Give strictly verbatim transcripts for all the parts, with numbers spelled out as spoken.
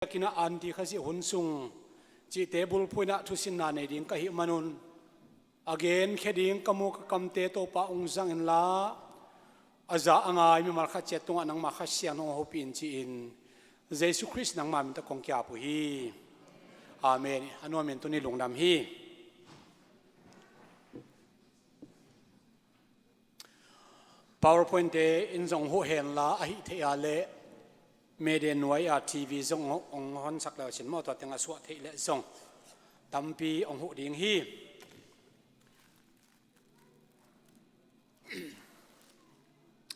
biakinn ah Anti Khazih hun sung cihte bulphuh in ah thusinna nei ding ka hih manun, a genkhia ding ka mu ka kamte Topa hong zang inla, a za a ngai mimal khat ciat tungah nangmah Kha Siangtho hong hopih in ci-in Jesu Khrist nangmah min tawh kong ki-ap uh hi. Amen. A nuam in tuni lungdam hi. PowerPoint te in zong huh henla, ahih theih a leh media nuai a T V zong hong, hong honsak le uh cin maw, tua teng a suah theih leh zong tampi hong huh ding hi.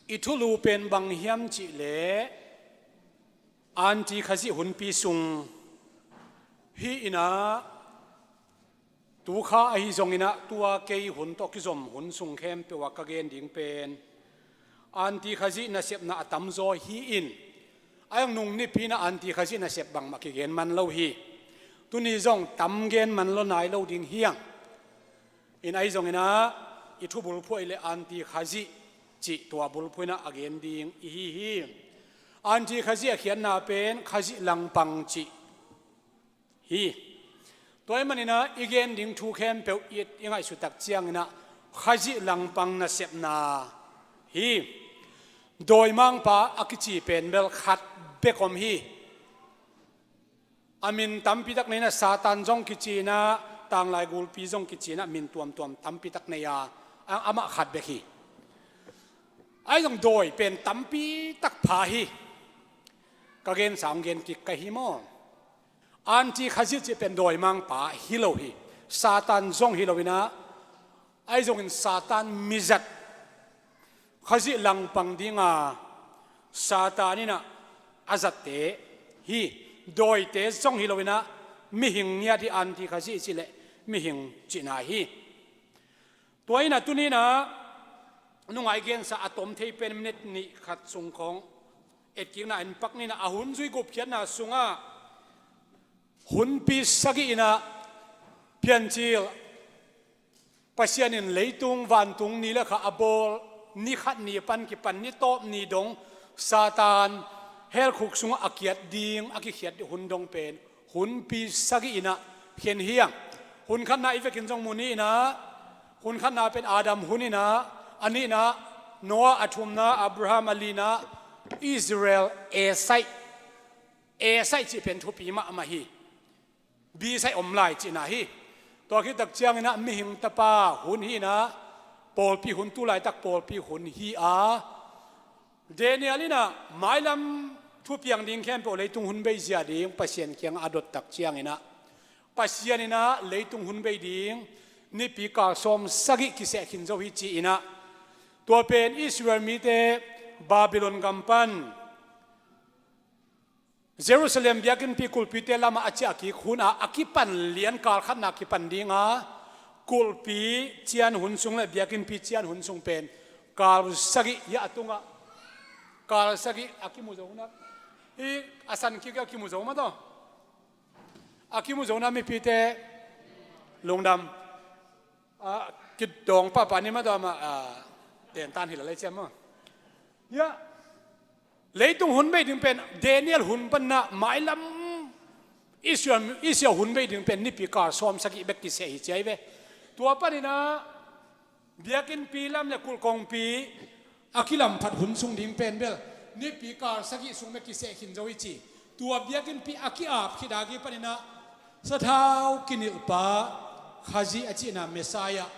I thulu pen bang hiam cih leh Anti Khazih hunpi sung hi in ah, tu kha ahi zongin ah tua kei hun tawh kizom hun sung khempeuh ah ka gen ding pen Anti Khazih nasepna a tamzaw hi in, a hong nung nipi in ah Anti Khazih nasep bangmah kigen man lo hi. Tuni zong tam gen man lo nai lo ding hi hang. In ahi zongin ah i thu bulphuh ahih leh Anti Khazih cih tua bulphuh in ah a gen ding i hi hi. Anti Khazih a khiatna pen Khazih langpang cih hi. Tua ahih manin ah i gen ding thu khempeuh i, i ngaihsut tak ciangin ah Khazih langpang nasepna hi. Dawimangpa a kici pen bel khat bek om hi. A min tampi tak nei in ah Satan zong kici in ah, tanglai gulpi zong kici in ah, min tuamtuam tampi tak nei a, a, amah khat bek hi. Ahi zong dawi pen tampi tak pha hi. Ka gensa hong gen kik ka hi maw? Anti Khazih cih pen dawimangpa hi lo hi. Satan zong hi lo in ah, ahi zongin Satan mizat, Khazih langpang dinga Satan in ah a zatte hi. Dawite zong hi lo in ah, mihing ngiat hi. Anti Khazih cih leh mihing cihna hi. Tua in ah tuni in ah nungah i gensa a tom thei pen minute nih khat sung khawng etkikna in pak ni in ah, a hun zui gupkhiatna sungah hunpi sagih in ah Piancil Pasian in leitung vantung ni le kha a bawl ni khat ni pan kipan ni tawp ni dong Satan hell khuk sungah a kiat ding, a kikhiat ding hun dong pen hunpi sagih in ah khen hi hang. Hun khatna i vekin zong mu ni in ah, hun khatna pen Adam hun in ah, a nihna Noah, a thumna Abraham, a lina Israel, A side. A side cih pen thupi mahmah hi. B side om lai cihna hi. Tua khit tak ciangin ah mihing tapa hun hi in ah, pawlpi hun, tu laitak pawlpi hun hi a, Daniel in ah mailam thupiang ding khempeuh, leitung hun beizia ding Pasian kiangah a dot tak ciangin ah, Pasian in ah leitung hun bei ding nipi kal sawm sagih kiseh khin zo hi ci in ah, tua pen Israel mite Babylon gam pan Jerusalem biakinnpi kulhpite lamah a ciah kik hun a, a kipan lian kal khatna kipan ding a, kulhpi cian hun sung le biakinnpi cian hun sung pen kal sagih hi a, a tungah kal sagih a kimu zo hun a, hi a san kik a kimu zo mah tawh. A kimu zo hun a mipite lungdam. A, kidawng pahpah ni mah tawh amah, a, tentan hi la lei ciam maw. Hiah leitung hun bei ding pen Daniel hun pan ah mailam Israel, Israel hun bei ding pen nipi kal sawm sagih bek kiseh hi ci ahi ve. Tua panin ah biakinnpi lam le kulhkongpi a kilamphat hun sung ding pen bel nipi kal sagih sung bek kiseh khin zo hi ci. Tua biakinnpi a ki-ap khit a ki panin ah sathau kinilhpa Khazih a cihna Messiah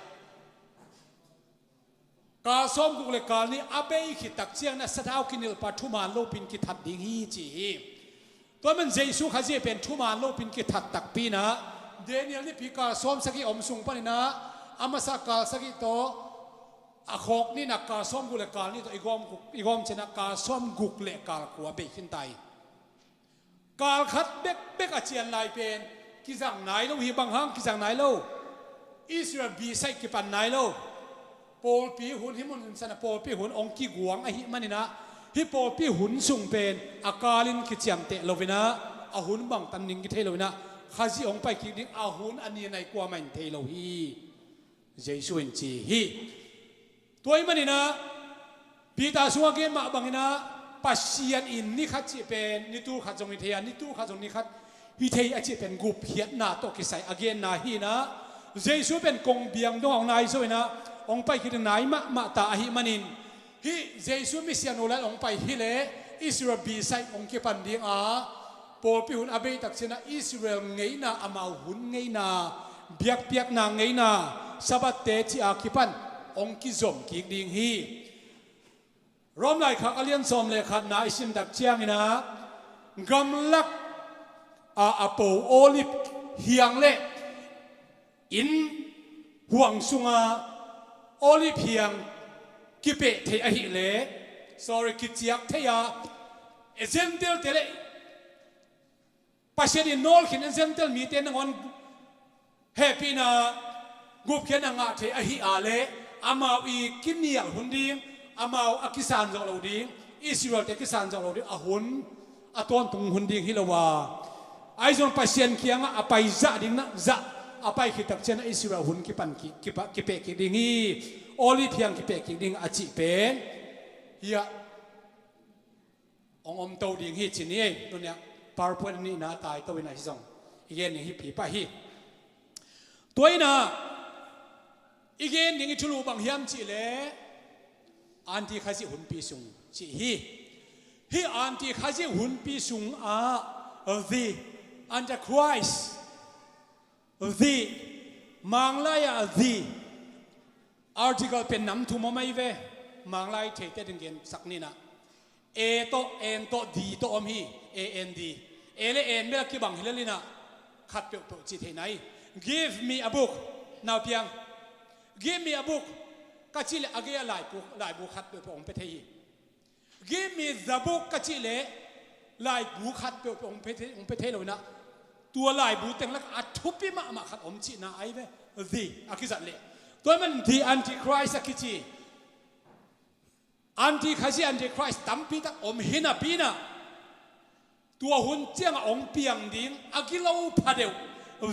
kal sawmguk le kal nih a bei khit tak ciangin ah sathau kinilhpa thuman lopin kithat ding hi ci hi. Tua man Jesu Khazih pen thuman lopin kithat takpi in ah, Daniel nipi kal sawm sagih om sung panin ah a masa kal sagih tawh a khawk nih in ah kal sawmguk le kal nih tawh i gawm, i gawm ciangin ah kal sawmguk le kal kua bei khin ta hi. Kal khat bekbek a cian lai pen kizang nai lo hi. Bang hang kizang nai lo? Israel B side kipan nai lo. Pawlpi hun, hih mun hun san a pawlpi hun hong kiguang ahih manin ah, hih pawlpi hun sung pen a kalin kiciamteh lo in ah, a hun bangtan ding kithei lo in ah, Khazih hong pai kik ding a hun a ni a nai kuamah in thei lo hi, Jesu in ci hi. Tua ahih manin ah Peter sungah gen mah bangin ah Pasian in ni khat cih pen ni tul khat zong hi thei a, ni tul khat zong ni khat hi thei a cih pen gupkhiatna tawh kisai a genna hi inah, Jesu pen kongbiang dongah hong nai zo inah hong pai khit nai mahmah ta ahih manin, hih Jesu misiangtho lai hong pai hileh Israel bisaih hong kipan ding a, pawlpi hun a bei takcianah Israel ngeina, amau hun ngeina, biakpiakna ngeina, Sabbath-te cih a kipan hong kizom kik ding hi. Rom laikhak a lian sawm le khatna i sim tak cianginah, gamlak a, a po olive hiang le inn huang sunga olive hiang kipeh thei ahih leh, sorry, kiciak thei a, Gentile-te le Pasian in nawlkhin a Gentile mite nangawn hehpihna, gupkhiatna ngah thei ahih a leh, amau i kinial hun ding, amau a kisan zawh lo ding, Israel-te kisan zawh lo ding a hun, a tawntung hun ding hi lo a, ahi zong Pasian kiangah a pai zah ding na zah a pai khit takcianah Israel hun kipan ki, kipa, kipeh kik ding hi. Olive hiang kipeh kik ding a cih pen hiah hong omto ding hi ci ni ei. Tuniah PowerPoint a nihna taito inah hi zong i gen ding hi pi pah hi. Tua inah i gen ding i thulu bang hiam cih leh Anti Khazih hunpi sung cih hi. Hih Anti Khazih hunpi sungah the Antichrist, the, Manglai-ah the article pen nam thum om ahi ve. Manglai theite ding gensak ninah, A tawh, N tawh, D tawh om hi. A N D. A le N bel a kibang hi lel inah khat peuhpeuh ci thei nai. Give me a book. Nau piang. Give me a book ka cih leh a gei-ah laibu, laibu khat peuhpeuh hong pia thei hi. Give me the book ka cih leh laibu khat peuhpeuh hong pia thei, hong pia thei lo inah, tua laibu teng lakah a thupi mahmah khat om cihna ahi ve. The a kizat leh, tua ahih manin the Antichrist a kici. Anti Khazih, Antichrist tampi tak om hi napi inah, tua hun ciangah hong piang ding a gilo pha deuh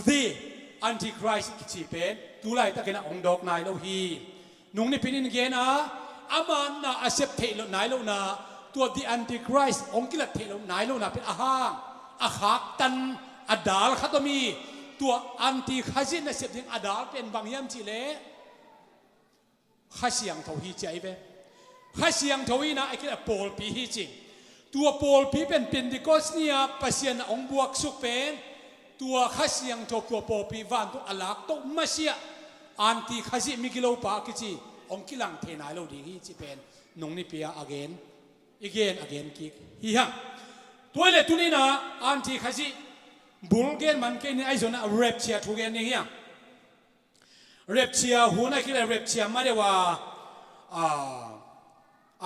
the Antichrist kici pen tu laitakinah hong dawk nai lo hi. Nung nipi-in gen a, ama na a sep theih loh nai lohna, tua the Antichrist hong kilat theih loh nai lohna pen a hang, a khaktan, a dal khat om hi. Tua Anti Khazih nasep ding a dal pen bang hiam cih leh Kha Siangtho hi ci ahi ve. Kha Siangtho hi inah a kileh pawlpi hi ci. Tua pawlpi pen Pentecost ni-a Pasian a hong buaksuk pen, tua Kha Siangtho tua pawlpi vantung a laktoh masiah Anti Khazih migilopa a kici hong kilang thei nai lo ding hi cih pen nung nipi-a a gen, i gen a gen kik hi hang. Tua ahih leh tuni inah Anti Khazih bul gen man kei ni, ahi zongin rapture thu gen ding hi hang. Rapture hun a kileh rapture ma deuh a, a,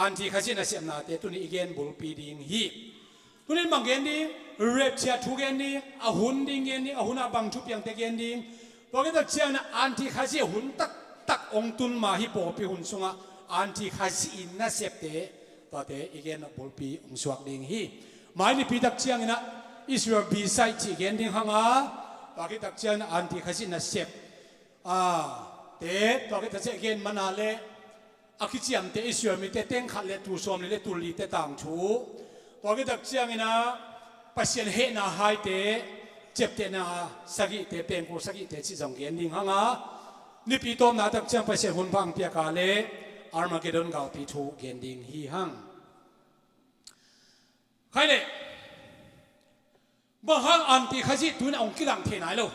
Anti Khazih nasepnate tuni i gen bulpi ding hi. Tuni bang gen ding, rapture thu gen ding, a hun ding gen ding, a hun a bang thupiangte gen ding. Tua khit tak ciangin Anti Khazih hun taktak hong tun ma hi, pawlpi hun sungah Anti Khazih in nasepte, tuate i gen bulpi hong suak ding hi. Mai nipi tak ciangin Israel bisaih cih gen ding hang a, tua khit tak ciangin Anti Khazih nasep a, te, tua khit tak ciang gen man a leh a kiciamteh Israel mite teng khat le tul sawmli le tul lite tangthu. Tua khit tak ciangin Pasian hehna haite, ciaptehna sagihte, pengkul sagihte cih zong gen ding hang a, nipi tawpna tak ciang Pasian hun pha hong piak a leh Armageddon galpi thu gen ding hi hang. Khai leh, bang hang Anti Khazih tu-in hong kilang thei nai lo?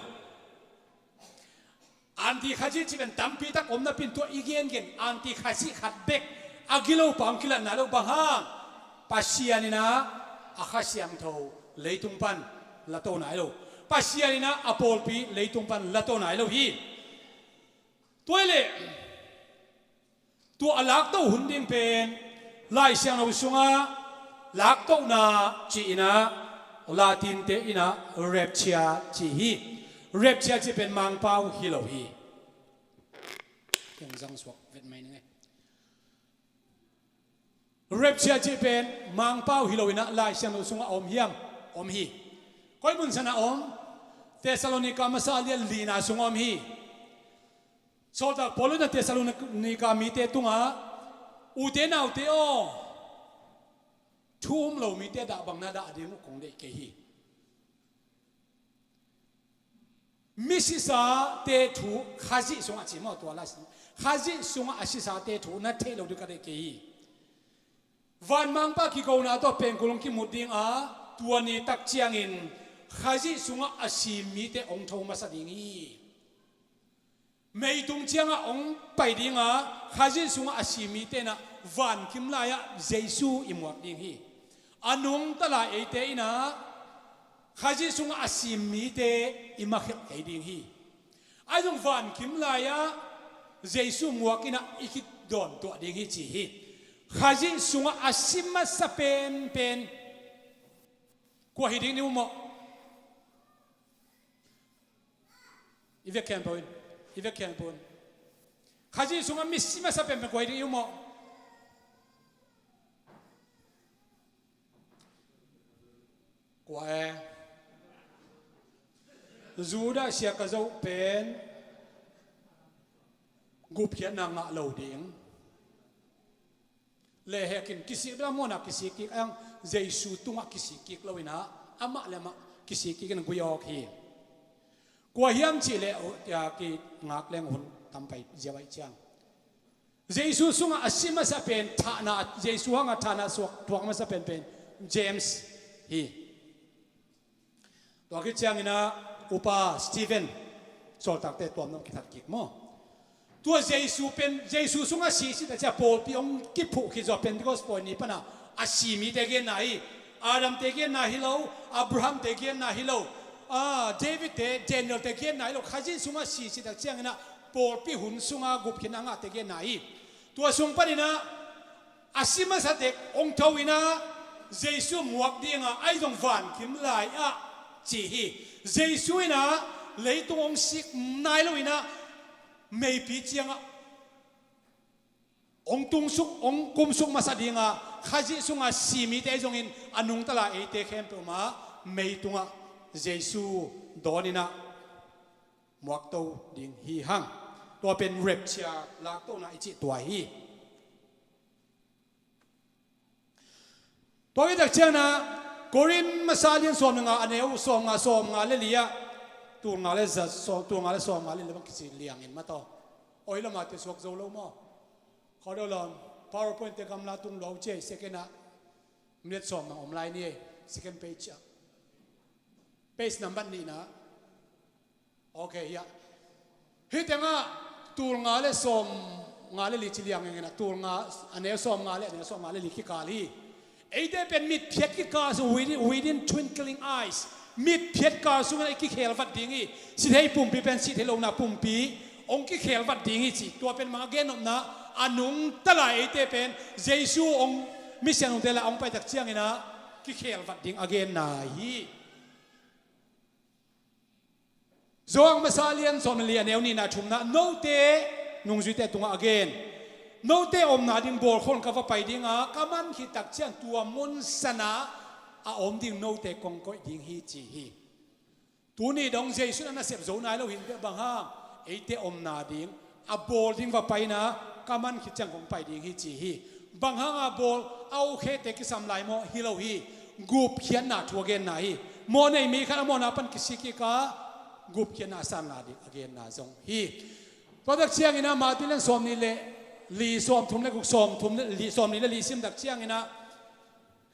Anti Khazih cih pen tampi tak om napi-in tua i gengen Anti Khazih khat bek a gilopa hong kilat nai lo. Bang hang? Pasian in a Kha Siangtho leitung pan lato nai lo. Pasian in a pawlpi leitung pan lato nai lo hi. Tua ahih leh tua a lakto hun ding pen Lai Siangtho sungah laktona ci-in a, Latin-te in a rapture ci hi. Rapture cih pen Mangpau hi lo hi. Keng zang suak vet mai ning e. Rapture cih pen Mangpau hi lo in a, Lai Siangtho sungah a om hiam? Om hi. Koi mun sanah om? Thessalonika masa a lian lina sungah om hi. Sawltak Paul in a Thessalonika mite tungah, ute naute aw, thu um lo mite dah bang na dah ding uh kong deih kei hi. Misisate thu Khazih sungah ci maw, tua lai sung. Khazih sungah a sisate thu na theih lo ding ka deih kei hi. Vanmangpa kikona tawh pengkul hong kimut ding a, tua ni tak ciangin Khazih sungah a si mite hong tho masa ding hi. Meitung ciangah hong pai ding a, Khazih sungah a si mite inah vankim lai-ah Jesu i muak ding hi. A nungta lai eite inah Khazih sungah a si mite i makhelh kei ding hi. Ahi zong vankim lai-ah Jesu muak inah i kidawn tuah ding hi ci hi. Khazih sungah a si masa penpen kua hi ding ni uh maw? I vek khempeuh in, i vek khempeuh in. Khazih sungah mi si masa penpen kua hi ding i uh maw? Kua e? Judah siaka zoh pen gupkhiatna ngah lo ding. Lehhek in kisik bel a muanah kisik kik ang, Jesu tungah kisik kik lo inah amah le amah kisik kik in gui awk hi. Kua hiam cih leh, uh, tia kingak leng hun tam pai ziau ahih ciang. Jesu sungah a si masa pen thahna, Jesu hangah thahna suak thuak masa penpen James hi. Tua khit cianginah Upa Stephen, sawltakte tuamtuam kithat kik maw? Tua Jesu pen, Jesu sungah si, si ta ciah pawlpi hong kiphuh khit zawh Pentecost pawi ni panah a si mite genna hi. Adamte genna hi lo, Abrahamte genna hi lo, ah, Davidte, Danielte genna hi lo. Khazih sungah si, si tak cianginah pawlpi hun sungah gupkhiatna ngahte genna hi. Tua sung paninah a si masa tek hong tho inah Jesu muak dinga ahi zong vankim lai-ah ci hi. Jesu inah leitung hong sik nai lo inah meipi ciangah hong tungsuk, hong kumsuk masa dinga Khazih sunga si mite ahi zongin a nungta lai eite khempeuh mah meitungah Jesu dawn inah muakto ding hi hang. Tua pen rapture laktona i cih tua hi. Tua hi tak ciangna Korin masa lian sawm le nga a neu sawm nga, sawm nga le li ah, tul nga le za, sawm, tul nga le sawm nga le li bang kici liangin mataw. Oi, lama te suak zo lo maw? Khaw deuh lawm, PowerPoint te gamla tung lo ciai, second ah minute sawm bang om lai ni ei, second page ah. Page number nihna. Ok, hiah. Hih tengah tul nga le sawm nga le li ci liang ngengin ah, tul nga, a neu sawm nga le, a neu sawm nga le li kikal hi. Eite pen mitphiat kikal sung, within, within twinkling eyes, mitphiat kal sungin i kikhel vat ding hi. Sithei pumpi pen sithei lona pumpi hong kikhel vat ding hi ci. Tua pen mah a gennopna, a nungta lai eite pen Jesu hong, misiang nungte lai hong paitak ciangin ah kikhel vat ding a genna hi. Johan masa lian sawm le li a neu nihna thumna, note nungzuite tungah a gen, note omna ding bawlkhol ka va pai dinga, ka man khit tak ciang tua mun sanah a om ding note kong koih ding hi ci hi. Tuni dong Jesu in a nasep zo nai lo hi in bek, bang hang, eite omna ding a bawl ding va paina, ka man khit ciang kong pai ding hi ci hi. Bang hanga bawl, a okhete kisam lai maw? Hi lo hi. Gupkhiatna thu a genna hi. Mawh nei mi khat a mawhna pan kisik kik a, gupkhiatna a sanna ding a genna zong hi. Tua tak ciangin ah Matthew lian sawm nih le li, sawm thum le guk, sawm thum le li, sawm nih le li sim tak ciangin ah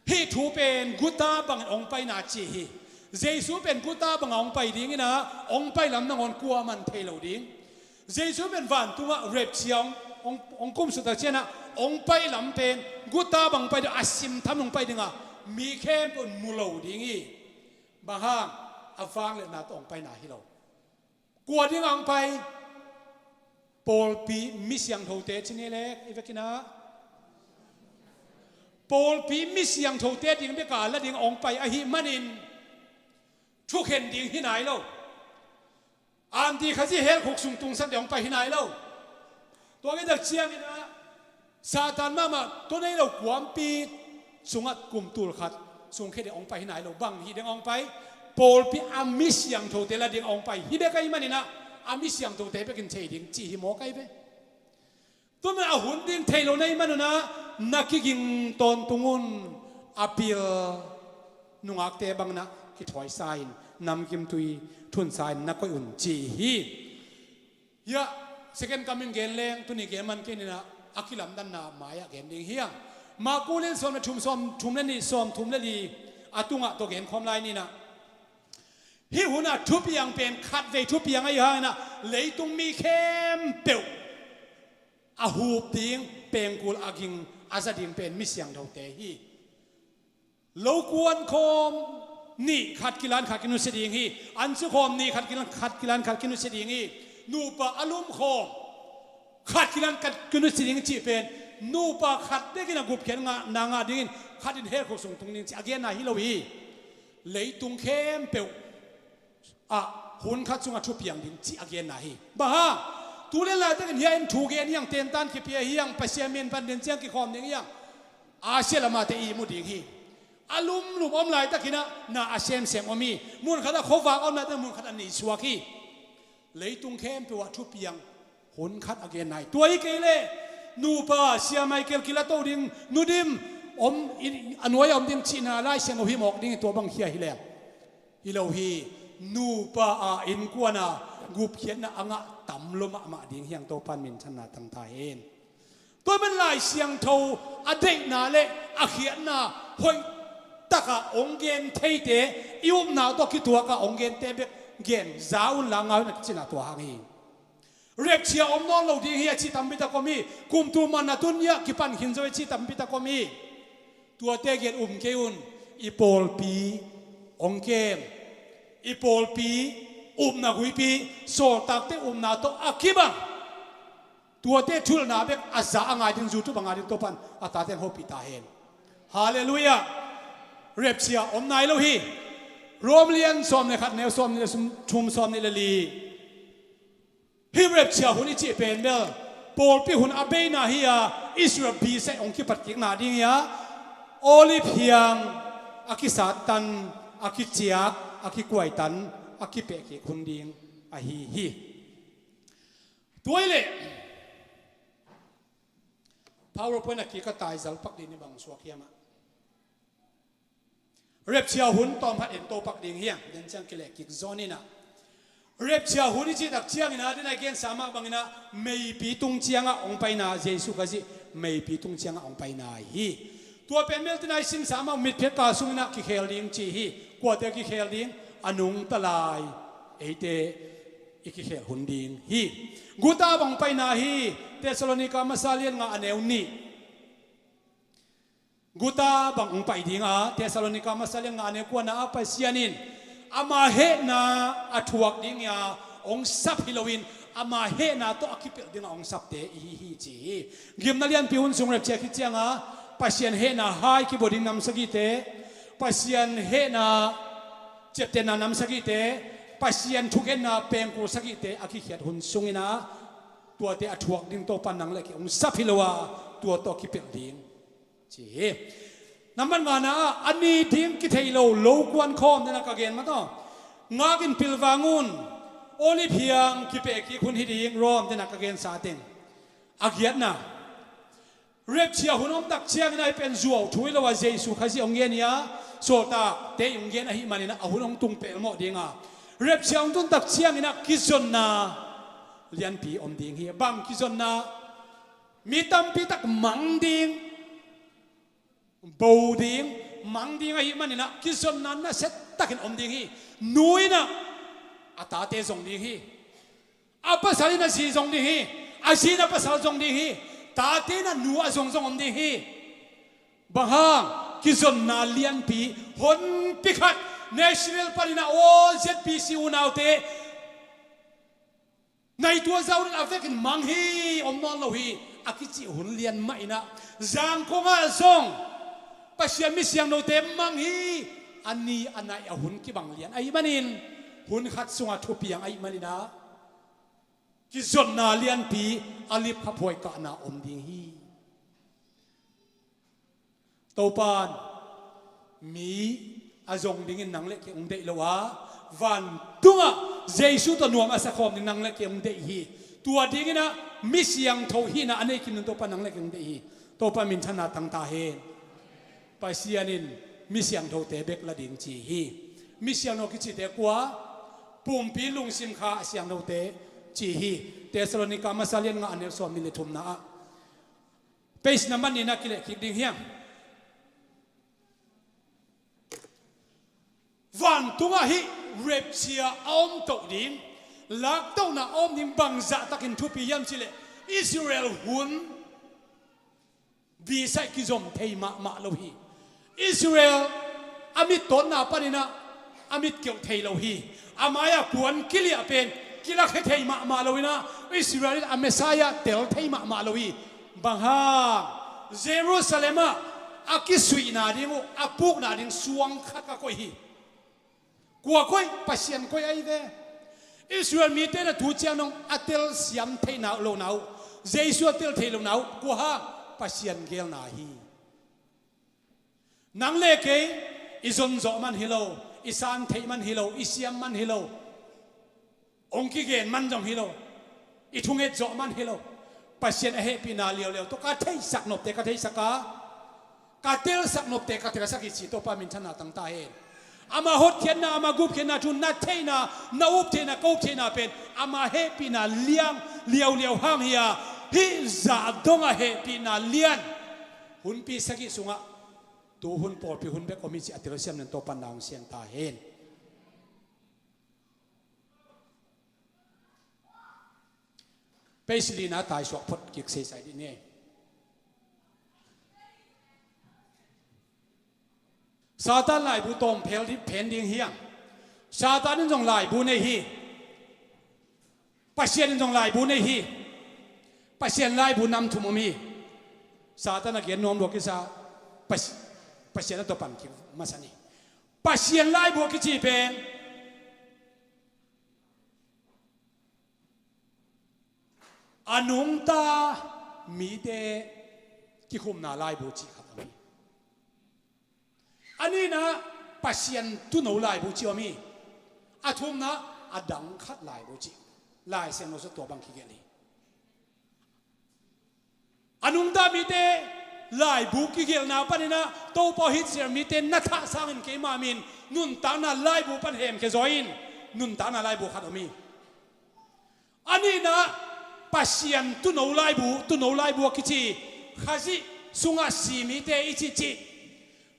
hih thu pen guta bangin hong paina ci hi. Jesu pen guta banga hong pai dingin ah hong pai lam nangawn kuaman thei lo ding. Jesu pen vantungah rapture hong, hong, hong kumsuk tak ciangin ah hong pai lam pen guta bang pai ding, a simtham hong pai dinga mi khempeuh in mu lo ding hi. Bang hang? A vangliatna tawh hong paina hi lo. Kua dingah hong pai? Pawlpi mi siangthote ci ni le, i vekin ah pawlpi mi siangthote ding beka la ding hong pai ahih manin thukhen ding hi nai lo. Anti Khazih hell khuk sung tungsak ding hong pai hi nai lo. Tua ngitak ciangin ah Satan mahmah tua nei lo kuampi sungah kum tul khat sungkhia ding hong pai hi nai lo. Bang hi ding hong pai? Pawlpi a mi siangthote la ding hong pai hi bek ahih manin ah a mi siangthote bekin thei ding ci hi mawk ahi ve. Tua man a hun ding thei lo na hih manun ah na kiging tawntung un. a pil nungakte bangin ah kithuaisa in, namgimtui thunsa in na koih un ci hi. Hiah second coming gen leng tuni gen man kei ni in ah, a kilamdanna mai-ah gen ding hi hang. Marku lian sawm le thum, sawm thum le nih, sawm thum le li a tungah tawh gen khawm lai ni in ah, hih hunah thupiang pen khatvei thupiang ahih hangin ah, leitung mi khempeuh a hup ding, pengkul a ging a za ding pen mi siangthote hi. Lokuan khawm nih, khat kilan khat kinusia ding hi. Ansu khawm nih, khat kilan khat, kilan khat kinusia ding hi. Nupa a lum khawm khat kilan khat kinusia ding cih pen, nupa khat bekin a gupkhiatna ngah dingin khat in hell khuk sung tung ding cih a genna hi lo hi. Leitung khempeuh ah hun khat sungah thupiang ding cih a genna hi. Bang hang? Tu lian laitakin hiah in thu gen hi hang, tentan kipia hi hang, Pasian min pan den ciang kikhawm ding hi hang. Asia lamate i mu ding hi. A lumlum om laitakin ah na a semsem om hi. Mun khatah khuavak om laitakin mun khatah neisuak hi. Leitung khempeuh ah thupiang hun khat a genna hi. Tua hi kei leh nupa Sia Michael kilato ding, Nu Dim om, a nuai-ah om ding cihna Lai Siangtho hi mawk ding hi. Tua bang khia hi leng hi lo hi. Nupa a innkuan a gupkhiatna a ngah tam lua mahmah ding hi hang. Topan minthanna tangta hen. Tua man Lai Siangtho a deihna le a khiatna hoih takah hong gen theite, i upna tawh kituakah hong gente bek gen za unla ngau in a kicina tua hang hi. Rapture om nawn lo ding hi a ci tampi tak om hi. Kum tul man a tun hiah kipan khin zo hi a ci tampi tak om hi. Tuate gen um kei un. I pawlpi hong kem, i pawlpi upna huipi, sawltakte upna tawh a kibang, tuate thulna bek a za a ngai ding, zu tup a ngai ding Topan a tate hong hopih ta hen. Halleluiah. Rapture om nai lo hi. Rom lian sawm le khat, neu sawm nih le sum, thum, sawm nih le li. Hih rapture hun i cih pen bel pawlpi hun a beina hi a, Israel bisek hong kipat kikna ding hi a, Olive hiang a kisattan, a kiciak, a kikuaitan, a kipehkik hun ding ahi hi. Tua hi leh PowerPoint a kik a taizal pak ding hi, bang suak hiam ah. Rapture hun tawm khat en to pak ding hi hang, den ciang kileh kik zaw ni in ah. Rapture hun i cih tak ciangin ah, den a i gensa mah bangin ah, meipi tung ciangah hong paina, Jesu Khazih meipi tung ciangah hong paina hi. Tua pen bel den a i simsa mah mitphiat ka sungin ah kikhel ding ci hi. Kuate kikhel ding? A nungta lai eite i kikhel hun ding hi. Guta bang paina hi. Thessalonika masa lian nga a neu nih. Guta bang hong pai ding a, Thessalonika masa lian nga a neu kuana ah, Pasian in ama hehna a thuak ding a hong sap hi loin, ama hehna tawh a kipelh ding a hong sapte i hi hi ci hi. Gimna lianpi hun sung rapture khit cianga Pasian hehna hai kibua ding nam sagihte, Pasian hehna ciaptehna nam sagihte, Pasian thugenna pengkul sagihte a kikhiat hun sungin ah, tuate a thuak ding Topa nang le kei hong sap hi lo a, tua tawh kipelh ding ci hi. Nambat ngana ah, a ni ding kithei lo, lo kuan khawm dena ka gen mah tawh, ngakin pilvang un. Olive hiang kipehkik hun hi ding, Rom dena ka gensa teng. A giatna, rapture hun om tak ciangin ah, hih pen zuau thu hi lo a, Jesu Khazih hong gen hi a, sawltakte hong gen ahih manin ah, a hun hong tung pelmawh ding a. Rapture hong tun tak ciangin ah kizonna lianpi om ding hi. Bang kizonna? Mi tampi tak mang ding, bo ding, mang ding ahih manin ah kizonna nasia takin om ding hi. Nu in ah a tate zong ding hi. A pasal in a zi zong ding hi. A zi in a pasal zong ding hi. Tate in a nu a zong zong om ding hi. Bang hang? Kizonna lianpi, honpi khat, Nashville panin ah, aw Z B C unaute, nai tua zau in a vekin mang hi, om nawn lo hi, a kicih hun lian mah in ah, Zangkong ah zong Pasian mi siangthote mang hi. A ni a nai a hun kibang lian ahih manin, hun khat sungah thupiang ahih manin ah, kizonna lianpi, a lipkhaphuai kahna om ding hi. Topan mi a zong dingin nang le kei hong deih lo a, vantungah Jesu tawh nuam a sakhawm ding nang le kei hong deih hi. Tua dingin ah mi siangtho hihna a nei khin ding Topa nang le kei hong deih hi. Topa minthanna tang ta hen. Pasian in mi siangthote bek la ding ci hi. Mi siangtho kicite kua? Pumpi lungsim kha a siangthote ci hi. Thessalonika masa lian nga a neu sawm nih le thumna ah, page number nihna kileh kik ding hiam? Vantungah hih rapture a om toh ding, laktohna a om ding. Bangzah takin thupi hiam cihleh, Israel hun visa kizom thei mahmah lo hi. Israel a mit tawtna paninah a mit keuh thei lo hi. A mai-ah puan kiliah pen kilakhia thei mahmah loinah Israel in a Messiah tel thei mahmah lo hi. Bang hang? Jerusalem ah a kisuihna ding uh, a pukna ding suang khat ka koih hi. Kua koih? Pasian koih ahi ve. Israel mite na tu ciang dong a telsiam theihna lohna uh, Jesu a tel thei lohna uh, kua hang? Pasian gelna hi. Nang le kei i zonzawh man hi lo, i san theih man hi lo, i siam man hi lo, hong kigen man zong hi lo, i thunget zawh man hi lo. Pasian a hehpihna liauliau tawh ka theihsak nopte ka theihsak a, ka telsak nopte ka telsak hi ci Topa minthanna tang ta hen. Ama hotkhiatna, ama gupkhiatna thu na theihna, na up theihna, ka up theihna pen ama hehpihna liang liauliau hang hi a, hih zah dongah hehpihna lian hunpi sagih sungah tu hun pawlpi hun bek om hi ci a telsiam nen Topa na hong siang ta hen. Page lina taisuak phot kik seisai dih ni. Satan laibu tawm phel dih phen ding hiam? Satan in zong laibu nei hi. Pasian in zong laibu nei hi. Pasian laibu nam thum om hi. Satan a gen nuam lua kisa Pasi-, Pasian a tawh pan kik masa ni. Pasian laibu a kici pen a nungta mite kikhumna laibu cih khat om hi. A nihna Pasian tuuno laibu cih om hi. A thumna a dang khat laibu cih Lai Siangtho sung tua bang kigelh hi. A nungta mite laibu kigelhna paninah Topa aw hi cih mite na thah sangin keima min nuntakna laibu pan hemkhia zaw in, nuntakna laibu khat om hi. A nihna Pasian tuuno laibu, tuuno laibu a kici Khazih sungah si mite i cihcih,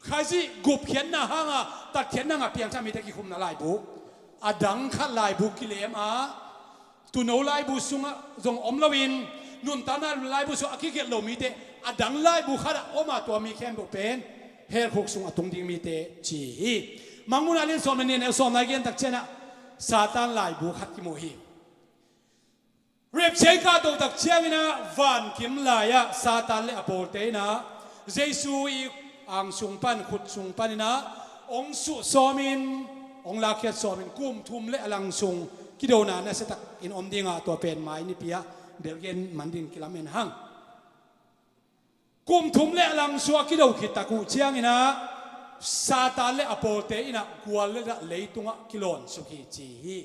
Khazih gupkhiatna hanga tatkhiatna hanga piangthak mite kikhumna laibu. A dang khat laibu kilem a, tuuno laibu sungah zong om loin nuntakna laibu sungah a kigelh lo mite a dang laibu khatah om a, tua mi khempeuh pen hell khuk sung a tung ding mite ci hi. Mangmuhna lian sawm le nih a neu sawmna i gen tak ciangah Satan laibu khat kimu hi. Rapture i kahto tak cianginah vankim lai-ah Satan le a pawlte inah Jesu i ang sung pan, khut sung paninah hong suh sawmin, hong lakkhiat sawmin kum thum le a lang sung kidona nasiatak in om dingah tua pen mai nipi-ah belgen man dingin kilamen hang. Kum thum le a lang sung a kido khit tak uh cianginah Satan le a pawlte inah gual le dah leitungah kilawnsuk hi ci hi.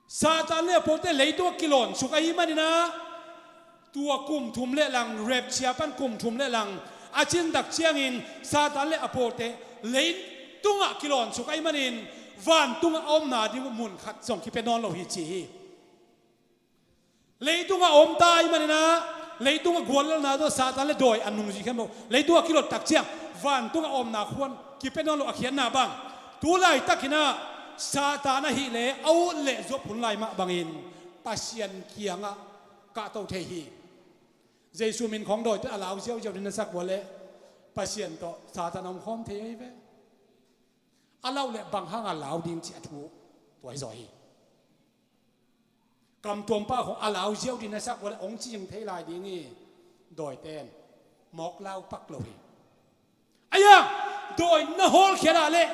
Satan le a pawlte leitungah kilawnsuk ahih maninah tua kum thum le lang, rapture pan kum thum le lang a cin tak ciangin Satan le a pawlte leitungah kilawnsuk ahih manin vantungah a omna ding uh mun khat zong kipia nawn lo hi ci hi. Leitungah a om ta ahih maninah leitungah guallelhna tawh Satan le dawi a nungzui khempeuh leitungah kilot tak ciang vantungah a omna khuan kipia nawn lo a khiatna bang. Tu laitakinah Satan ahih leh a ut le zop hun lai mah bangin Pasian kiangah kahto thei hi. Jesu min khawng dawite a lau ziauziau ding na sak ua leh Pasian tawh Satan a om khawm thei ahi ve. A lauh leh bang hanga lau ding cih a thu tua hi zaw hi. Kamtuam pa khawng a lau ziau ding na sak ua leh hong cing thei lai ding hi. Dawiten mawk lau pak lo hi. Aia, dawi na hawlkhiat ah leh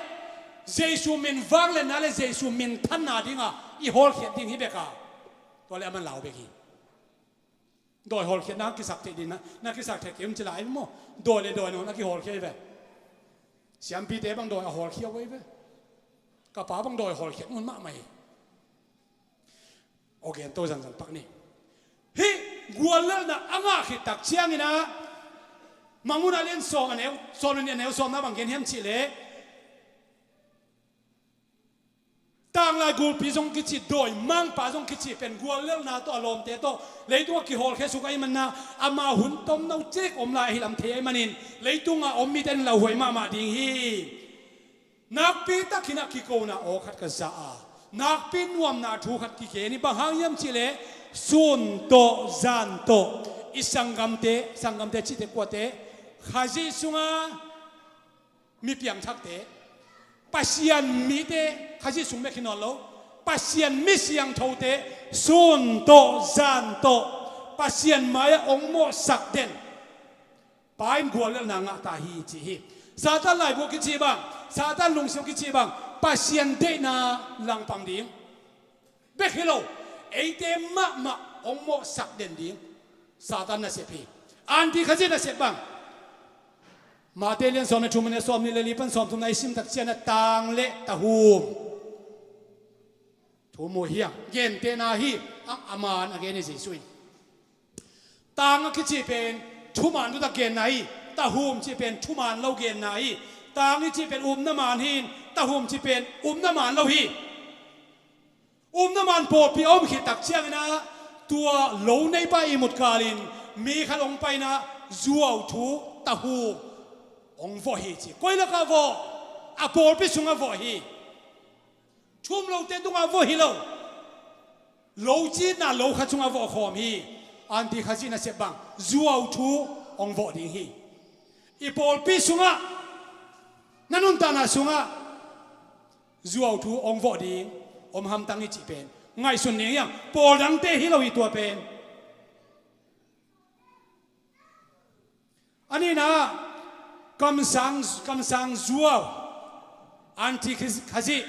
Jesu min vangliatna le Jesu min thanna dinga i hawlkhiat ding hi beka. Tua leh aman lau bek hi. Dawi hawlkhiat na kisak theih ding na, na kisak theih kei um ci lai maw? Dawi le dawi nawn a kihawlkhia hi ve. Siampite bang dawi a hawlkhia uh ahi ve. Ka pa bang dawi hawlkhiat ngun mahmah hi. Aw, gen to zanzan pak ni. Hih guallelhna a ngah khit tak cianginah Mangmuhna lian sawm a neu, sawm le nih a neu sawmna bang gen hiam cih leh, tanglai gulpi zong kici, dawimangpa zong kici pen guallelhna tawh a lawmte tawh leitungah kihawlkhia suk ahih manin ah, ama hun tomno cik om lai ahi lam thei ahih manin, leitungah om mite in lauhuai mahmah ding hi. Nakpi takin ah kikona aw khat ka za a, nakpi nuamna thu khat kigen hi. Bang hang hiam cih leh, sun tawh zan tawh i sanggamte, sanggamte cihte kuate, Khazih sungah mi piangthakte, Pasian mite, Khazih sung bek hi nawn lo, Pasian mi siangthote, sun tawh zan tawh Pasian mai-ah hong mawhsak den pa in guallelhna ngah ta hi, ci hi. Satan laibu kici bang, Satan lungsim kici bang, Pasian deihna langpang ding bek hi lo, eite mahmah hong mawhsak den ding Satan nasep hi. Anti-Khazih nasep bang, Mate lian sawm le thum, a neu sawmnih le li pan sawmthumna i sim tak ciangin ah, tang le tahum thu mu hi hang. Gentehna hi, a man a gen hi Jesuh in. Tang a kici pen thuman taktak genna hi, tahum cih pen thuman lo genna hi. Tang i cih pen upna man hi-in, tahum cih pen upna man lo hi. Upna man pawlpi a om khit tak ciangin ah, tua lo neipa ihmut kalin mi khat hong pai-in ah, zuau thu, tahum hong vawh hi, ci. Koi lakah vawh? A pawlpi sungah vawh hi. Thu um lote tungah vawh hi lo. Lo cihna lo khat sungah vawh khawm hi. Anti-Khazih nasep bang, zuau thu hong vawh ding hi. I pawlpi sungah, na nuntakna sungah zuau thu hong vawh ding om hamtang hi cih pen ngaihsun ding hi hang. Pawl dangte hi lo hi tua pen. A nihna, kamsang, kamsang zuau, Anti-Khazih,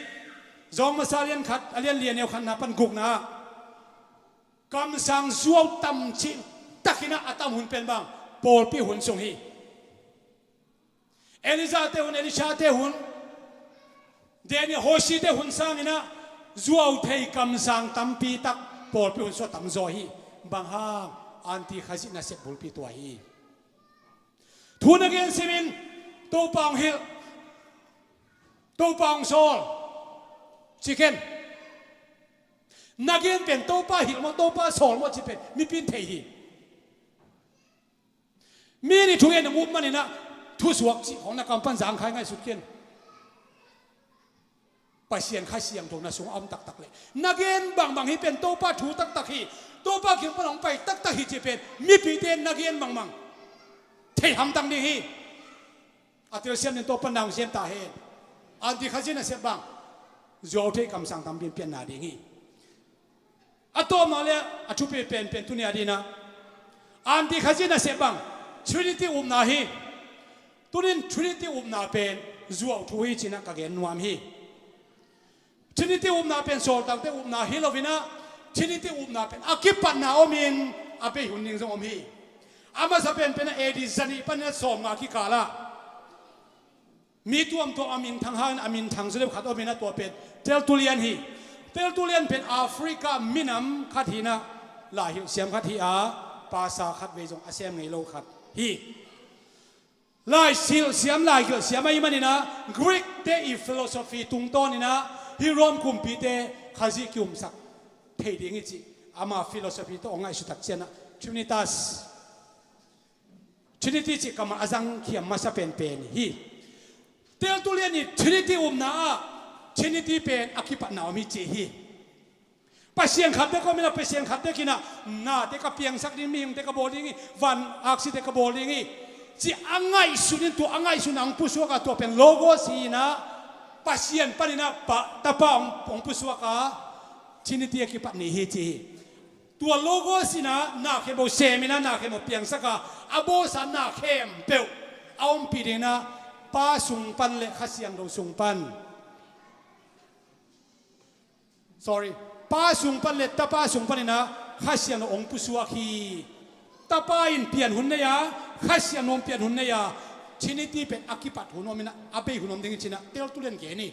Zawng Masa lian khat, a lian li, a neu khatna pan gukna ah, kamsang zuau tam cih takin ah a tam hun pen bang, pawlpi hun sung hi. Elijah-te hun, Elisha-te hun, Daniel, Hosea-te hun sangin ah zuau thei kamsang tampi tak pawlpi hun sungah tamzaw hi. Bang hang? Anti-Khazih nasep bulpi tua hi. Thu na gen simin, Topa hong hilh, Topa hong sawl, ci ken. Na gen pen Topa hilh maw, Topa sawl maw cih pen mipi in thei hi. Mi nih thugen hong up manin ah, thusuak cih khawng na kam pan zangkhai ngaihsut ken. Pasian Kha Siangtho na sungah a om taktak leh, na gen bangbang hih pen Topa thu taktak hi, Topa kiang pan hong pai taktak hi cih pen mipite na gen bangbang thei hamtang ding hi. A telsiam ding Topa in na hong sem ta hen. Anti-Khazih nasep bang, zuau thei kamsang tampi in pianna ding hi. A tawpna le a thupi penpen tuni a dingin ah, Anti-Khazih nasep bang, Trinity upna hi. Tuni in Trinity upna pen zuau thu hi ci-in ah ka gen nuam hi. Trinity upna pen sawltakte upna hi lo-in ah, Trinity upna pen a kipatna omin a bei hun ding zong om hi. A masa penpen ah A D zanih panin ah sawmnga kikal ah mi tuamtuam a minthang hangin a minthang zaw deuh khat om in ah, tua pen Tertullian hi. Tertullian pen Africa minam khat hi-in ah, laihilh siam khat hi a, pasa khat vei zong a sem ngei lo khat hi. Laihilh siam, laihilh siam ahih manin ah, Greek-te i philosophy tungtawnin ah, hih Rome kumpite Khazih kiumsak thei ding hi cih ama philosophy tawh hong ngaihsut tak ciangin ah, Trinitas, Trinity cih kammal a zangkhiam masa penpen hi. Tertullian in Trinity upna ah Trinity pen a kipatna om hi ci hi. Pasian khat bek om in ah, Pasian khat bek in ah, nate ka piangsak ding, mihingte ka bawl ding hi, van aksite ka bawl ding hi, ci a ngaihsun in, tua a ngaihsun a hong pusuak a, tua pen Logos hi-in ah, Pasian panin ah Pa, Tapa hong, hong pusuak a, Trinity a kipat ni hi ci hi. Tua Logos in ah na khempeuh sem in ah, na khempeuh piangsak a, a bawlsa na khempeuh a ompih dingin ah, Pa sung pan le Kha Siangtho sung pan, sorry, Pa sung pan le Tapa sung panin ah Kha Siangtho hong pusuak hi. Tapa in pian hun nei a, Kha Siangtho in pian hun nei a, Trinity pen a kipat hun om in ah, a bei hun om ding hi ci-in ah Tertullian gen hi.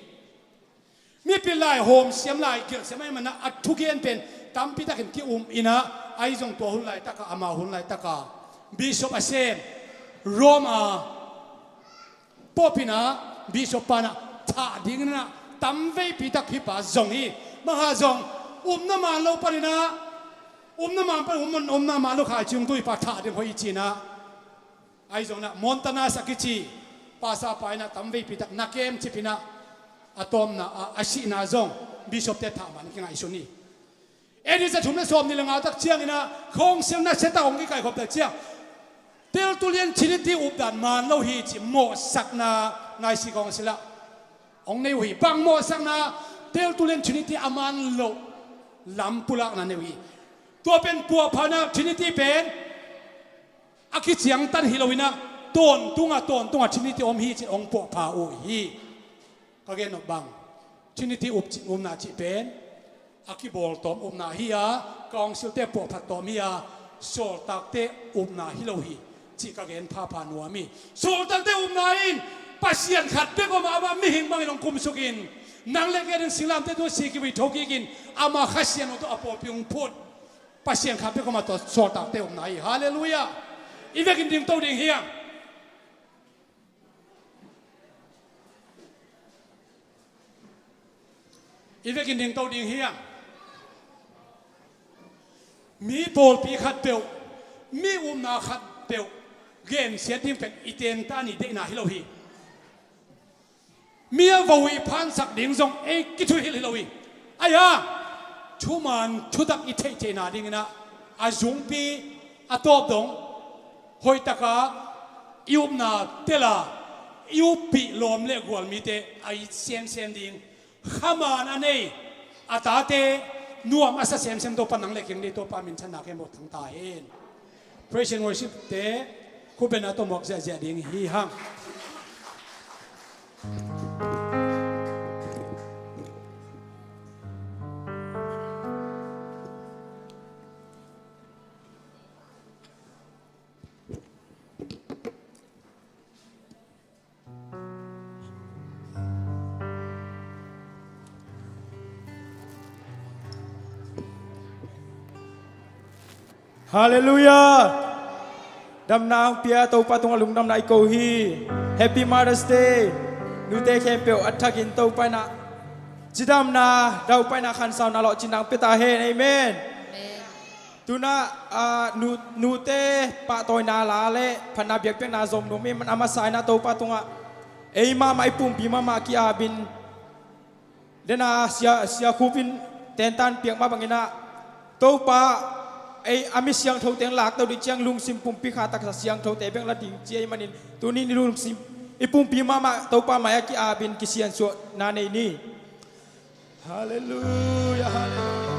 Mipi laihawm siam, laihilh siam ahih manin ah, a thugen pen tampi takin ki-um in ah, ahi zong tua hun laitak ah, ama hun laitak ah bishop a sem, Rome a Pope in ah bishop pa in ah thah dingin ah tamveipi tak hih pa zong hi. Bang hang zong upna man lo panin ah, upna man pan, upna man lo kha ci-in tu hih pa thah ding hoih hi ci-in ah, ahi zongin ah Montanus a kici pastor pa in ah tamveipi tak na kemcip in ah a tawpna, a, a sihna zong bishop-te thah man kingaihsun hi. A D za thum le sawmnih le nga tak ciangin ah council nasia tak hong kikaikhop tak ciang, Tertullian Trinity updan man lo hi cih mawhsakna Nicaea council ah hong nei uh hi. Bang mawhsakna? Tertullian Trinity a man loh lam pulakna nei uh hi. Tua pen puahphatna Trinity pen a kiciangtan hi lo-in ah, tawntung a, tawntung a Trinity om hi cih hong puahpha uh hi. Ka gen nop bang, Trinity up cih, upna cih pen a kibawltawm upna hi a, council-te puahphat tawm hi a, sawltakte upna hi lo hi cih ka gen phapha nuam hi. Sawltakte upna in Pasian khat bek om a, amah mihing bangin hong kumsuk in, nang le kei ading singlamteh tungah si kivui tho kik in, amah Kha Siangtho tawh a pawlpi hong phut. Pasian khat bek om a, tua sawltakte upna hi. Halleluiah. I vekin dingto ding hi hang. I vekin dingto ding hi hang. Mi pawlpi khatpeuh, mi upna khatpeuh gensiat ding pen i tentan i deihna hi lo hi. Mi a vo i phansak ding zong ei kithuhilh hi lo hi. Ahi hang thuman thutak i theihtheihna dingin ah, a zungpi, a tawp dong hoih takin i upna tel a, i uppih lawm le gual mite a it semsem ding, khaman a nei a tate nuam a sa semsem Topa nang le kei ding Topa minthanna khempeuh thang ta hen. Praise and worship-te khutbetna tawh muak ziahziah ding hi hang. Halleluiah. Damna hong pia Topa tungah lungdamna i ko hi. Happy Mother's Day. Nute khempeuh a thakin Topa in ah cidamna, daupaina, khansauna, lawhcinna hong pia ta hen. Amen. Amen. Tu-in ah, ah, nu, nute pahtawina la le phatna biakpiakna zong nuam ih man a masa in ah Topa tungah ei mahmah, i pumpi mahmah ki-apin, den a Sia, Sia Khup in tentan piak mah bangin ah Topa ei a mi siangtho teng lakto ding ciang lungsim pumpi kha taksa siangthote bek la ding ci ahih manin tuni-in i lungsim, i pumpi mahmah Topa mai-ah ki-apin kisiansuahna nei ni. Halleluiah, halleluiah.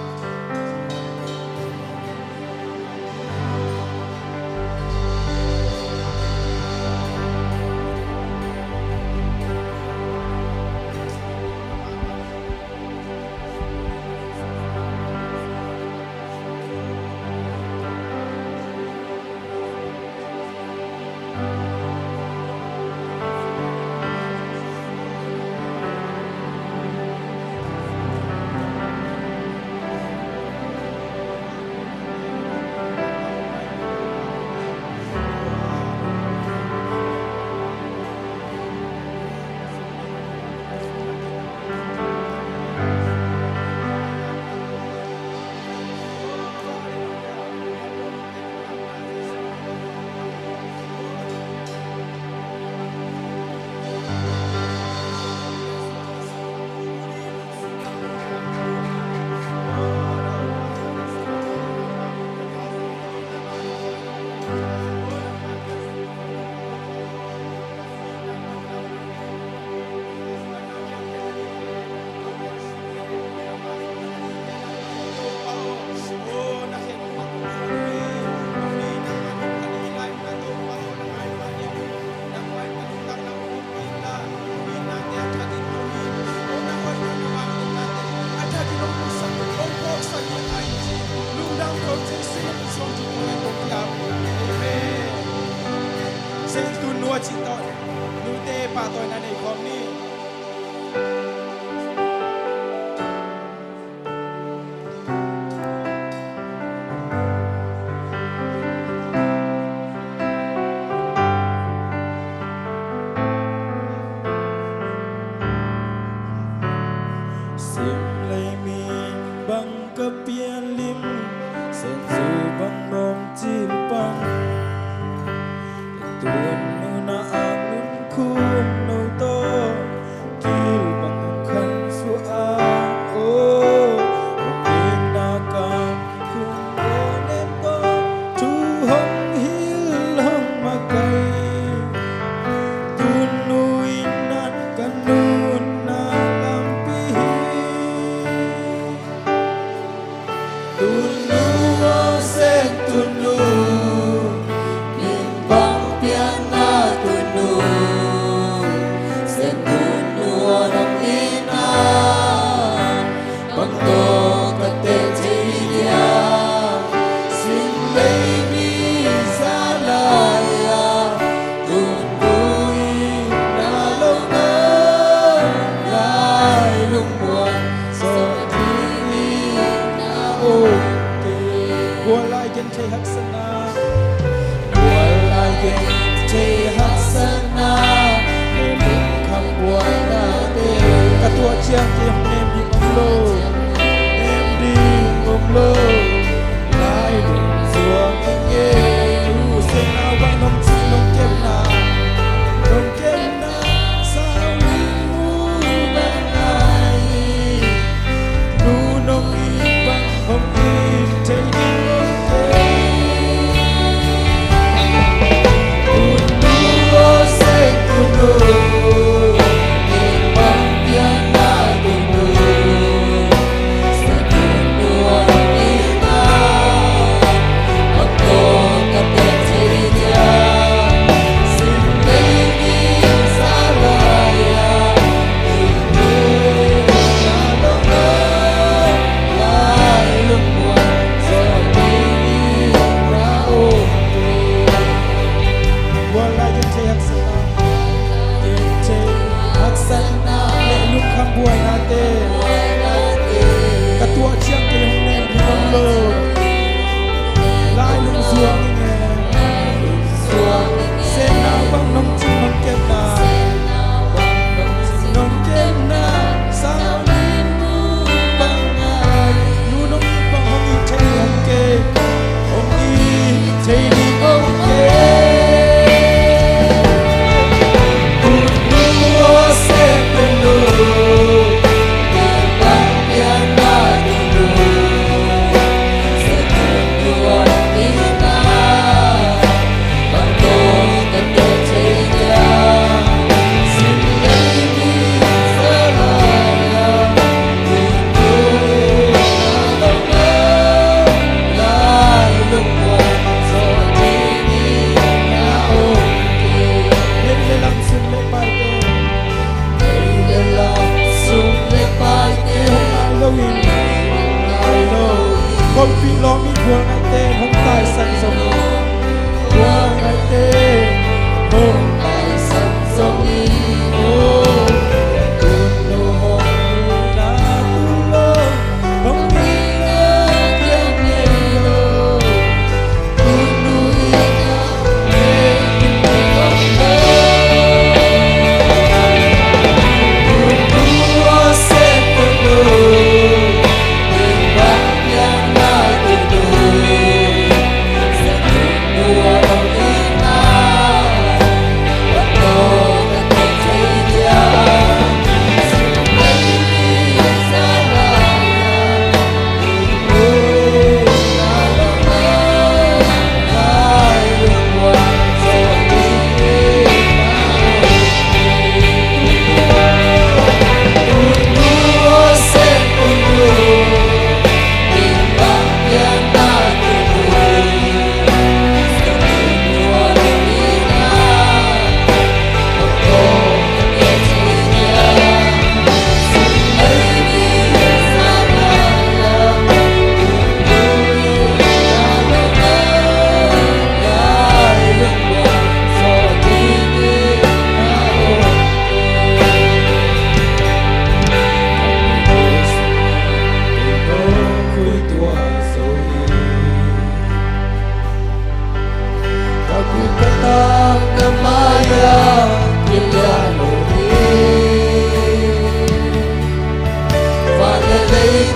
Sim lei mi bang ka pian lim, sen zu bang lom cil pan. Tun nuna a nun khum no to, kil bang khan sua a, o, kong ina ka khum ko nem to, thu hong hil hong makai. Tun nu in nan ka nunna lampi hi. Tunu aw Sen Tunu, min bang pianna Tunu. Sen Tunu aw nong itna bang tawh ka teh thei dia, sim lei mi za lai a, Tunu itna lo na lai lungmuang. Gual lai genthei haksatna. Gual lai genthei haksatna. Lungkham buaina te. Ka tuah ciang kei hong nem ding om lo. Nem ding om lo. Lai lungzuang ing e. Husena bang nong ci nong kepna. Nong kepna.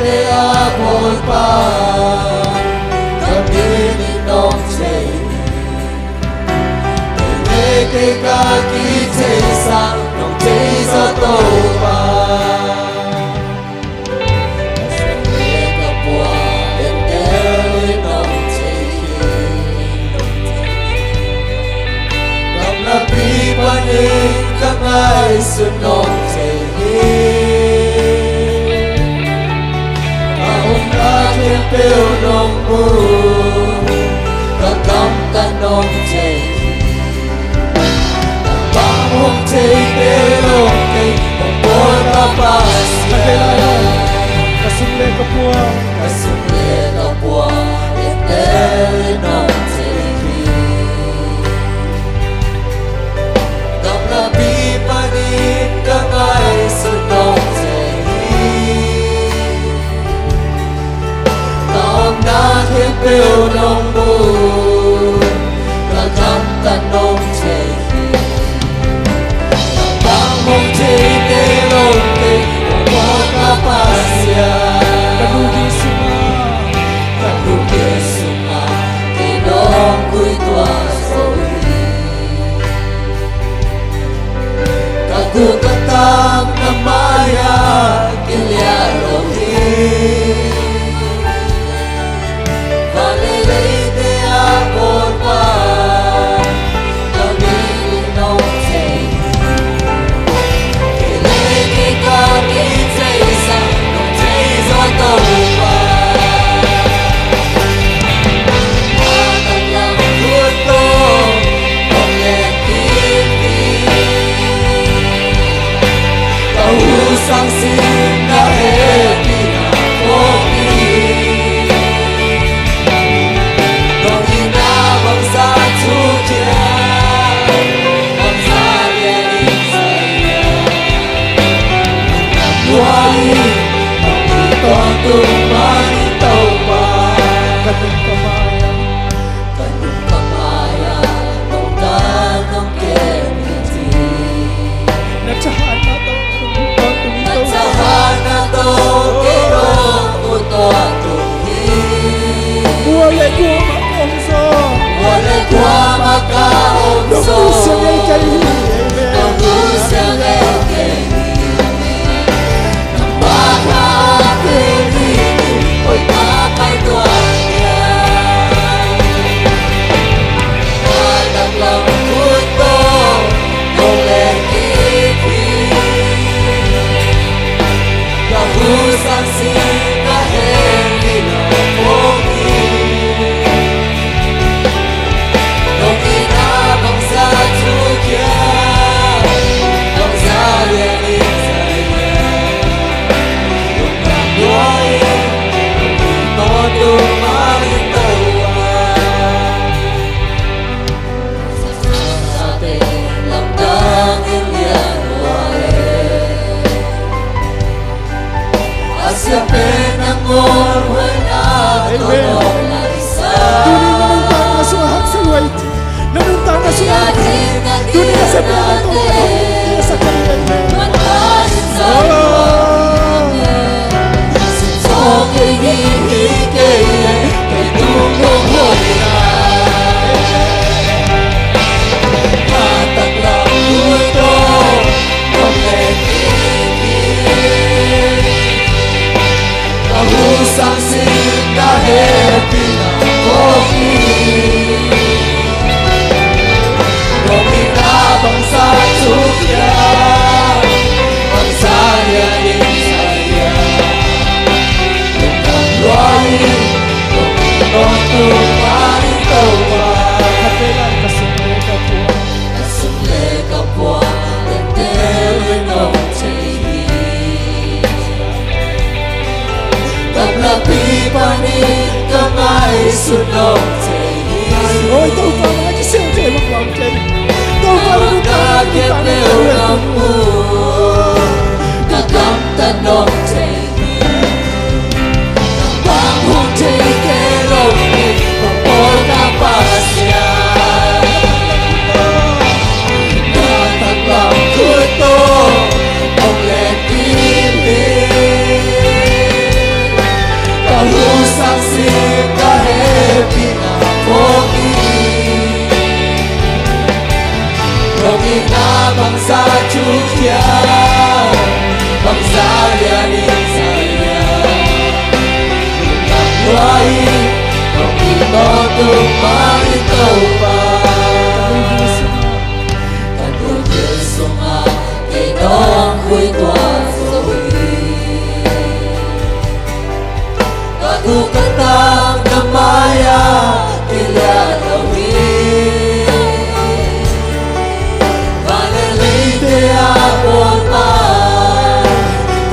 A Bawipa, ka min in nong thei hi. Kei le kei ka kitheisa nong thei zaw Topa. Ka sung le ka puan entel in nong thei hi. Gamlapi panin ka ngaihsun nong thei hi. Ka omna khempeuh nong mu, ka gamtat nong thei hi. Nang bang hong thei kei lo kei, hong bawl ka Pasian. Ka sung le ka puan, ka sung le ka puan entel in nong thei hi. Gamlapi panin ka ngaihsun nong thei hi. Ka omna khempeuh nong mu, ka gamtat nong thei hi. Nang bang hong thei kei lo kei, hong bawl ka Pasian. Ka lungsim sungah, ka lungsim sungah kei nong khui tuah zo hi. Ka guk ka tang na mai-ah kilian lo hi. Van le leite a Bawipa, ka min in nong thei hi. Kei le kei ka kitheisa nong thei zaw Topa. Ka nung ka mai-ah, ka nung ka mai-ah, nong dan nong kem hi. Na thahatna tawh, na thahatna tawh kei nong mu tuah tung hi. Kua le kua mah ka om zaw, kua le kua mah ka om zaw, nong nusia ngei kei hi. Amen. Nong nusia ngei kei hi. Amen. Tuni na nuntakna sungah haksa lua i. Na nuntakna sungah haksa. Tuni na sepna tawh ka tawh ka sak ka ni. Amen. Oh. Oi, Topa, na kisial thei mah bang kei. Topa, na nuntakna, na nuntakna, na nuntakna. Tung mah in Topa, ka lungsim sungah kei nong khuituah zo hi. Ka guk ka tang na mai-ah kilian lo hi. Van le leite a bawl pa,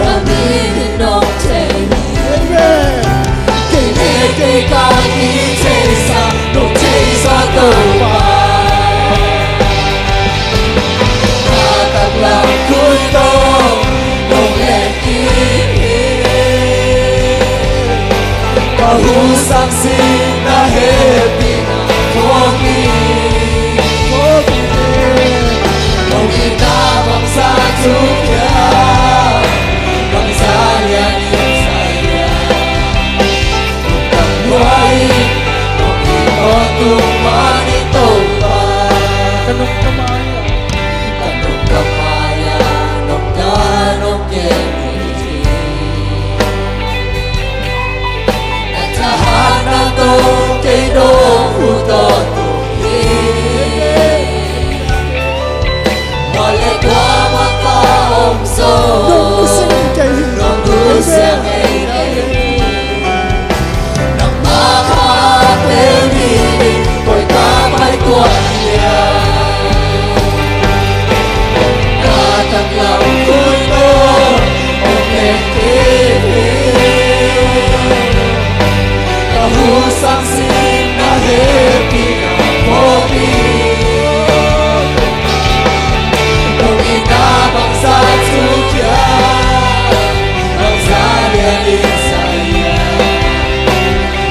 ka min in nong thei hi. Amen. Kei ne kei ka kitheisa, nong theisa Topa. Ka taklam khuitawh nong en kik hi. Ka hu sang sin na hehpihna phawk hi. Nong itna bangzah thukhia, bangzah lian in sa hia. Lungdam lua hi, nong it tawntung mah in Topa. Ka nung ka mai-ah, ka nung ka mai-ah nong ka nong kem hi. Na thahatna tawh kei nong huh tawntung hi. Mual le kuamah ka om zong nong nusia ngei kei hi. Nangmah kha tel ding in koi ka pai tuan hiam? Na taklam khuitawh nong en kik hi. Ka hu sang sin na hehpihna phawk hi. Nong itna bangzah thukhia, bangzah lian in sa hia.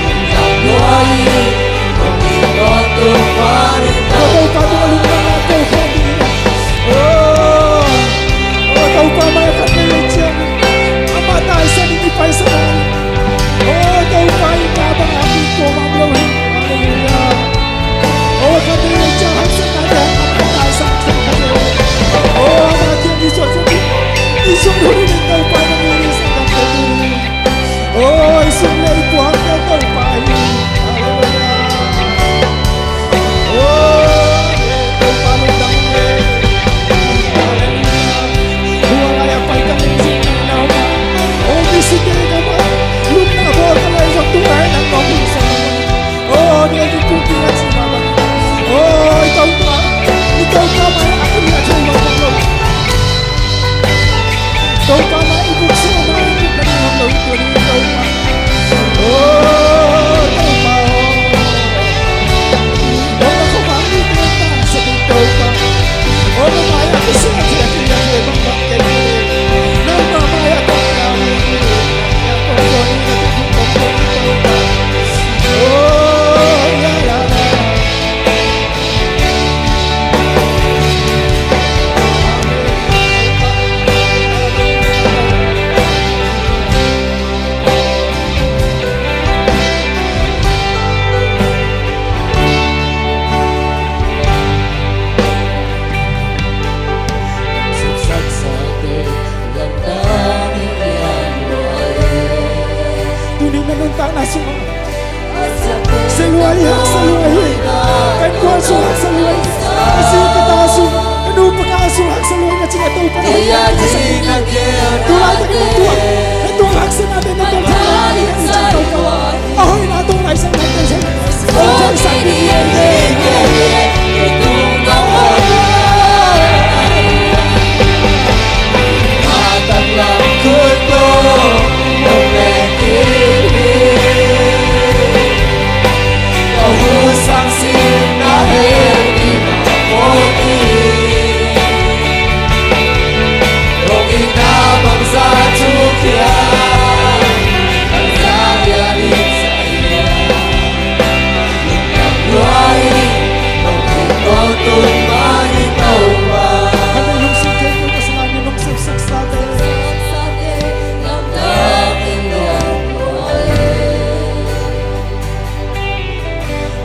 Lungdam lua hi, nong it tawntung mah in Topa. Topa tungah lungdam, Topa tungah. Oh, oh, Topa mai-ah khat vei lei ciang, amah taisan in i paisan. Oh, Topa in na bang a mi ko mam lo hi. Halleluijah. Oh, khat vei lei ciang haksatna te hang amah taisan khat vei. Oh, amah kiang i zuan hun, i zuan hun in Topa na mi i sa dam te tu. Oh, i sum le i puan te Topa hi. Halleluijah. Oh, Topa lungdam hi. Halleluijah. Hua lai a pai ka lungsim na nau ma. Oh, mi si te ka ma. Lungna bawl ka lai zong tu lai nang kong lungsim. Oh, ni a di tu ti na si ma ma. Oh, i Topa. I Topa ma a kun na thei ma ma lo. Topa mah i buk sung mah i buk na nuam lo i tun Topa. Oh, Topa aw. Oh, na khuavak mi teng tang sa ding Topa. Oh, na mai-ah ka sung a thei a thei a thei bang bang kei thei. Nangmah mai-ah ka kau hi. Ya kong kong ni na te kong kong ni Topa. Oh, ya la la. Tuni na nuntakna sungah Sa lua hi, haksa lua hi. Ka innkuan sung haksa lua hi. Ka zi ka ta sung, ka nu pa ka sung haksa lua hi. Ka cih a Topa na hoih na sa hi. Tu laitak i na tuak, na tuak haksatnate na tuak thahatnate na cih Topa. A hoihna tuak lai sang na tuak sang. Tuak sang ni ni ni.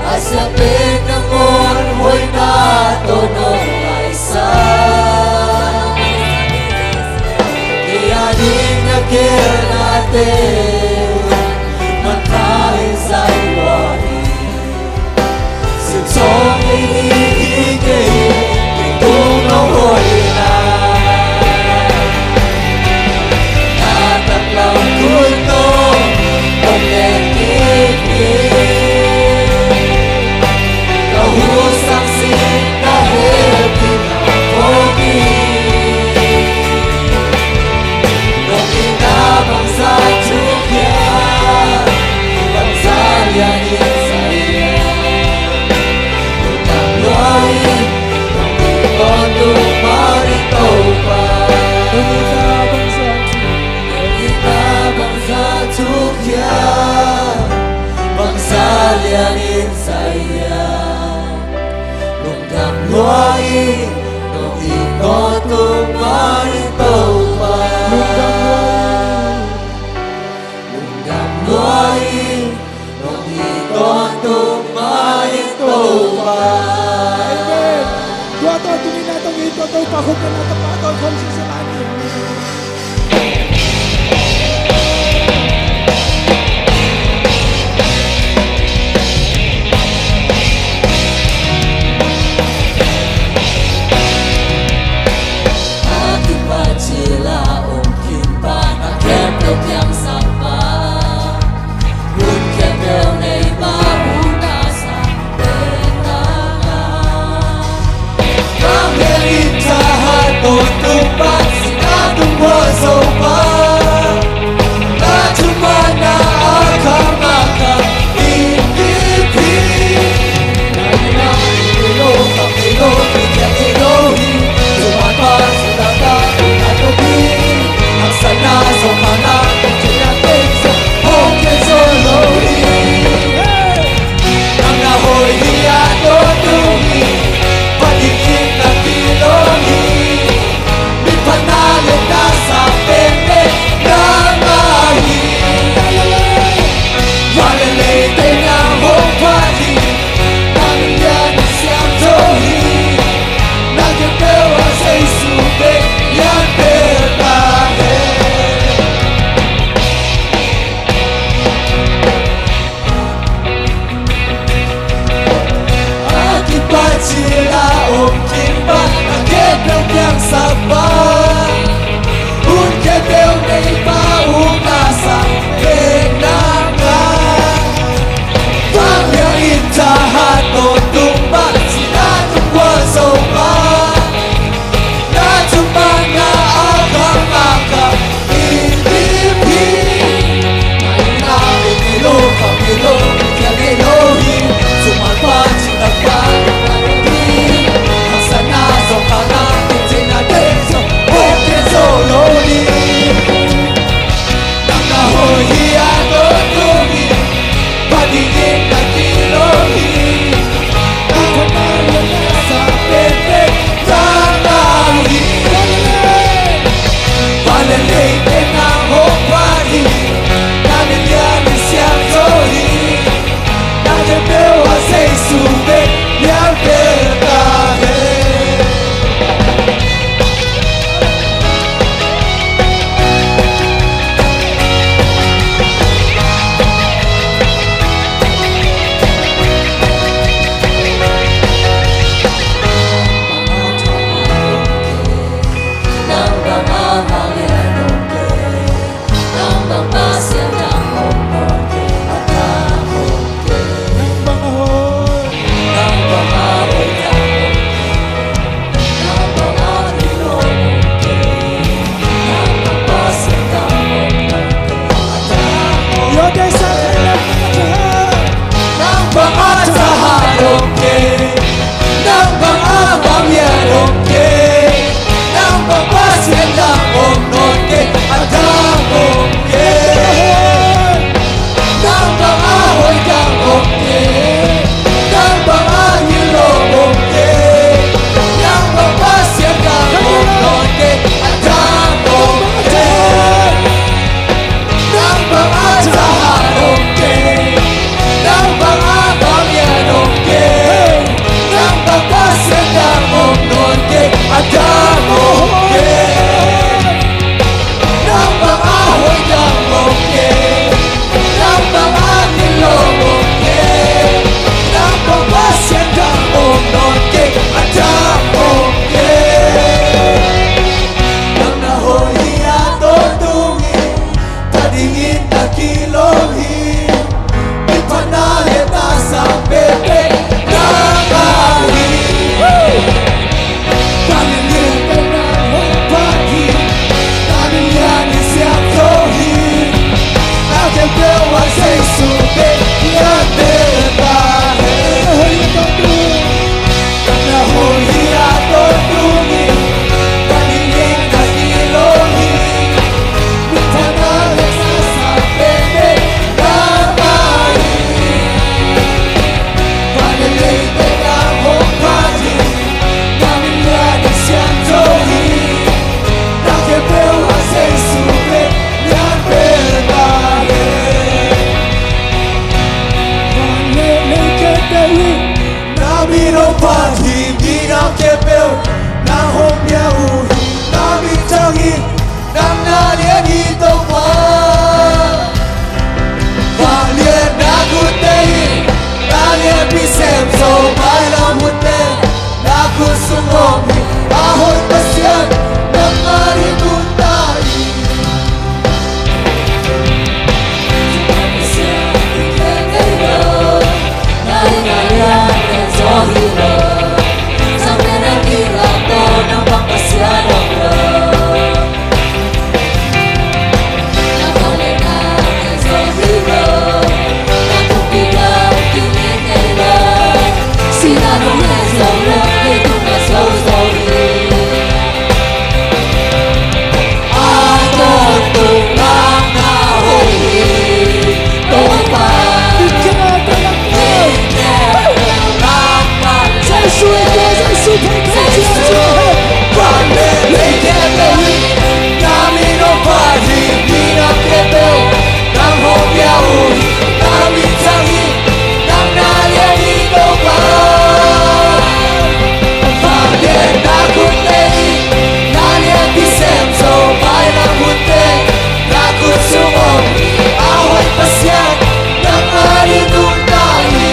A siangpaihna mun hoihna tawh nong laisan. Kei a ding na gelnate manpha in zai lua hi. Bangzah liangin sa hiam? Lungdam lua in nong it tawntung mah in Topa. Lungdam lua in, lungdam lua in nong it tawntung mah in Topa. Amen. Tua tawntung in na tong it tua Topa khut na tapa tawn khawm sisa lai ni. Ing in na kilawm hi. Mipha na le na sang penpen nangmah hi. Vanglian lian pen nang hong phat hi. Na min lian in siangtho hi. Na khempeuh ah Jesu pen lian pen ta hen. Na hoih hi a tawntung hi. Vanglian lian na kilawm hi. Mipha na le na sang penpen nangmah hi. Vanglian lian pen nang hong phat hi. Na min lian in siangtho hi. Na khempeuh ah Jesu pen lian pen ta hen. Vanglian lian khempeuh hi. Na min hong phat hi. Minam khempeuh nang hong pia uh hi. Na min thang hi. Nang na lian hi Topa. Vanglian na khut teh hi. Na lianpi sem zo mailam hun teh. Na khut sung om hi. A hoih Pasian nangmah in nungta hi.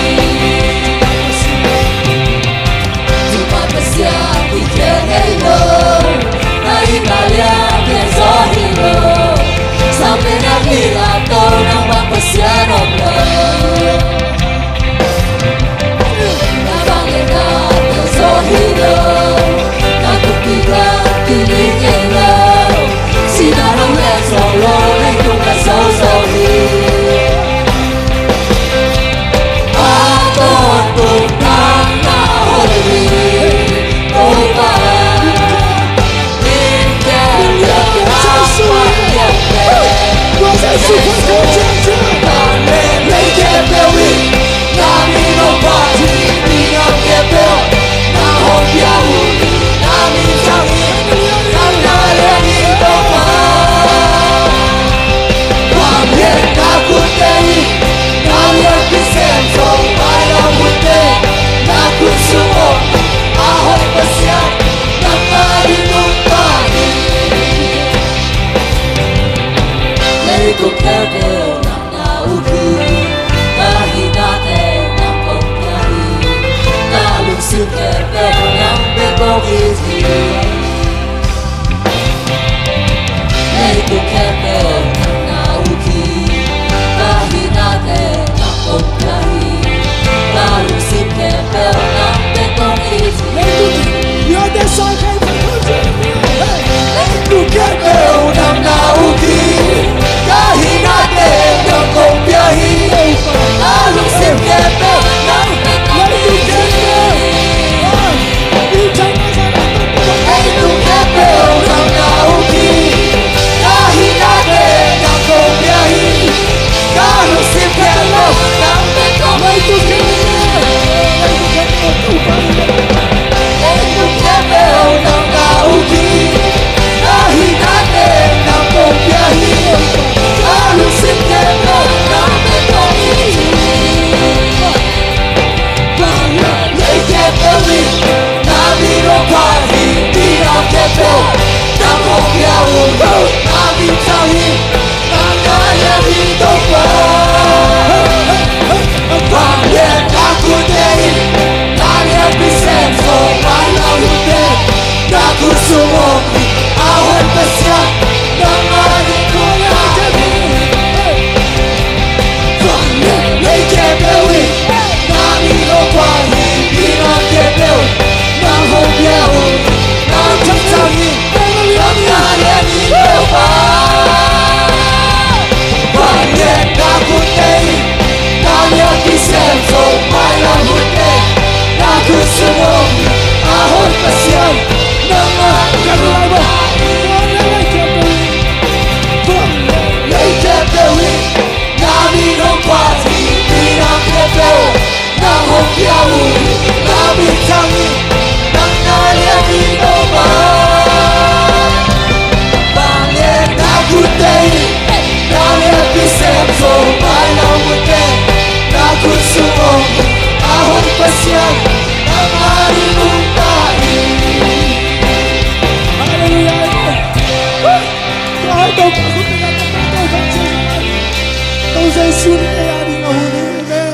Jesu in ei a ding a hun hi. Amen.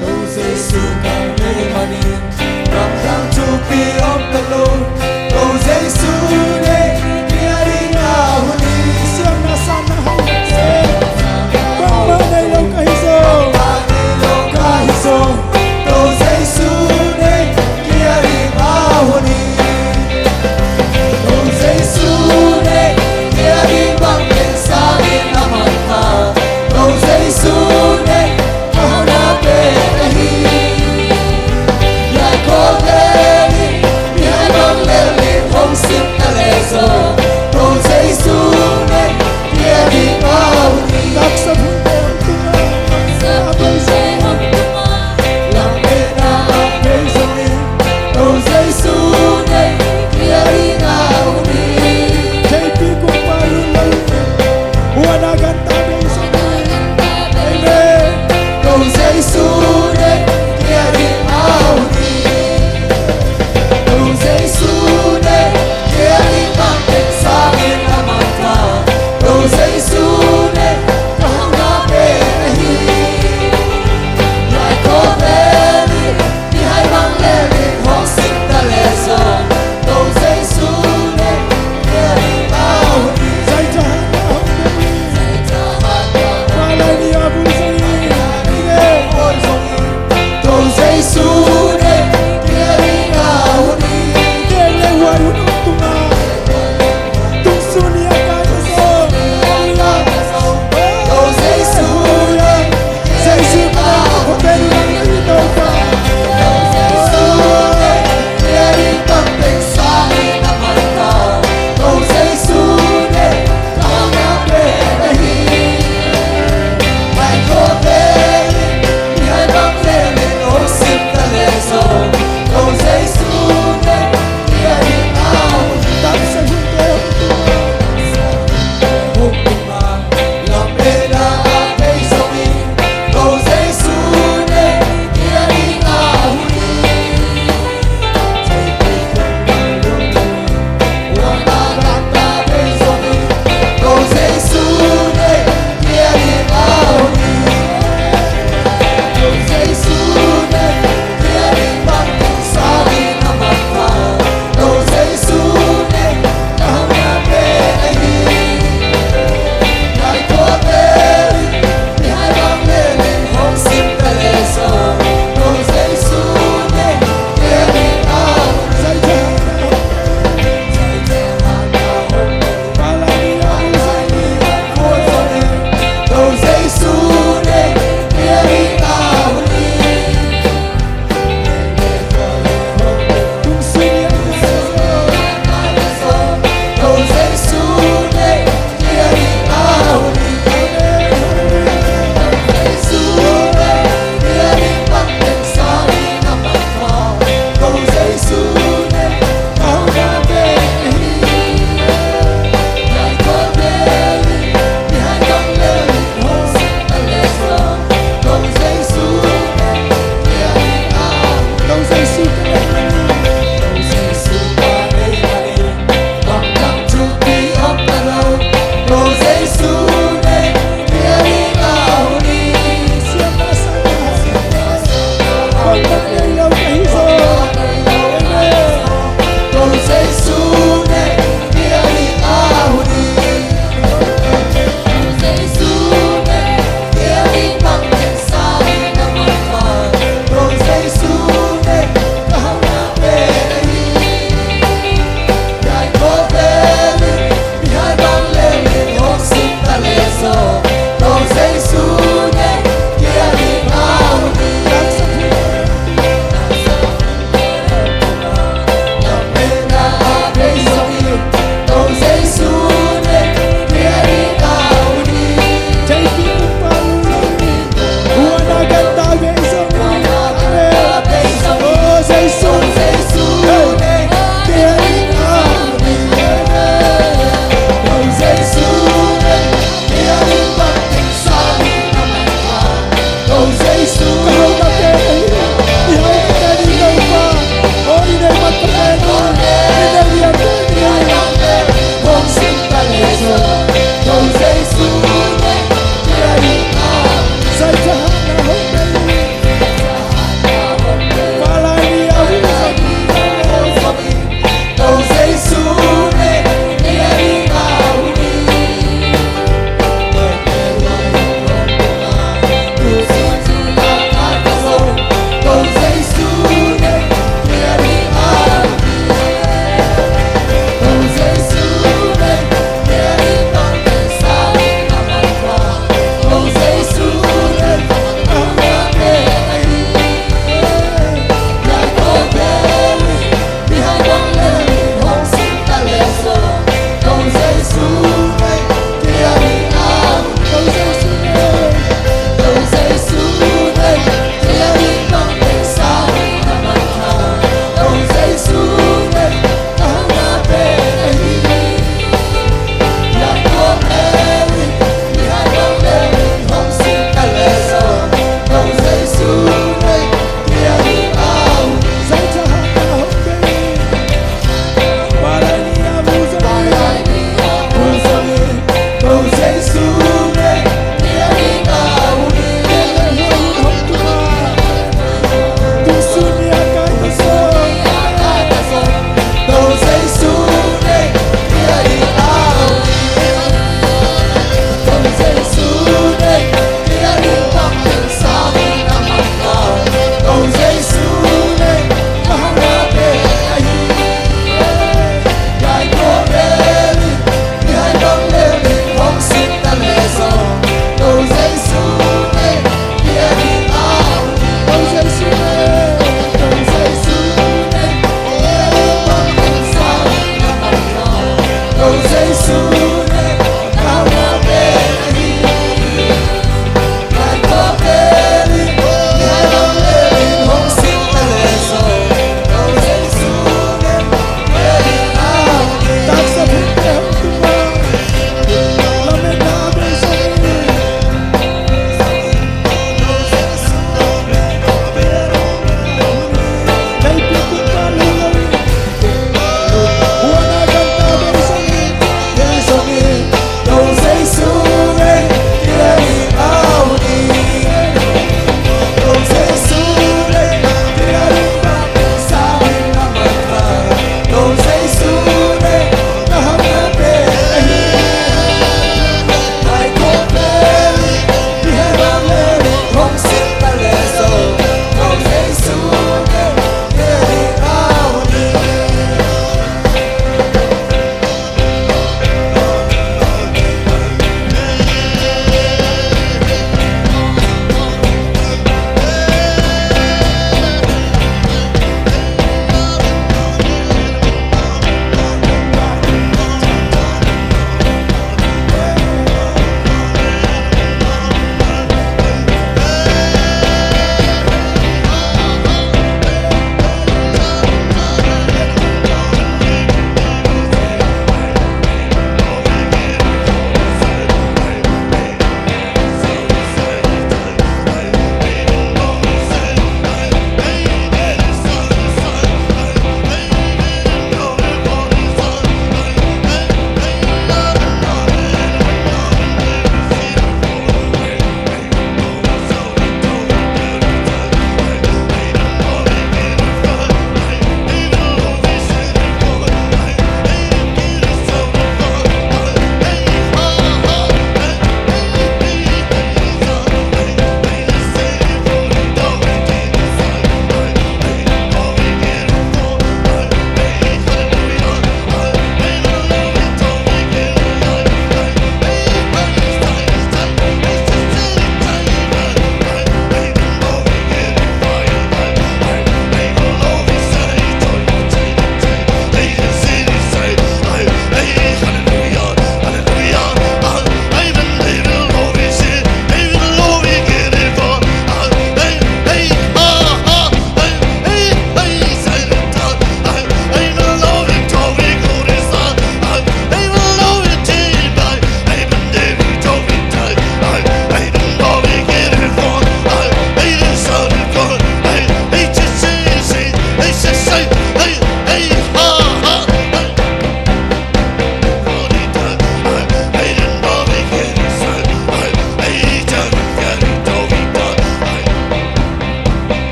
Tua Jesu ka neih manin gamdang thupi om ta lo. Tua Jesu in ei a ding a hun hi. Siamna sanna hai. Bangmah nei lo ka hi zaw. Bangmah nei lo ka hi zaw. Tua Jesu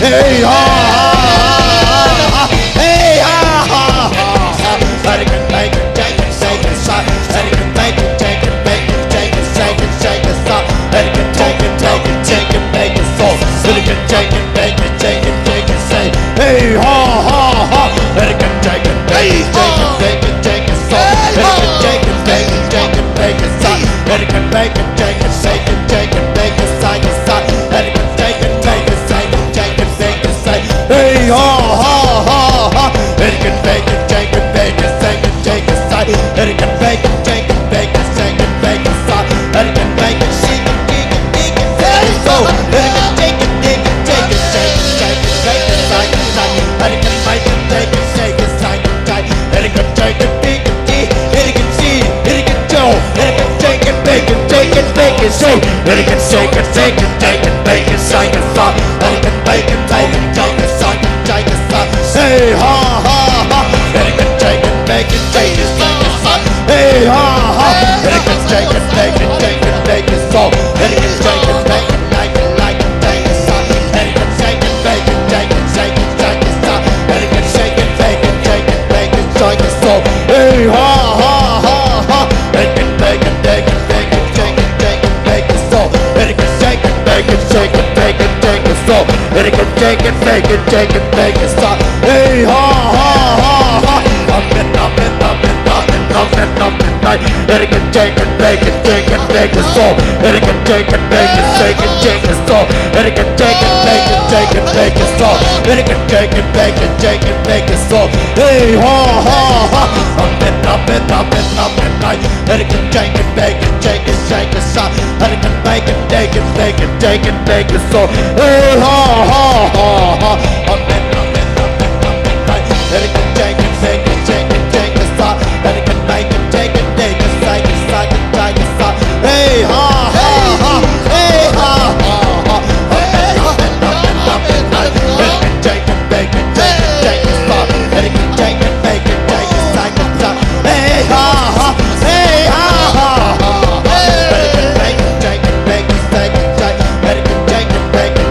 Hey, ha, ha, ha, ha. Hey, ha, ha, ha, ha. Hey, can bake it, take it, shake it, shake it. Hey, can bake it, take it, bake it, shake it, shake it, shake it, shake it. Hey, can take it, take it, take it, bake it, shake it, shake it, shake it. Hey, ha, ha, ha. Hey, can take it, take it, take it, bake it, shake it, shake it. Hey, can take it, take it, take it, bake it, shake it, shake it. Hey, can bake it, take it, shake it, shake it, bake it, shake it, shake it. Hey, can take it, take it, take it, shake it, shake it, shake it. Hey, ha, ha, ha, ha. Hey, can bake it, take it, bake it, shake it, shake it, shake it. Hey, can bake it, take it, bake it, shake it, bake it, shake it. Hey, can bake it, shake it, shake it, shake it, shake it, shake it, shake it, shake it, shake it, shake it, shake it, shake it. Hey, can bake it, take it, shake it, shake it, shake it, shake it. Hey, can take it, bake it, shake it, shake it, shake it, shake it, shake it, shake it. Hey, can shake it, shake it, shake it, bake it, shake it, shake it. Hey, can bake it, take it, take it, shake it, shake it, shake it. Hey, ha, ha, ha. Hey, can take it, bake it, take it, shake it, shake it. Hey, ha, ha. Hey, can take it, take it, take it, take it, so. Hey, can take it, take it, take it, take it, take it, so. Hey, can take it, bake it, take it, take it, take it, so. Hey, can take it, take it, take it, take it, take it, so. Hey, ha, ha, ha, ha. Hey, can take it, take it, take it, take it, take it, take it, so. Hey, can take it, take it, take it, take it, take it, so. Hey, can take it, take it, take it, take it, so. Hey, ha, ha, ha, ha. Amen, amen, amen, amen, amen, amen. Hey, can take it, take it, take it, take it, so. Hey, can take it, take it, take it, take it, so. Hey, can take it, take it, take it, take it, so. Hey, can take it, take it, take it, take it, so. Hey, ha, ha, ha. Amen, amen, amen, amen, amen. Hey, can take it, take it, take it, take it, so. Hey, can take it, take it, take it, take it, take it, so. Hey, ha, ha, ha, ha. Amen, amen, amen, amen, amen. Hey, can take it, take it, take it, take it, so. Hey, can take it, take it, take it, take it, take it, take it, so. Hey, ha, ha, ha. Hey, ha, ha, ha. Amen, amen, amen, amen, amen. Hey, can take it, take it, take it, take it, so. Hey, can take it, take it, take it, take it, take it, so. Hey, ha, ha. Hey, ha, ha, ha. Hey, can take it, take it, take it, take it, take it. Hey, can take it, take it,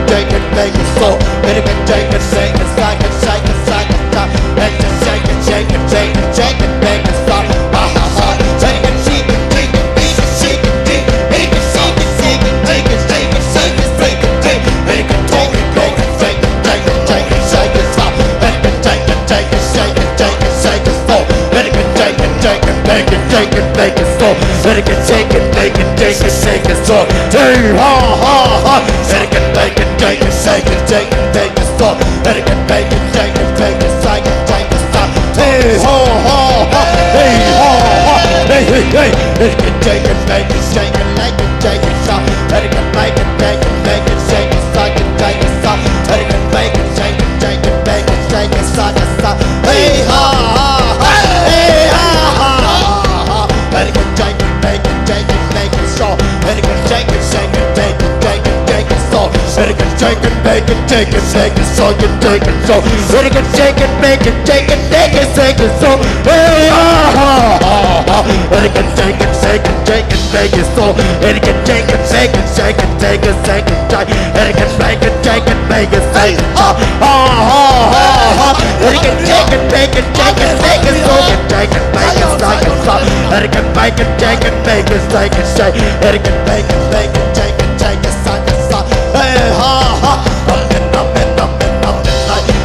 shake it, make it so. Let it get shake it, make it, shake it, shake it so. Hey, ha, ha, ha. Let it get make it, shake it, shake it, shake it, make it so. Let it get make it, shake it, make it, shake it, shake it so. Hey, ho, ho, ho. Hey, ho, ho. Hey, hey, hey. Let it get shake it, make it, shake it, make it, shake it so. Let it get make it, make it, make it, shake it, shake it, shake it so. Let it get make it, shake it, shake it, make it, shake it, shake it so. Hey, ha, ha, ha. Hey, ha, ha, ha, ha. Let it get shake it, make it, shake it, make it so. Let it get shake it, shake it, make it, shake it, shake it so. Let it get shake it, make it, shake it, shake it so. Get shake it so. Let it get shake it, make it, shake it, make it, shake it so. Hey, ha, ha, ha, ha. Let it get shake it, shake it, shake it, make it so. Let it get shake it, shake it, shake it, shake it, shake it, shake it. Let it get make it, shake it, make it, shake it so. Ha, ha, ha, ha. Let it get shake it, make it, shake it, make it so. Get shake it, make it, shake it so. Let it get make it, shake it, make it, shake it, shake. Let it get make it, make it, shake it, shake it, shake it so. Hey, ha, ha. Amen, amen, amen, amen.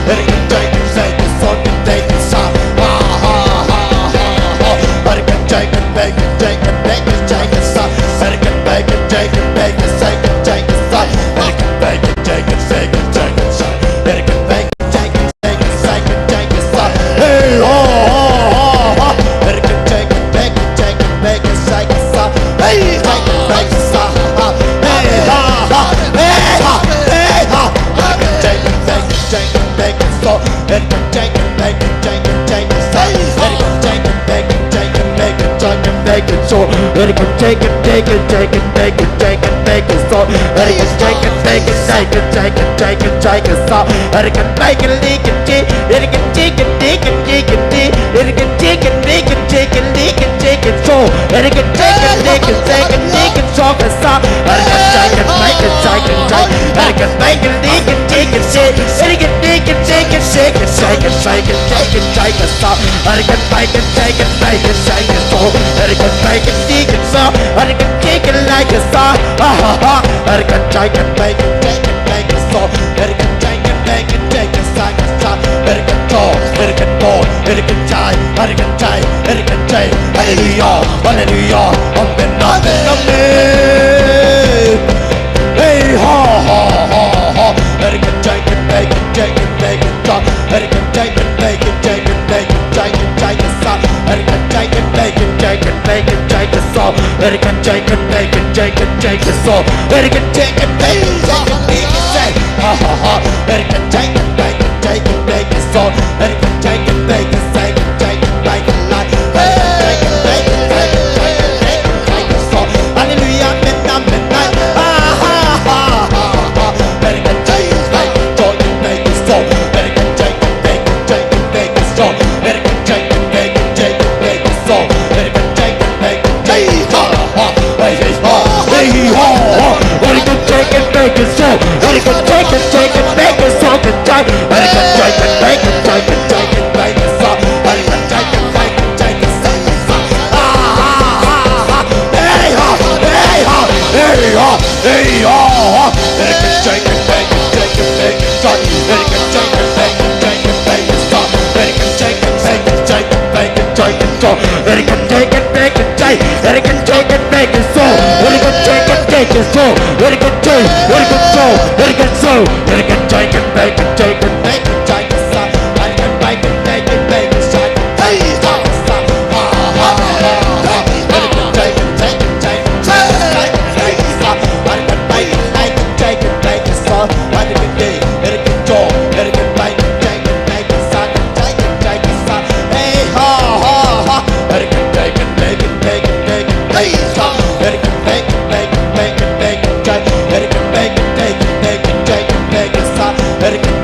Let it get shake it, shake it so. Get shake it so. Ha, ha, ha, ha, ha. Let it get shake it, make it, shake it, make it, shake it so. Let it get make it, shake it, make it, shake it, shake it so. Let it get make it, shake it, shake it, shake it, shake it. Let it get make it, shake it, shake it, shake it, shake it so. Hey, ho, ho, ho, ho. Let it get shake it, make it, shake it, make it, shake it so. Hey, shake it, make it so. Hey, ha, ha. Hey, ha. Hey, ha. Let it get shake it, make it, shake it, make it so. Let it get shake it, make it, shake it, shake it so. Let it get shake it, make it, shake it, make it, shake it, make it so. Let it get shake it, shake it, shake it, make it, shake it, make it so. Let it get shake it, make it, shake it, shake it, shake it, shake it so. Let it get make it, lick it, shake it, lick it, shake it, lick it, shake it, lick it, shake it, lick it, shake it, shake it so. Let it get shake it, lick it, shake it, lick it, shake it so. Let it get shake it, make it, shake it, shake it. Let it get make it, lick it, shake it, shake it, lick it, lick it, shake it, shake it, shake it, shake it, shake it, shake it so. Let it get make it, shake it, make it, shake it so. Let it get make it, lick it so. Let it get shake it like a song. Ha ha ha. Let it get shake it, make it, shake it, make it so. Let it get shake it, make it, shake it, shake it so. Let it get tall, let it get bold, let it get shy, let it get tight, let it get tight. Hallelujah, hallelujah. Amen, amen, amen. Hey, ha ha ha ha. Let it get shake it, make it, shake it, make it so. Let it get shake it, make it, shake it, make it, shake it, shake it so. Let it get shake it, make it, shake it, make it, shake it so. Let it get shake it, make it, shake it, shake it so. Let it get shake it, make it, shake it, make it, shake it. Ha ha ha. Let it get shake it, make it, shake it, make it so. Let it get shake it, make it, shake it, shake it, make it like. Let it get shake it, make it, shake it, shake it, make it, shake it so. Hallelujah, amen, amen, amen. Ha ha ha ha ha. Let it get shake it, make it, shake it, make it so. Let it get shake it, make it, shake it, make it so. Let it get shake it, make it, shake it, make it so. Let it get shake it, make it, shake it. Hey, hey, ha, hey, ha, ha. Let it get shake it, make it so. Let it get shake it, shake it, make it so. Get shake. Let it get shake it, make it, shake it, shake it, make it so. Let it get shake it, make it, shake it, shake it so. Ah, ah, ah, ah. Hey, ha, hey, ha, hey, ha, hey, ha, ha. Let it get shake it, make it, shake it, make it so. Let it get shake it, make it, shake it, make it so. Let it get shake it, make it, shake it, make it, shake it so. Let it get shake it, make it, shake. Let it get shake it, make it so. Let it get shake it, make it so. Let it get shake, let it get so. Let it get so. Let it get shake it, make it, shake it, make it, shake it so. Let it get make it, make it, make it, shake it. Hey, so, so. Ah, ah, ah, ah. Let it get shake it, shake it, shake it, shake it, shake it, shake it so. Let it get make it, make it, shake it, make it so. Let it get day, let it get joy, let it get make it, shake it, make it, shake it, shake it, shake it so. Hey, ha, ha, ha. Let it get shake it, make it, make it, make it, hey, so. Let it get make it, make it, make it, make it, shake. Let it get make it, make it, make it, shake it, make it so. Let it get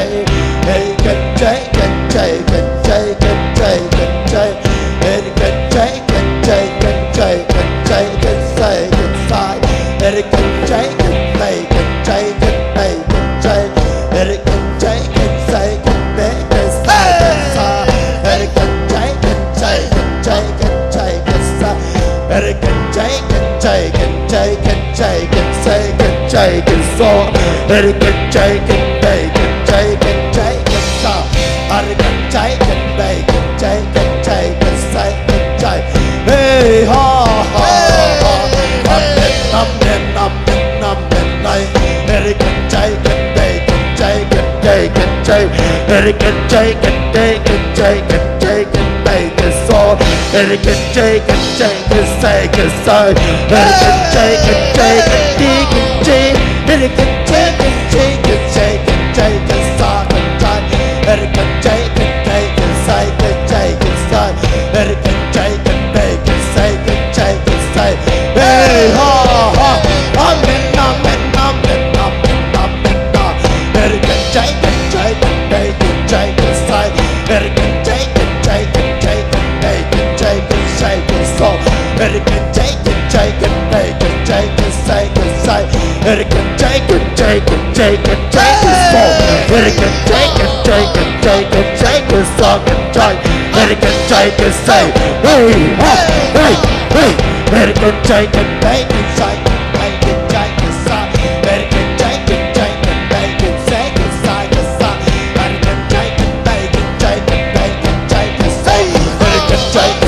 Hey, can, can, can, can, can, can, can, can, can, can, can, can, can, can, can, can, say, can, say. Hey, can, can, can, say, can, can, can, say, can, can, can, say, can, can, say, can, can, say, can, say, can, say. Hey, can, can, can, say, can, can, can, say, can, say. Hey, can, can, can, say, can, can, can, say, can, say, can, say, can, so. Hey, can, can, can, say, can, can, say, can, say, can, so. Hey, ha, ha, ha. Amen, amen, amen, amen, amen. Hey, can, can, can, say, can, can, can, say, can, say. Hey, can, can, can, say, can, can, can, say, can, say, can, so. Hey, can, can, can, say, can, say, can, say. Hey, can, can, can, say, can, can, can, say, can, say, can, say, can, say, can, say, can, sa, can, say. Hey, can, can, can, say, can, say, can, say, can, say. Hey, can, can, can, say, can, say, can, say, can, say. Hey, ha, ha. Amen, amen, amen, amen, amen, amen. Hey, can, can, can, say, can, say, can, say, can, say. Hey, can, can, can, say, can, say, can, say, can, say, can, say, can, so. Hey, can, can, can, say, can, say, can, say, can, say, can, say. Hey, can, can, can, say, can, say, can, say, can, so. Hey, can, can, can, say, can, say, can, say, can, so, can, say. Hey, can, can, can, say. Hey, ha, hey, hey. Hey, can, can, can, say, can, say, can, say, can, say, can, so. Hey, can, can, can, say, can, say, can, say, can, so. Hey, can, can, can, say, can, say, can, say, can, say, can, say. Hey, can, can,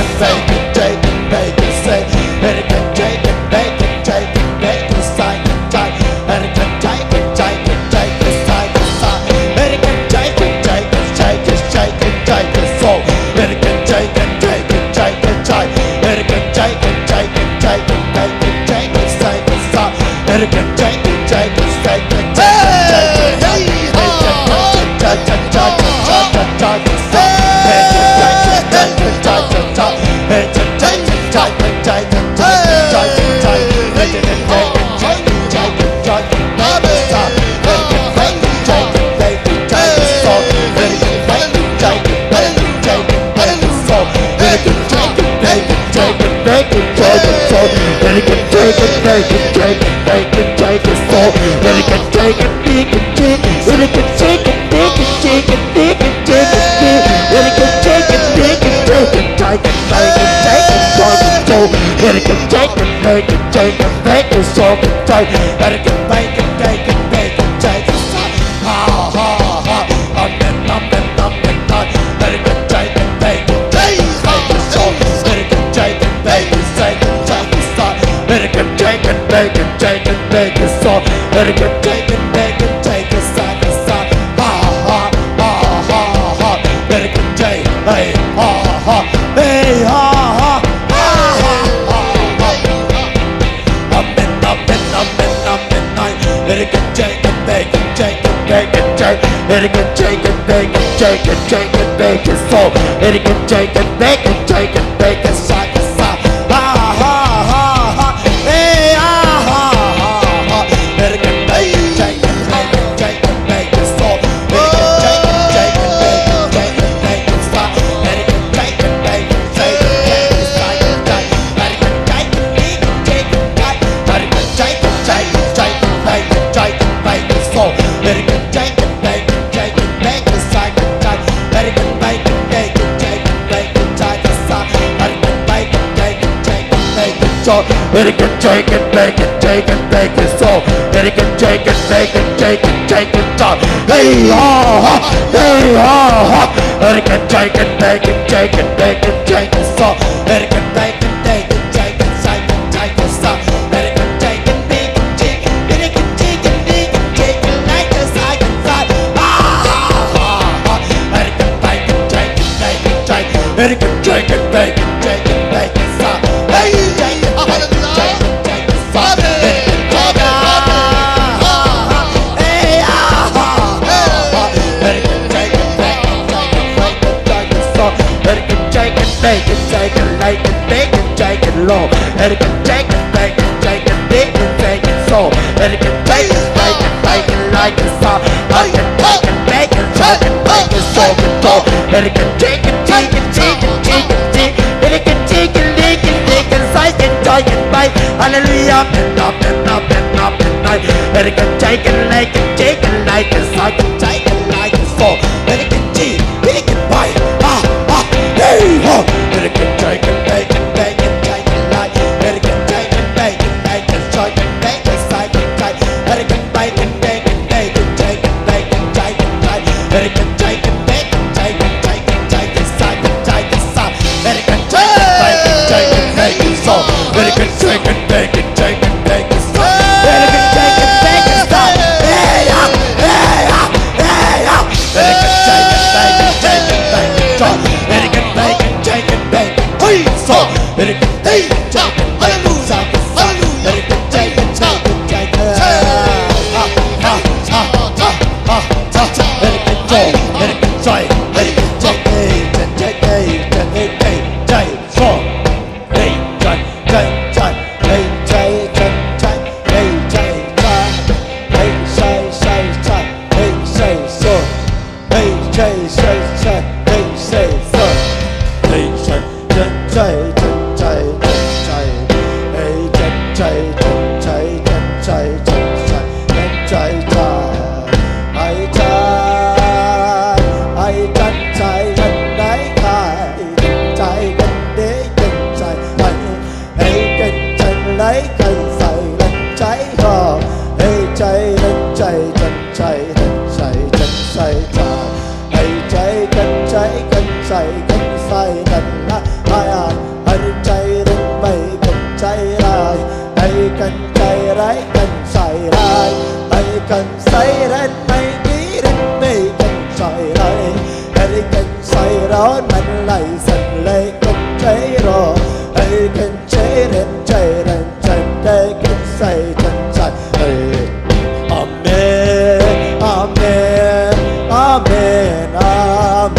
Amen, amen, amen,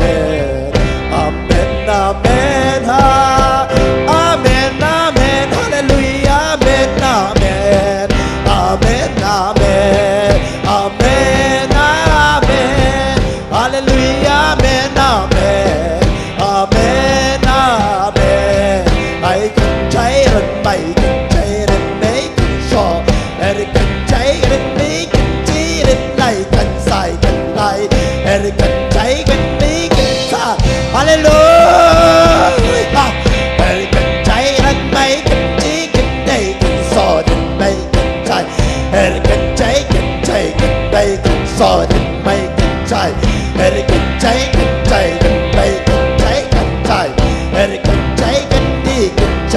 amen, amen, ha. Amen, amen,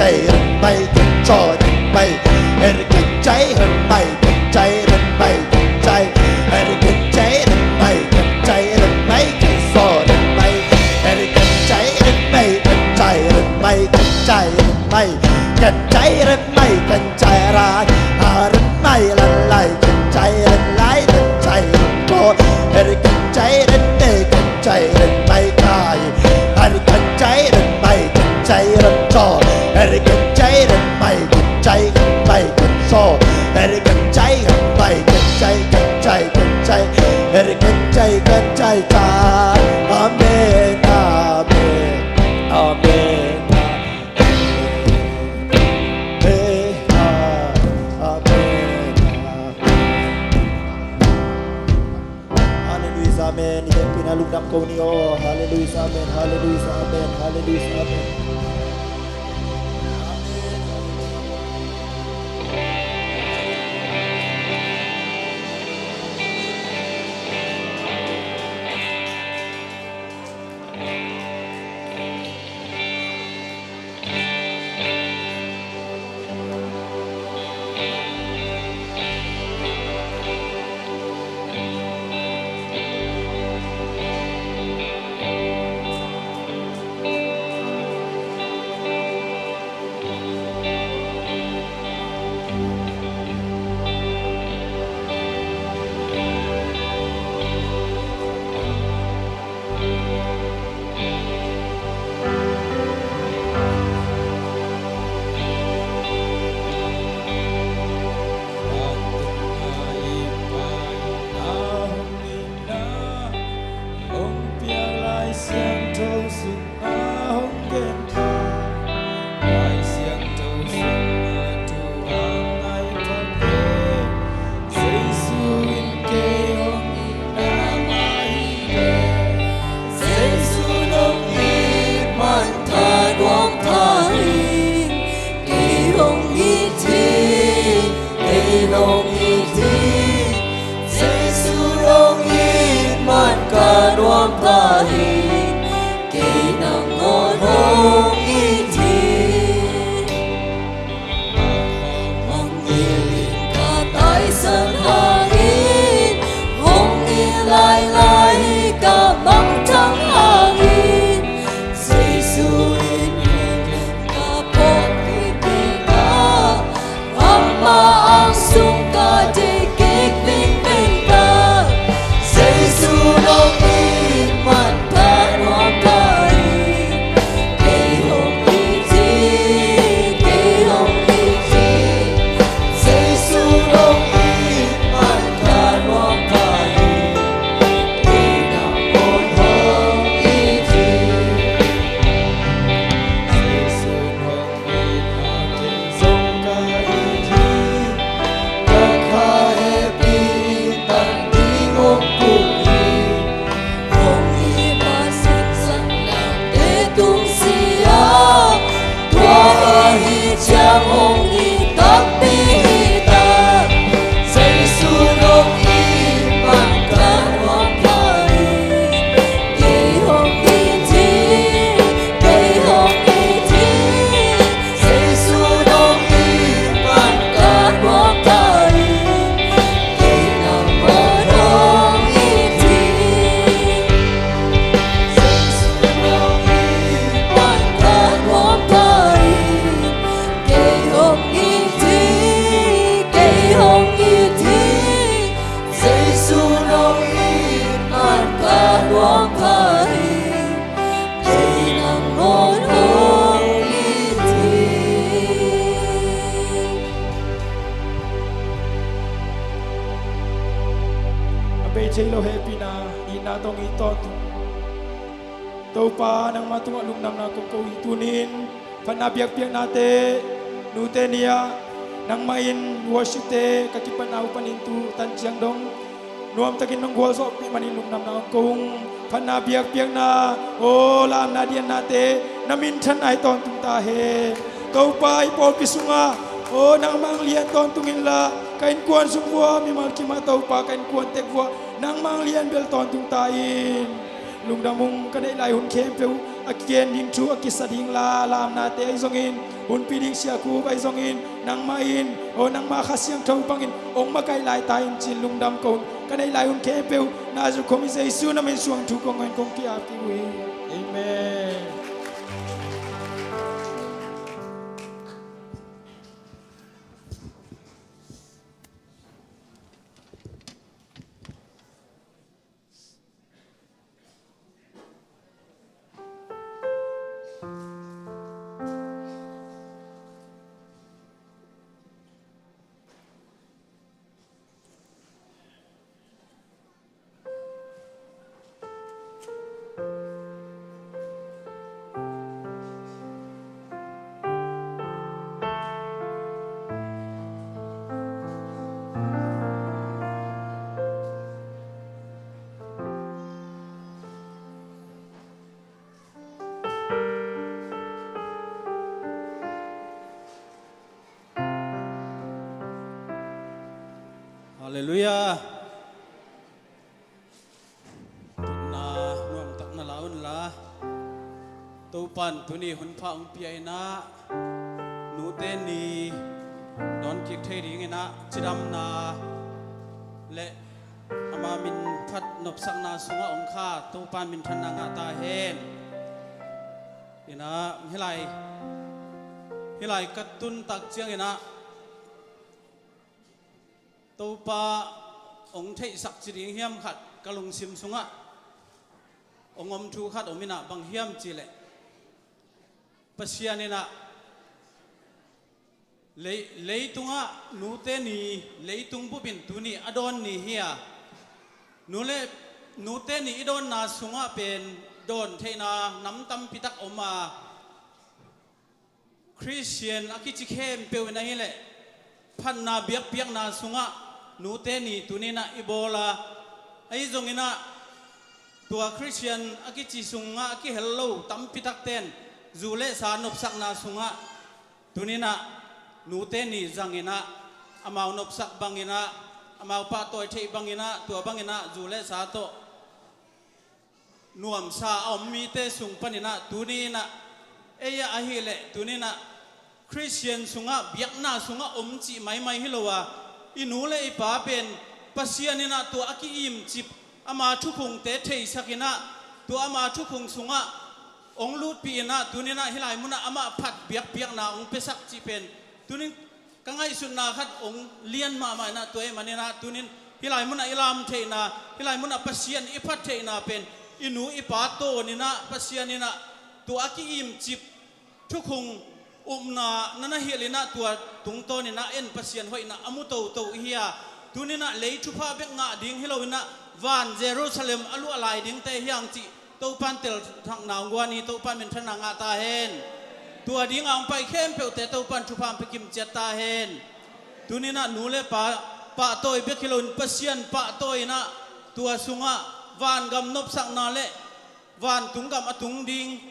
ใจเริ่มไม่กันจอเริ่มไม่เอริกันใจเริ่มไม่กันใจเริ่มไม่กันใจเอริกันใจเริ่มไม่กันใจเริ่มไม่กันจอเริ่มไม่เอริกันใจเริ่มไม่กันใจเริ่มไม่กันใจเริ่มไม่กันใจเริ่มไม่กันใจร้ายอาเริ่มไม่ละลายกันใจเริ่มลายกันใจเริ่มโกรธเอริกันใจเริ่มเตะกันใจเริ่มไม่กาย Hari kan cai ren mai kan cai ren cho. Hari kan cai ren mai kan cai ren mai kan cho. Hari kan cai ren mai kan cai kan cai kan cai. Hari kan cai kan cai cai. Amen, amen, amen, amen. Amen. Hallelujah, amen. I biakpiakna lungdam ko ni aw. Hallelujah, amen. Hallelujah, amen. Hallelujah, amen. Jesu in kei hong itna mah hi ve. Jesu in hong it man ka nuam pha hi. Kei hong it hi, kei hong it hi. Jesu in hong it man ka nuam pha hi. Kei nangawn hong it hi. Hong ngilh in ka taisan hangin, hong ngilh lailai hi ka mangthang hangin. Jesu in hong ngilh ka phawk hi kei ta, amah ang sung ka deih kik vingveng ta. Jesu in hong it man ka nuam pha hi. Kei hong it hi, kei hong it hi. Jesu in hong it man ka nuam pha hi. Kei nangawn hong it hi. Jesu in hong it a, kei zong ka it hi. Ka kha hehpih in tan ding hong puk hi. Hong it man singsang lamte tung si a, tua ahih ciang hong it takpi hi ta. Jesu in hong it man ka nuam pha hi. Kei hong it hi, kei hong it hi. Jesu in hong it man ka nuam pha hi. Kei nangawn hong it hi. Jesu in hong it man ka nuam pha hi. Kei hong it hi, kei hong it hi. Jesu in hong it man ka nuam pha hi. Kei nangawn hong it hi. A bei thei lo hehpihna, itna tawh hong it tawntung Topa, nangma tungah lungdamna kong ko hi. Tuni-in phatna biakpiaknate, nute ni-ah nangmah in worshipte ka kipatna uh panin tu tan ciang dong nuamtakin nong gualzawhpih manin lungdamna hong ko ung. Phatna biakpiakna, aw, lamna diannate na minthanna hi tawntung ta hen. Topa, hih pawlpi sungah, aw, nangmah hong lian tawntung inla, ka innkuan sung vuah, mimal kimah Topa, ka innkuan tek vuah nangmah hong lian bel tawntung ta in. Lungdam ung, ka neih lai hun khempeuh a kigen ding thu a kisa ding la, lamnate ahi zongin, hunpi ding siakup ahi zongin, nangmah in, aw nangmah Kha Siangtho bangin hong makaih lai ta in ci-in lungdam ko. Ka neih lai hun khempeuh Nazareth khuami Jesu na min suang thu kong ngen kong ki-ap kik uh hi. Amen. Halleluiah. Tutna nuamtak na la unla, Topan tuni hun pha hong pia in ah, nute ni dawn kik thei dingin ah cidamna le ama min phat nopsakna sungah hong kha Topan minthanna ngah ta hen. In ah hih lai, hih lai ka tun tak ciangin ah Topa hong theihsak ci ding hiam khat ka lungsim sungah hong om thu khat om in ah, bang hiam cih leh Pasian in ah lei, leitungah nute ni, leitung bupin tuni a dawn ni hi a, nu le nute ni i dawnna sungah pen dawn theihna nam tampi tak om a, Khristian a kici khempeuh in ahih leh phatna biakpiakna sungah nute ni tuni in ah i bawl a, ahi zongin ah tua Khristian a kici sungah a kihel lo tampi takte in zu le sa nopsakna sungah tuni in ah nute ni zangin ah amau nopsak bangin ah, amau pahtawi theih bangin ah, tua bangin ah zu le sa tawh nuamsa a om mite sung panin ah tuni in ah, ei ah ahih leh tuni in ah Khristian sungah biakna sungah om cih maimai hi lo a, i nu le i pa pen Pasian in ah tua a ki-imcip ama thukhungte theisak in ah, tua ama thukhung sungah hong lutpih in ah tuni in ah hih lai munah amah phat biakpiakna hong piasak cih pen tuni in ka ngaihsutna khat hong lian mahmah in ah, tua ahih manin ah tuni in hih lai munah i lam theihna, hih lai munah Pasian i phat theihna pen i nu i pa tawn in ah Pasian in ah tua a ki-imcip thukhung upna na na hilh in ah tua tungtawn in ah en Pasian hoihna a mu toto i hi a, tuni in ah lei thupha bek ngah ding hi lo in ah van Jerusalem a luah lai dingte hi hang cih Topan telthakna hong guan hi. Topan minthanna ngah ta hen. Tua dinga hong pai khempeuhte Topan thupha hong pia kim ciat ta hen. Tuni in ah nu le pa pahtawi bek hi loin Pasian pahtawi in ah tua sungah vangam nopsakna le vantung gam a tung ding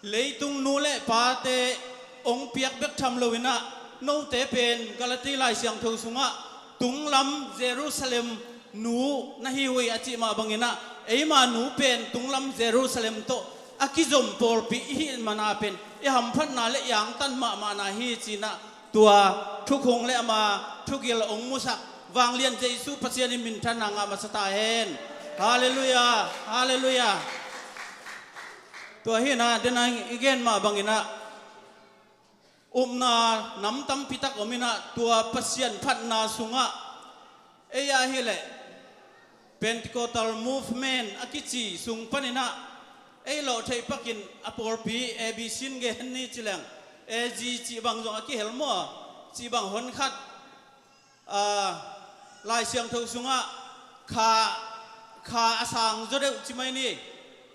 leitung nu le pate hong piak bek tham lo in ah, note pen Galati Lai Siangtho sungah tunglam Jerusalem nu na hi uh hi a cih mah bangin ah, eima nu pen tunglam Jerusalem tawh a kizom pawlpi i hih mana pen i hamphatna le i angtan mahmahna hi ci in ah, tua thukhung le ama thugil hong musak vanglian Jesu Pasian in minthanna ngah masa ta hen. Halleluiah, halleluiah. Tua hi in ah, den a i gen mah bangin ah upna nam tampi tak om in ah, tua Pasian phatna sungah ei ah hi leh Pentecostal movement a kici sung panin ah ei lawh theih pakin a pawlpi A B C in gen ni ci leng, A G cih bang zong a kihel maw, cih bang hon khat, ah, Lai Siangtho sungah kha, kha a sang zaw deuh ci mai ni,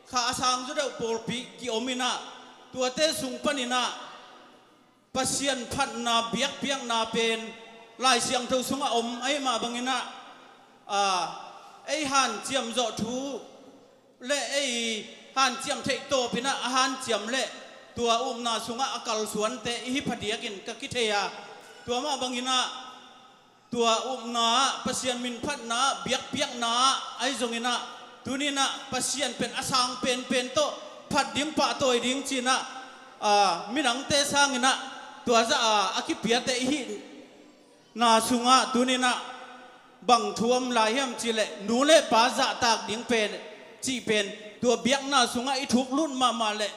kha a sang zaw deuh pawlpi kiom in ah, tuate sung panin ah Pasian phatna biakpiakna pen Lai Siangtho sungah om ahih mah bangin ah, ah, ei hanciam zawh thu le ei hanciam theih tawpin ah a hanciam le tua upna sungah a kalsuante i hi phadiakin ka kithei a, tua mah bangin ah tua upna ah, Pasian min phatna ah, biakpiakna ah ahi zongin ah, tuni in ah Pasian pen a sang penpen tawh phat ding, pahtawi ding ci-in ah, aa, midangte sangin ah tua zah a, a kipiate i hihna sungah tuni-in ah bang thu om lai hiam cih leh, nu le pa zahtak ding pen, cih pen, tua biakna sungah i thuk lut mahmah leh,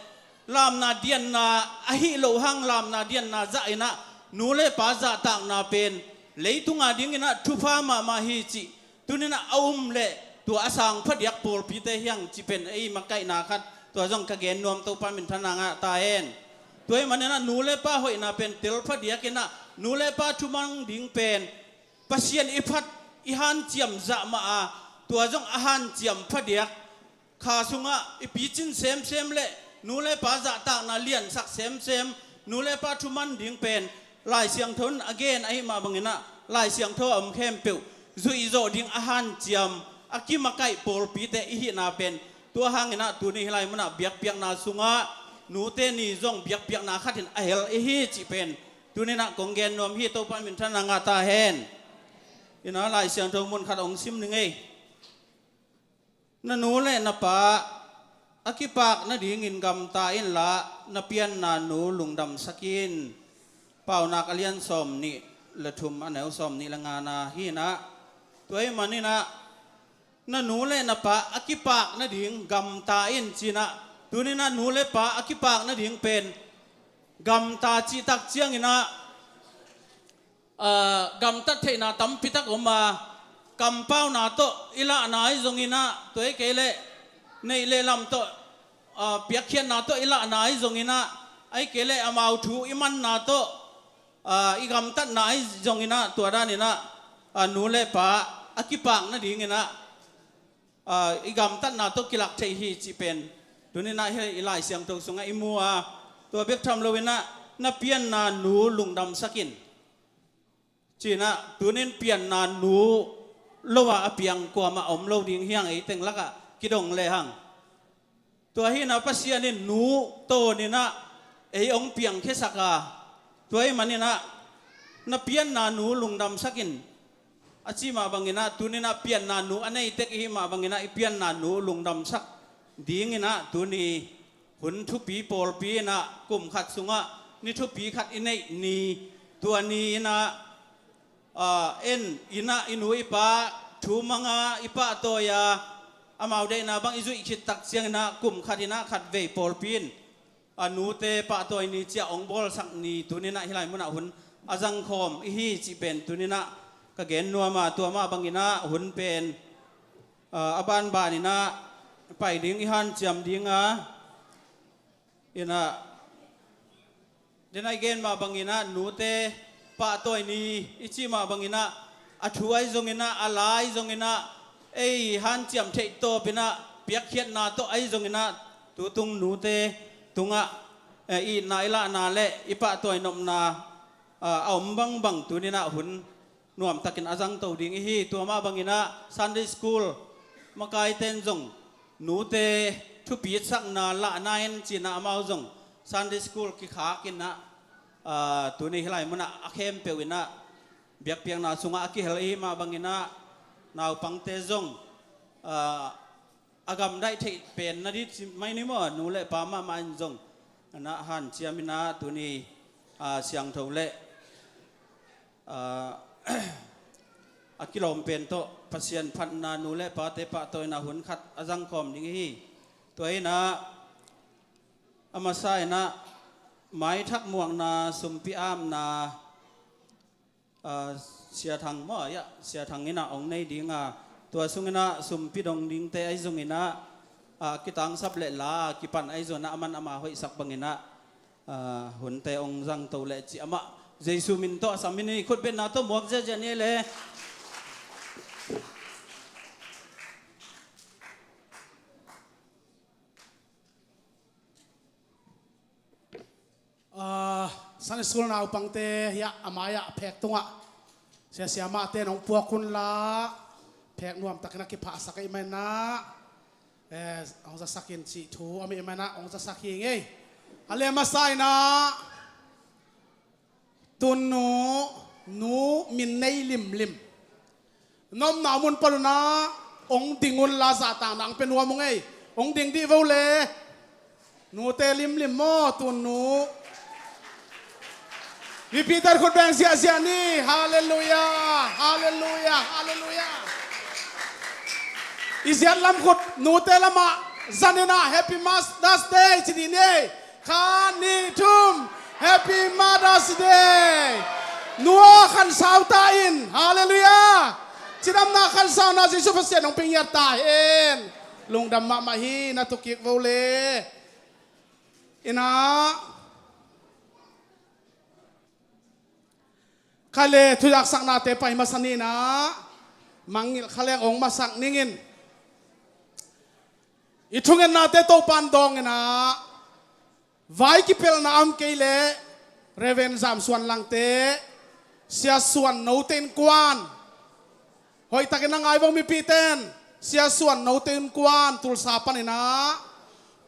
lamna dianna, ahih loh hang lamna dianna zahin ah nu le pa zahtakna pen leitung a dingin ah thupha mahmah hi cih tuni-in ah a um leh, tua a sang phadiak pawlpite hi hang cih pen ei makaihna khat, tua zong ka gen nuam, Topa minthanna ngah ta hen. Tua ahih manin ah nu le pa hoihna pen tel phadiakin ah, nu le pa thumang ding pen Pasian i phat, i hanciam zah mah a, tua zong a hanciam phadiak, kha sungah i picin semsem leh nu le pa zahtakna liansak semsem, nu le pa thuman ding pen Lai Siangtho in a gen ahih mah bangin ah, Lai Siangtho a om khempeuh zuihzawh ding a hanciam, a kimakaih pawlpite i hihna pen, tua hangin ah tuni hih lai munah biakpiakna sungah nute ni zong biakpiakna khatin a hel i hi cih pen tuni-in ah kong gen nuam hi. Topa minthanna ngah ta hen. Ina, Lai Siangtho mun khat hong sim ning ei. Na nu le na pa a kipak nadingin gamta inla, na pianna nu lungdamsak in. Paunak a lian sawmnih le thum, a neu sawmnih le ngana hi-in ah, tua ahih manin ah na nu le na pa a kipak nading gamta in ci-in ah, tuni-in ah nu le pa a kipak nading pen gamta cih tak ciangin ah, aa, gamtat theihna tampi tak om a, kampauna tawh i lahna ahi zongin ah, tua hi kei leh neih le lam tawh, aa, piakkhiatna tawh i lahna ahi zongin ah, ahih kei leh amau thu i manna tawh, aa, i gamtatna ahi zongin ah, tua danin ah, aa, nu le pa a kipak nadingin ah, aa, i gamtatna tawh kilak thei hi cih pen tuni-in ah hih i Lai Siangtho sungah i mu a, tua bek tham loin ah na pianna nu lungdamsak in. Ci-in ah, tuni-in pianna nu lo a a piang kuamah om lo ding hi hang, ei teng lakah kidong lehang. Tua hi-in ah Pasian in nu tawnin ah ei hong piangkhiasak a, tua ahih manin ah na pianna nu lungdamsak in, a cih mah bangin ah, tuni-in ah pianna nu a nei tek i hih mah bangin ah i pianna nu lungdamsak dingin ah tuni hun thupi pawlpi in ah, kum khat sungah ni thupi khat i neih ni, tua ni-in ah, aa, en in ah i nu i pa thu mang a, i pahtawi a, amau deihna bang i zuih khit tak ciangin ah kum khat in ah khat vei pawlpi in, aa, nute pahtawi ni ci-a hong bawlsak ni, tuni-in ah hih lai munah hun a zangkhawm i hi cih pen tuni-in ah ka gen nuam a, tua mah bangin ah hun pen, aa, a banbanin ah pai ding i hanciam ding a, in ah, den a i gen mah bangin ah nute pahtawi ni i cih mah bangin ah, a thu ahi zongin ah, a la ahi zongin ah, ei hanciam theih tawpin ah piakkhiatna tawh ahi zongin ah, tutung nute tungah, eh, i itna i lahna le i pahtawi nopna, aa, a om bangbang tuni-in ah hun nuamtakin a zangto ding i hi. Tua mah bangin ah Sunday school makaite in zong nute thupitsakna lahna in ci-in ah amau zong Sunday school kikhakin ah, aa, tuni hih lai munah a khempeuh in ah biakpiakna sungah a kihel i hih mah bangin ah naupangte zong, aa, a gamdaih theih pen na ding ci mai ni maw, nu le pa mahmah in zong in ah hanciamin ah tuni, aa, siangtho le, aa, a kilawm pen tawh Pasian phatna, nu le pate pahtawina hun khat a zangkhawm ding i hi. Tua hi-in ah a masa in ah maithak muakna, sumpi apna, aa, Sia Thang maw, ya, Sia Thang in ah hong nei ding a, tua sungin ah sumpi dong dingte ahi zongin ah, aa, kitangsap le la kipan ahi zongin ah, aman ama hoihsak bangin ah, aa, hunte hong zangto leh ci, amah Jesu min tawh a sam hi ni. Khutbetna tawh muak ziahziah ni le. Ah, Sunday school naupangte hiah a mai-ah phek tungah sia siamahte in hong puak unla, phek nuamtakin a kiphahsak ahih manin ah, eh, hong zasak in cih thu om ahih manin ah hong zasak hi ing ei. A leh a masa in ah Tunu, nu min nei limlim. Na omna mun pan un ah hong ding unla, zahtakna hong pia nuam ung ei. Hong ding dih vo le. Nute limlim maw, tun nu? Mipite khut beng ziahziah ni. Halleluiah, halleluiah, halleluiah. I ziat lam khut nute lamah zanin ah Happy Mother's Day ci dih ni. Khat, nih, thum. Happy Mother's Day. Nu aw, khansau ta in. Halleluiah. Cidamna khansauna Jesu Pasian hong pia ngiat ta hen. Lungdam mahmah hi, na tu kik vo le. Inah, kha le thuzaksaknate pai masa ni inah, mangngilh kha leng hong masak ning in. I thungetnate Topan dawng inah, vai kipelhna om kei leh Reverend Zam Suan Langte, Sia Suan Note Innkuan, hoihtakin a ngai vo mipite in, Sia Suan Note Innkuan Tulsa panin ah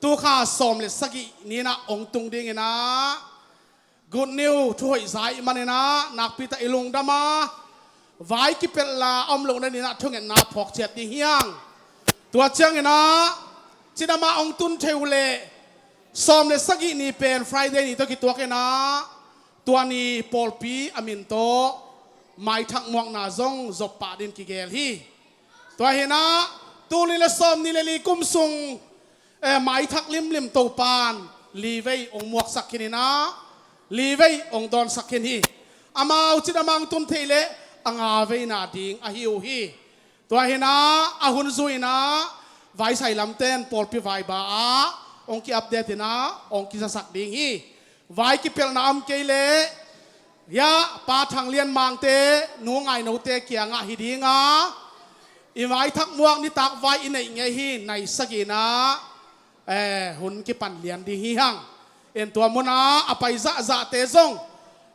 tu kha sawm le sagih ni inah hong tung ding inah, good news, thuhoih za ahih manin ah nakpi tak i lungdam a, vai kipelhna om lohna ni inah thungetna phawk ciat ding hi hang. Tua ciangin ah cidam ah hong tun thei uh leh, sawm le sagih ni pen Friday ni tawh kituak inah, tua ni pawlpi a min tawh maithak muakna zong zop pah dingin kigel hi. Tua hi inah, tul nih le sawmnih le li kum sung, eh, maithak limlim Topan li vei hong muaksak khin inah, li vei hong dawnsak khin hi. Amau cidam ah hong tun thei leh a nga veina ding ahi uh hi. Tua hi inah, a hun zui inah vaisai lamte in pawlpi vaiba ah hong ki-update inah hong kizasak ding hi. Vai kipelhna om kei leh, hiah Pa Thang Lian Mangte, Nu Ngai Note kiangah hi ding a, i maithak muak nitak vai i neih ngei hi, nai sagih inah, eh, hun kipan lian ding hi hang. En, tua mun ah a pai zahzahte zong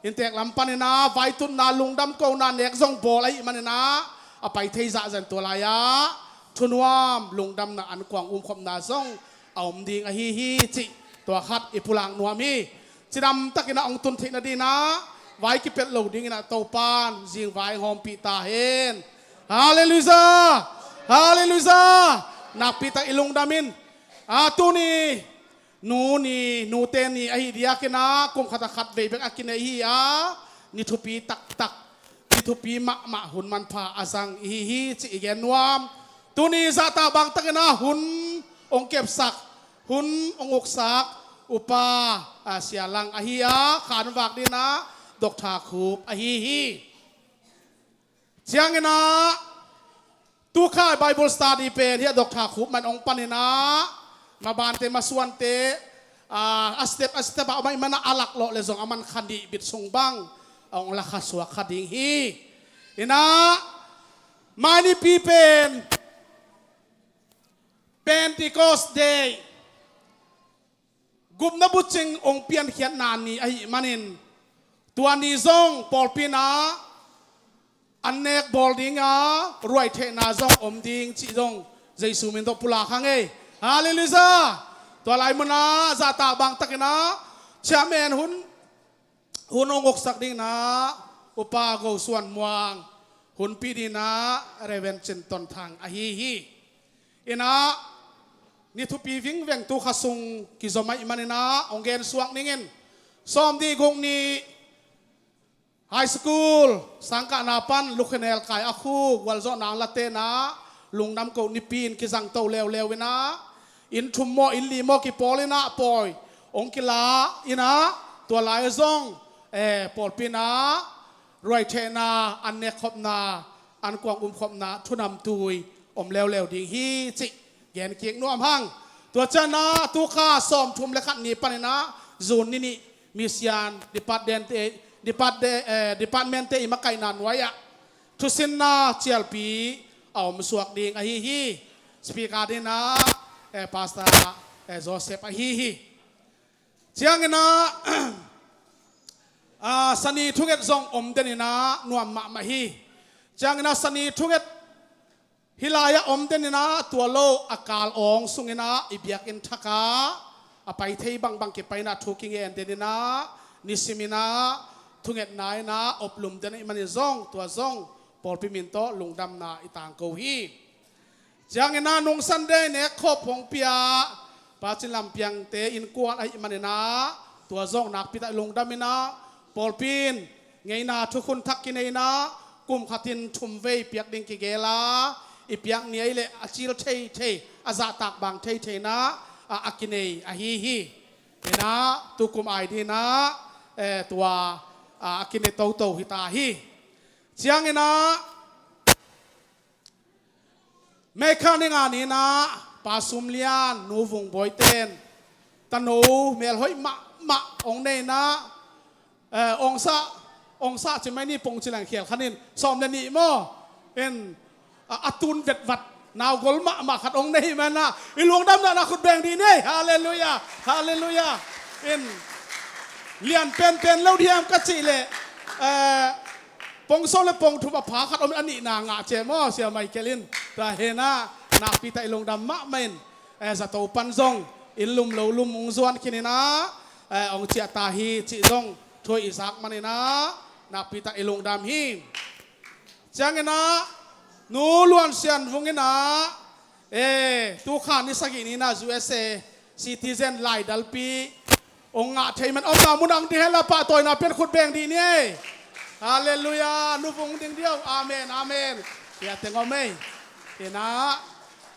inntek lam panin ah vaitutna, lungdam kohna nek zong bawl ahih manin ah, a pai thei zahzah in tua lai ah thunuam lungdamna ankuang umkhopna zong a om ding ahi hi cih tua khat i pulak nuam hi. Cidam takin ah hong tun theih nading inah vai kipelh lo ding inah Topan zingvai hong hawmpih ta hen. Halleluiah! Halleluiah! Nakpi tak i lungdam in, a, tuni nu ni, nute ni ahih diak inah kum khat ah khat vei bek a kinei hi a, ni thupi taktak, ni thupi mahmah hun manpha a zang i hi hi cih i gen nuam. Tuni zahtak bang takin ah hun hong kepsak, hun hong uksak Upa, a, Sia Lang ahi a, khanvak ding inah Doctor Khup ahi hi. Ciangin ah tu kha Bible study pen hiah Doctor Khup mah in hong panin ah, mabante masuante, a, a step a step ah om ahih manin ah a laklawh leh zong a man kha nih bit sung bang a hong lakha suak kha ding hi. Inah, mai Nipi pen Pentecost Day, gupna bucing hong piankhiatna ni ahih manin, tua ni zong pawlpi inah an nek bawl ding a, ruai theihna zong om ding cih zong Jesu min tawh pulak hang ei. Halleluiah! Tua lai mun ah zahtak bang takin ah chairman hun, hun hong uksak ding inah Upa Go Suan Muang, hunpi ding inah Reverend Cin Ton Thang ahi hi. Inah, ni thupi vingveng tu kha sung kizom ahih manin ah hong gen suak ning in. Sawmnih guk ni high school sangkahna pan lukhenel kai a khu gualzawhna hong late inah, lungdam koh nipi in kizang to leuleu inah, inn thum maw inn li maw kipawl inah pawi hong kila inah, tua lai zong, eh, pawlpi inah ruai theihna, an nek khopna, ankuang um khopna thunamtui om leuleu ding hi cih gen kik nuam hang. Tua ciangin ah tu kha sawmthum le khat ni panin ah June ni nih, mission department te, depart-, eh, department te i makaihna nuai ah thusinna cialpi a om suak ding ahi hi. Speaker ding inah, eh, Pastor, eh, Joseph ahi hi. Ciangin ah, a, Sani thunget zong om den inah nuam mahmah hi. Ciangin ah Sani thunget hih lai ah om den inah, tua lo a kal awng sung inah i biakinn thak ah a pai thei bangbang kipai inah thu kingen den inah, nisim inah thungetna inah oplum den ahih manin zong, tua zong pawlpi min tawh lungdamna i tangko hi. Ciangin ah nung Sunday nek khop hong pia Pa Cin Lam Piangte innkuan ahih manin ah, tua zong nakpi tak i lungdam in ah, pawlpi in ngeina thukhun thak kinei in ah, kum khat in thum vei piak ding kigel a, i piak ni ahih leh a cil thei thei, a zahtak bang thei thei in ah, a, a kinei ahi hi. In ah, tukum ai ding in ah, eh, tua, a, a kinei toto hi ta hi. Ciangin ah, May kha ni nga ni in ah, Pa Sum Lian, Nu Vung Bawi ten tanu melhoih mahmah hong nei in ah, eh, hong sah, hong sah ci mai ni, pong ci leng khial khan in, sawm le nih maw? In, a, a tun vetvat, naugol mahmah khat hong nei man ah, i lungdamna na khut beng dih ni. Halleluiah, halleluiah. In, lian penpen lo diam ka cih leh, eh, pong sawm le pong thum a pha khat om in, a nihna ngah ci maw, Sia Michael in. Tua hi in ah, nakpi tak i lungdam mahmah in, eh, zato pan zong inn lum lo lum hong zuan khin in ah, eh, hong ciah ta hi cih zong thu i zak man in ah, nakpi tak i lungdam hi. Ciangin ah, Nu Luan Sian Vung in ah, eh, tu kha ni sagih ni in ah, U S A citizen laidalpi hong ngah thei man, omna mun ah hong ding hen la, pahtawina pian khut beng dih ni. Halleluiah, Nu Vung ding dih o. Amen, amen. Tua teng om ei. In ah,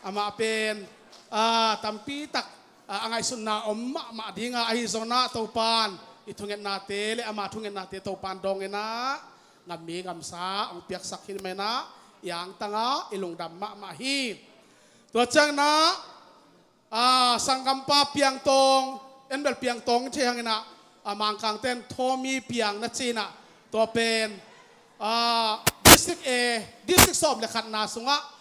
amah pen, ah, tampi tak, ah, a ngaihsutna om mahmah ding a, ahi zongin ah Topan i thungetnate le ama thungetnate Topan dawng in ah, ngam mi ngamsa hong piaksak hi man in ah, i angtang a, i lungdam mahmah hi. Tua ciangin ah, a, sanggampa Piang Tawng, en bel Piang Tawng thei hang in ah, a, Mangkang ten Thawmi Piang na ci in ah, tua pen, a, District A, District sawm le khatna sungah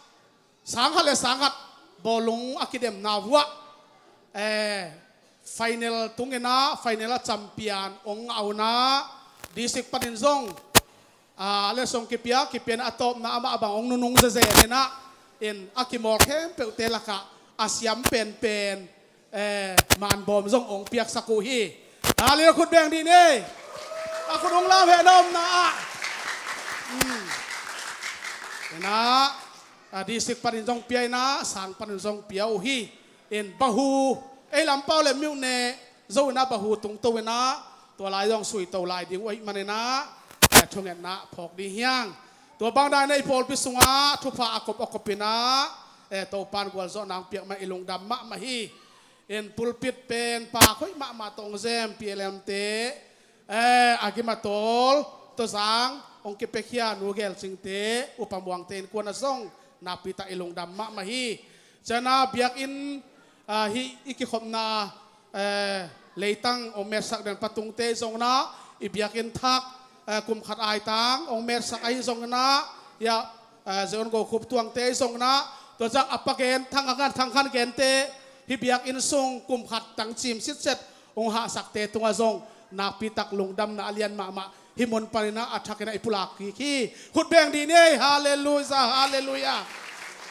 sang khat le sang khat bawlung a kidemna vuah, eh, final tung in ah, final a champion hong ngah uh in ah, District panin zong, a, le song kipia, kipia in ah, a tawpna amah bang hong nunung zezen in ah, in a kimawl khempeuhte lakah a siam penpen, eh, manbawm zong hong piaksak uh hi. Halleluiah, khut beng dih ni. A khut hong lam heh na omna ah. Hmm. In ah, a, District panin zong pia in ah, sang panin zong pia uh hi. In bahu, ei lam pau le miuh ne, zo in ah bahu tungto in ah, tua lai zong suito lai ding uh ahih man in ah, eh, thungetna phawk ding hi hang. Tua bang dan in ah i pawlpi sungah thupha a kop a kop in ah, eh, Topan gualzawhna hong piak man i lungdam mahmah hi. In pulpit pen pa khoih mahmah tawh hong zem P L M te, eh, a gim a tawl, Tawzang hong kipiakhia Nu Gel Cingte, Upa Muangte innkuan ah zong nakpi tak i lungdam mahmah hi. Ciangin ah biakinn, ah, hih i kikhopna, eh, leitang hong metsak den Pa Tungte zong in ah, i biakinn thak, eh, kum khat aitang hong metsak ahi zong in ah, ya, eh, Zion Go Khup Tuangte ahi zong in ah, tua ciang a pa gen, Thang Khan, Thang Khan Gente, hih biakinn sung kum khat tang cim sitset hong hahsakte tungah zong nakpi tak lungdamna a lian mahmah. Hih mun panin ah a thak in ah i pulak kik hi. Khut beng dih ni. Halleluiah, halleluiah.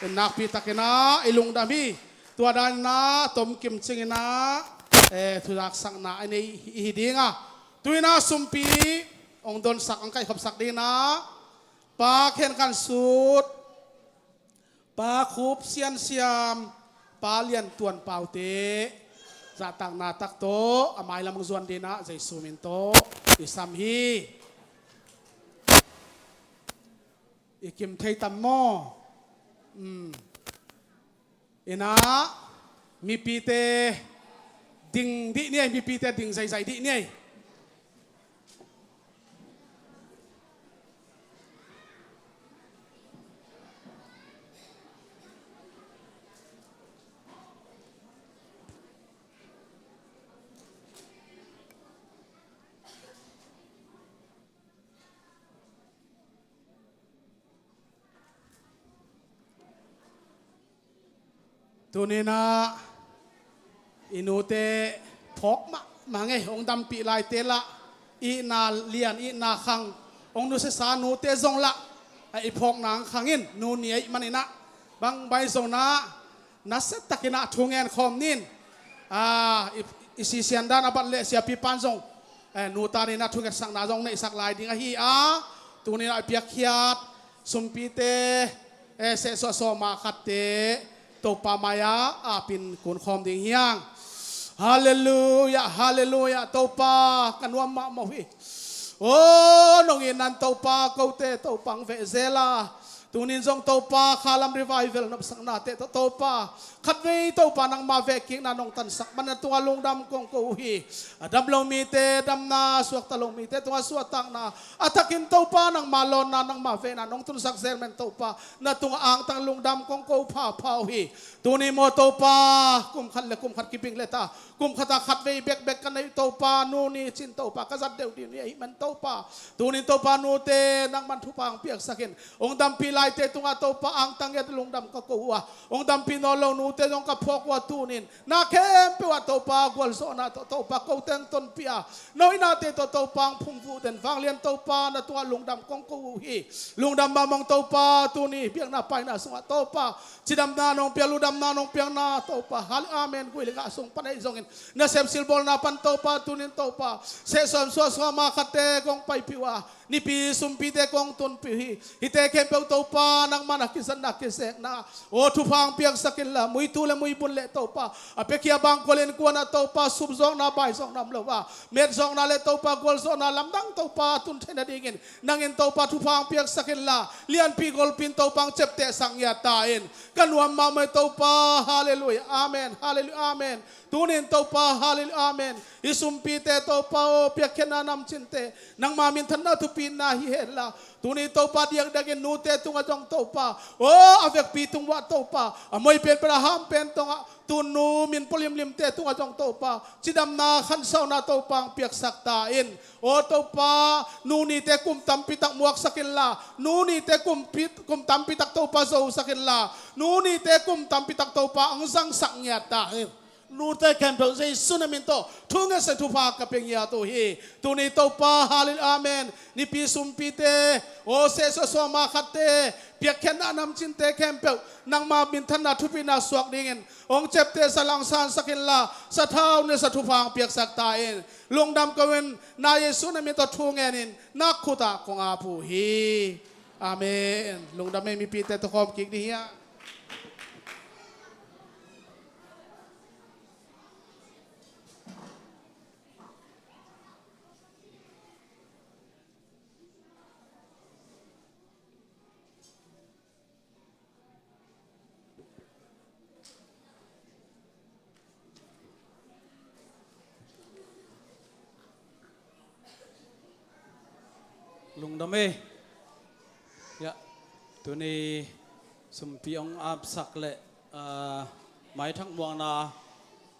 Nakpi takin ah i lungdam hi. Tua dan in ah tomkim cingin ah, eh, thuzaksakna a nei i hi ding a, tu in ah sumpi hong donsak, hong kaihkhopsak ding in ah Pa Khen Khan Sut, Pa Khup Sian Siam, Pa Lian Tuan Paute, zahtakna tak tawh a mailam hong zuan ding in ah Jesu min tawh i sam hi. I kim thei tam maw? Um. In ah mipite ding dih ni ei, mipite ding zaizai dih ni ei. Tuni in ah i nute phawk mahmah ngei, hong dampih laite lah, itna lian, itna khang, hong nusiasa nute zong lah, a, i phawkna khang in, nu ni ahih manin ah, bangbang zong in ah, nasia takin ah thu ngen khawm ni in. A, i, i sisian dan a bat leh siapipa in zong, eh, nu ta ni in ah thungetsakna zong neihsak lai ding ahi a, tuni in ah i piakkhiat sumpite, eh, sehsuah sawma khatte Topa mai-ah apin kun khawm ding hi hang. Halleluiah, halleluiah. Topa, ka nuam mahmah uh hi. Aw, nong itna in Topa, kote Topa hong veh zel a, tunin zong Topa, khalam revival nopsaknate tawh Topa, khatvei Topa nangma vehkikna nong tansak manin na tungah lungdam kong ko uh hi. A dam lo mite damna, suakta lo mite tungah suahtakna, a thakin Topa nangma lawnna, nangma vehna nong tunsak zel manin Topa, na tungah angtang lungdam kong ko phapha uh hi. Tuni maw Topa, kum khat le kum khat kibing leta, kum khatah khatvei bekbek ka neih Topa, nu ni cin Topa, ka zat deuh ding ni ahih man Topa, tunin Topa, nute nangman thupha hong piaksak in, hong dampih laite tungah Topa, angtang ngiat lungdam ka ko uh a, hong dampih nawn lo nute zong ka phawk uh a, tunin na khempeuh ah Topa, gualzawhna tawh Topa, kote hong tonpih a, na hoihnate tawh Topa, hong phungvuh den vanglian Topa, na tungah lungdam kong ko uh hi. Lungdam mahmah ung Topa, tuni biakna paina sungah Topa, cidamna nong piak, ludamna nong piakna Topa, hal amen, gui le gah sung pan ahi zongin, nasep silbawlna pan Topa, tunin Topa, sehsuam suahsuam a khatte kong paipih uh a, nipi sumpite kong tunpih uh hi. Hihte khempeuh Topa, nangman a kizatna, kizekna, aw, thupha hong piaksak inla, muitu le muibun le Topa, a piakhia bangkual innkuan ah Topa, supzawkna, baizawkna om lo a, metzawkna le Topa, gualzawhna lamdang Topa, tun theihna dingin nangin Topa, thupha hong piaksak inla, lianpi golpi in Topa, hong ciaptehsak ngiat ta in. Ka nuam mahmah hi Topa. Halleluiah, amen. Halleluiah, amen. Tunin Topa, halleluiah, amen, i sumpite Topa aw, piakkhiatna namcinte, nangma minthanna thupina hi henla, tuni Topa, diakdiakin nute tungah zong Topa aw, a vekpi tung uah Topa, a moi penpen a ham pen tungah, tun nu min pua limlimte tungah zong Topa, cidamna, khansauna Topa, hong piaksak ta in. Aw Topa, nu nite kum tampi tak muaksak inla, nu nite kum pi-, kum tampi tak Topa, zosak inla, nu nite kum tampi tak Topa, hong zangsak ngiat ta in. Nute khempeuh Jesu na min tawh thu ngetsak, thupha ka pia ngiat uh hi. Tuni Topa, halleluiah, amen, nipi sumpite, aw, sehsuah suama khatte, piakkhiatna namcinte khempeuh nangma minthanna thupina suak dingin hong ciaptehsak, hong sansak inla, sathau nilsa, thupha hong piaksak ta in. Lungdam ko in, na Jesu na min tawh thu ngenin na khut ah kong ap uh hi. Amen. Lungdam ei, mipite tawh khawm kik dih hiam? Lungdam ei. Ya, tuni sumpi hong apsak le, ah, maithak muakna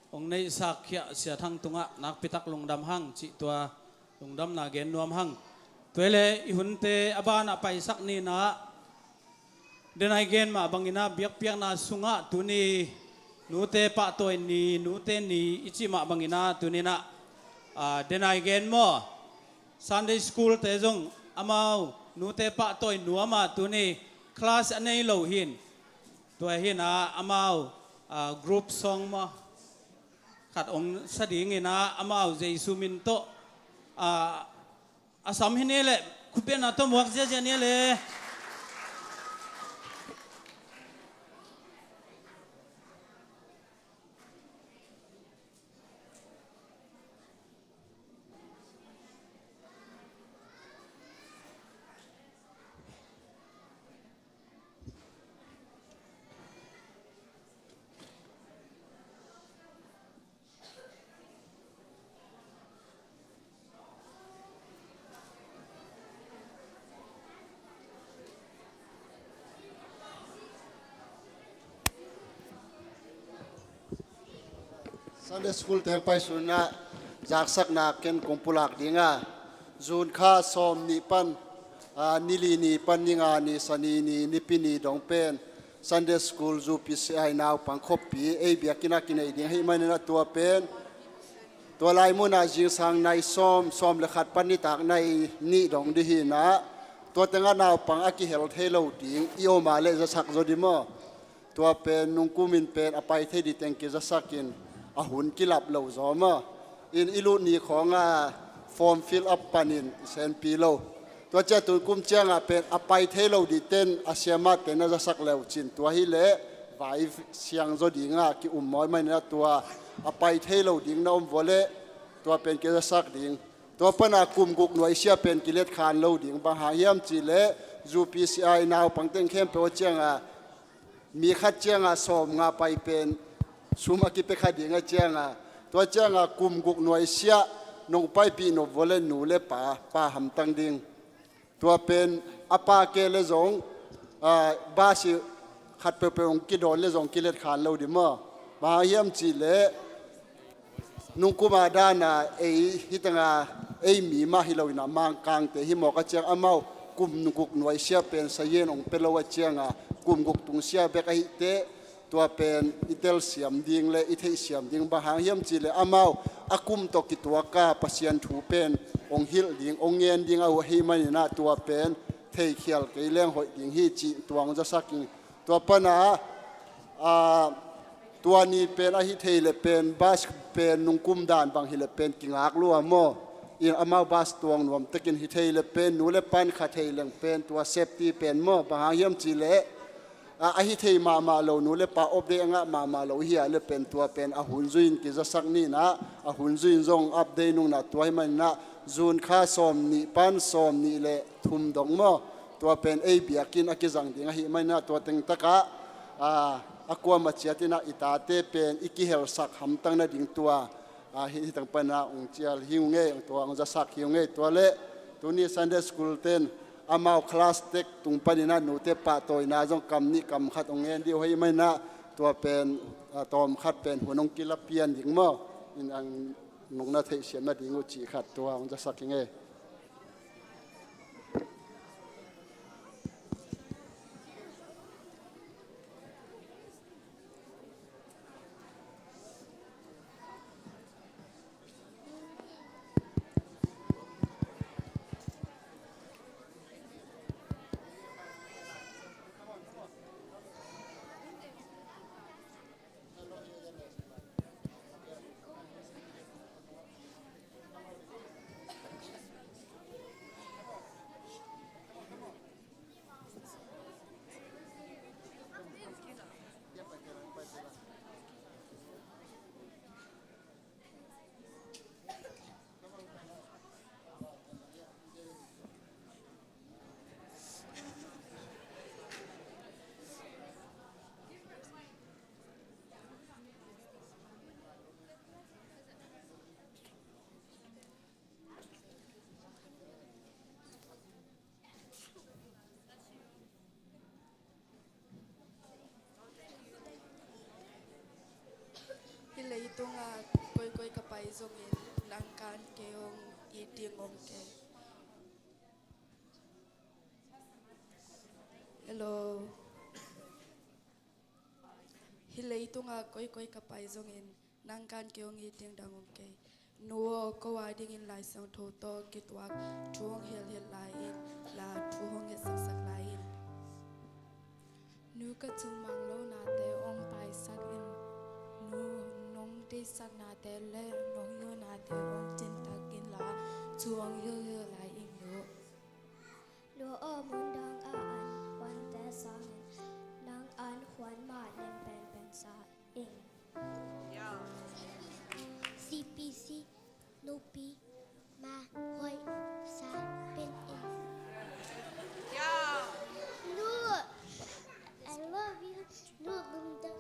hong neihsak khia Sia Thang tungah nakpitak lungdam hang cih tua lungdamna gen nuam hang. Tua hi le i hunte a banah paisak ni in ah, denai gen mah bangin ah biakpiakna sungah tuni nute pahtawi ni, nute ni i cih mah bangin ah tuni in ah, ah, denai gen maw, Sunday school te zong amau nute pahtawi nuam a, tuni class a nei lo hi in, tua hi in ah amau, ah, group song maw khat hong sa dingin ah amau Jesu min tawh, ah, a sam hi ni leh, khutbetna tawh muak ziazia ni leh. Sunday school teng pai sunna zaksakna ken kong pulak ding a, June kha sawm nih pan, a, ni li ni pan ni nga ni, Sani ni, Nipi ni dong pen Sunday school zu pi si ai naupang khoppi ei biakinn ah kinei ding ahih manin a tua pen tua lai munah zingsang nai sawm, sawm le khat pan nitak nai nih dong dih hi in ah, tua tengah naupang a kihel thei lo ding i om a leh zasak zaw dih maw? Tua pen nungkumin pen a pai thei dih teng kizasak in a hun kilap lo zaw maw? In i lut ni khawngah form fill up panin i senpi lo. Tua ciah tun kum ciangah pen a pai thei lo dih ten a siamahte na zasak le uh cin, tua hi leh vai siangzaw dingah ki-um mawi manin ah tua a pai thei lo ding na om vua leh tua pen kizasak ding. Tua pana kum guk nuaisiah pen kiletkhan lo ding. Bang hang hiam cihleh U P C I naupang teng khempeuh a ciangah mi khat ciangah sawmnga pai pen sum a kipia kha ding a ciangah, tua ciangah kum guk nuaisiah nong paipih nop vua leh nu le pa, pa hamtang ding. Tua pen a pa kei leh zong, ah, bus i khat peuhpeuh hong kidawn leh zong kiletkhan lo ding maw? Bang hang hiam cihleh nungkum a dana ei hi tangah ei mi mah hi loinah Mangkangte hi mawk a ciang amau kum guk nuaisiah pen sayen hong pia lo a ciangah kum guk tungsiah bek ahih teh tua pen i telsiam ding le i theihsiam ding. Bang hang hiam cihleh amau a kum tawh kituaka Pasian thu pen hong hilh ding, hong ngen ding a uh ahih maninah tua pen theikhial kei leng hoih ding hi cih tua hong zasak ing. Tua pana, ah, tua ni pen ahi thei leh pen bus pen nungkum dan bang hi leh pen kingak lua maw? In amau bus tuang nuam takin hi thei leh pen nu le pan kha thei leng pen tua safety pen maw? Bang hang hiam cihleh, a, ahi thei mahmah lo, nu le pa update a ngah mahmah lo hi a leh pen tua pen a hun zuin kizasak ninah, a hun zuin zong update nungnah tua hi maninah June kha sawmnih pan sawmnih le thum dong maw? Tua pen ei biakinn a kizang ding ahih maninah tua tengtakah, a, a kuamah ciatinah i tate pen i kihelsak hamtang nading tua, a, hih, hih tang pana hong cial hi ung ei, tua hong zasak hi ung ei. Tua leh tuni Sunday School ten amau class tek tung paninah nute pahtawina zong kam nih kam khat hong ngen dih uh ahih maninah tua pen, a, tawmkhat pen hun hong kila pian ding maw? In ang nong na theihsiam nading uh cih khat tua hong zasak hi ung ei. Hih leitungah koikoi ka pai zongin nang kan kei hong it ding om kei. Hello. Hih leitungah koikoi ka pai zongin nang kan kei hong it ding dang om kei. Nu aw, ko a dingin Lai Siangtho tawh kituak thu hong hilhhilh lai in la, thu hong hetsaksak lai in. Nu, ka cung mang lonate hong paisak in. Nu, nong deihsaknate le nong hilhnate hong cintak in la, thu hong hilhhilh lai in nu. Nu aw, mundang a an huante sangin nang an huan mah lem penpen sa in. C P C nupi ma hoih sa pen in. Nu, I love you. Nu, mundang.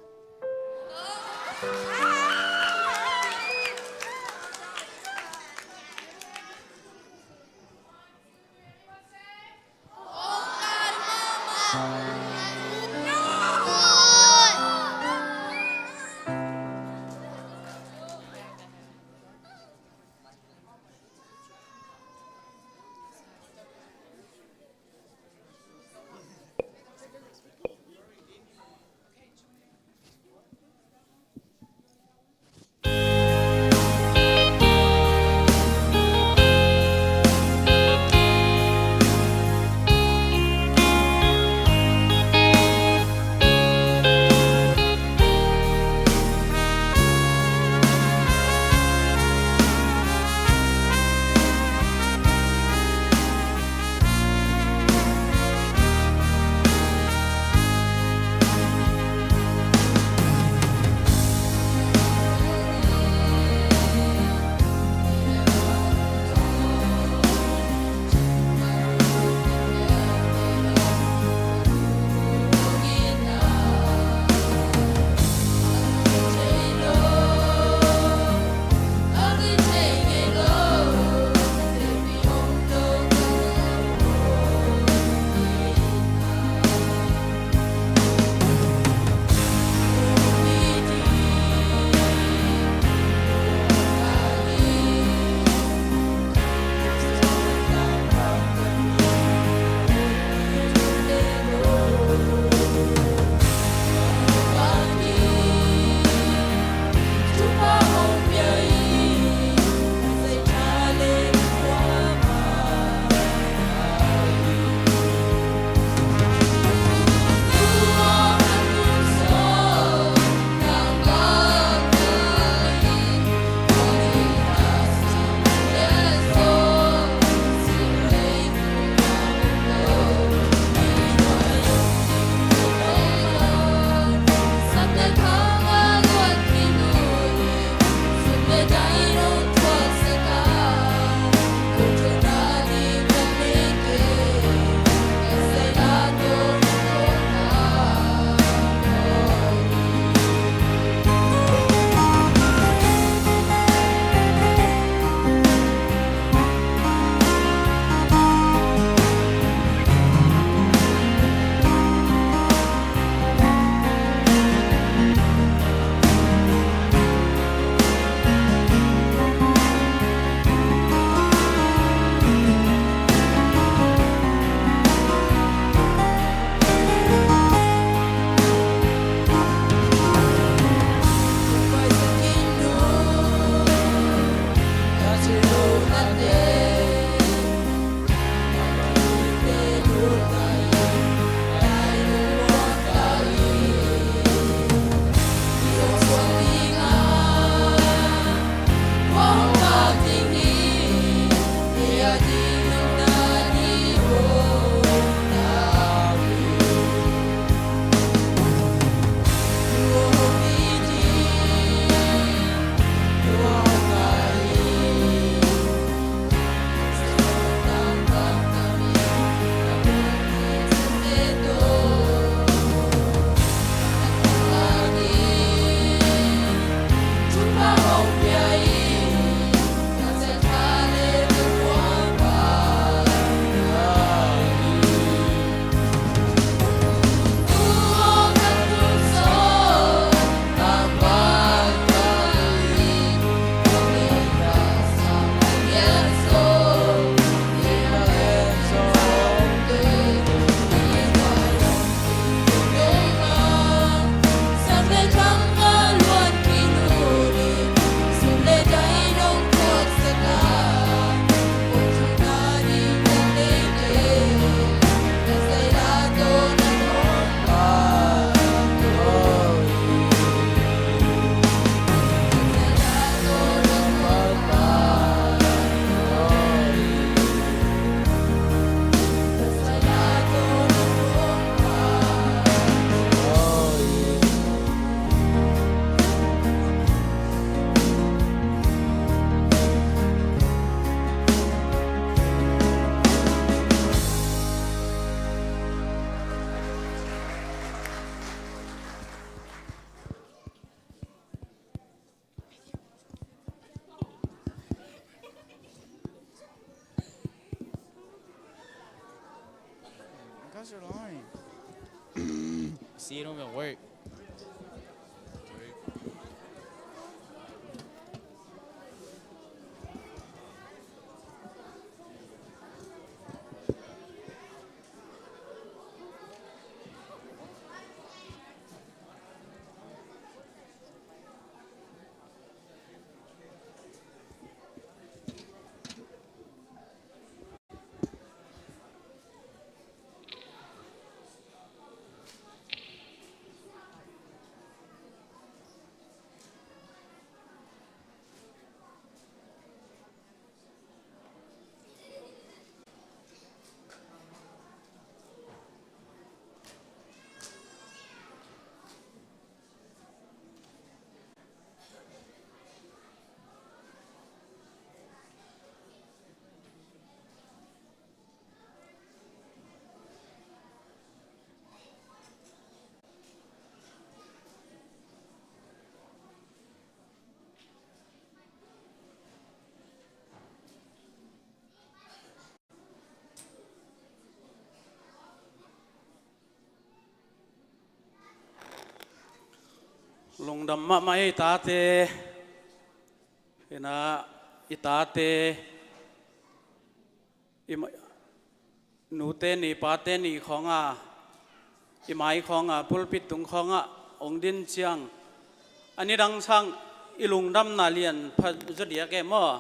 See, it don't even work. Lungdam mahmah ei, tate. Ina, i tate, i ma-, nute ni, pate ni khawngah, i mai khawngah, pulpit tung khawngah hong din ciang, a nidang sang i lungdamna lian pha zaw diak e maw?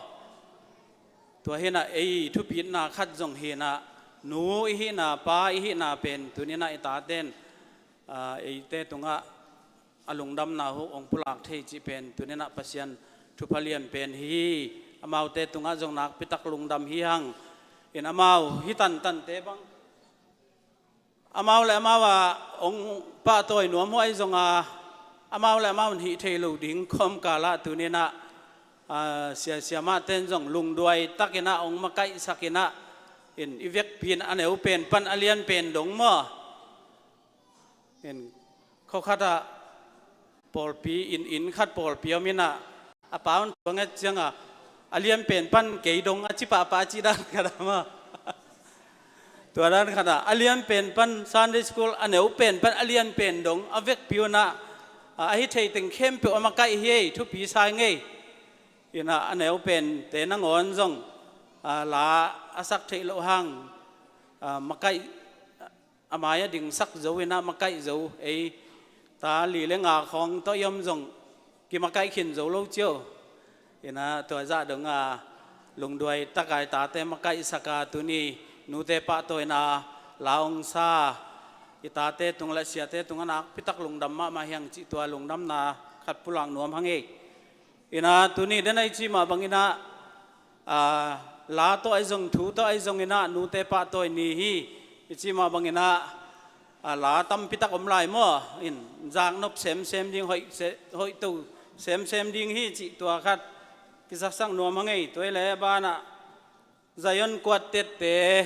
Tua hi-in ah ei thupitna khat zong hi-in ah, nu i hihna, pa i hihna pen tuni-in ah i taten, aa, eite tungah a lungdamna hu hong pulak thei cih pen tuni-in ah Pasian thupha lian pen hi. Amaute tungah zong nakpitak lungdam hi hang. In amau hih tantante bang, amau le amau a hong pahtawi nuam huai zong a, amau le amau in hih thei lo ding kawmkal ah tuni-in ah, aa, sia, siamahte in zong lungduai takin ah hong makaihsak in ah, in i vekpi in a neu pen pan a lian pen dong maw? In khua khat ah pawlpi, in, inn khat pawlpi om in ah, a pa un thu a nget ciang a, a lian pen pan kei dong a ci pahpah a cih dan khat ah maw? Tua dan khat ah, a lian pen pan Sunday school, a neu pen pan a lian pen dong a vekpi un ah, a, a hih thei teng khempeuh a makaih hi ei, thupi sa ing ei. In ah a neu pente nangawn zong, a, la a sak theih loh hang, a, makaih, a mai-ah dingsak zo in ah makaih zo, ei ta li le nga khawng tawh i om zong kimakaih khin zo lo cio. In ah tua zah dong a lungduai tak a i tate makaihsak a, tuni nute pahtawina la hong sa i tate tung le siate tungah nakpitak lungdam mahmah hi hang cih tua lungdamna khat pulak nuam hang ei. In ah tuni den a i cih mah bangin ah, aa, la tawh ahi zong, thu tawh ahi zongin ah nute pahtawi ni hi. I cih mah bangin ah, aa, la tampitak om lai maw? In zaknop semsem ding, hoih se-, hoihto semsem ding hi cih tua khat kisaksak nuam hang ei. Tua hi leh banah Zion Quartet-te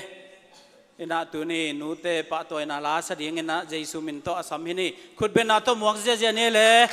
in ah tuni nute pahtawina la sa dingin ah Jesu min tawh a sam hi ni. Khutbetna tawh muak ziazia ni le.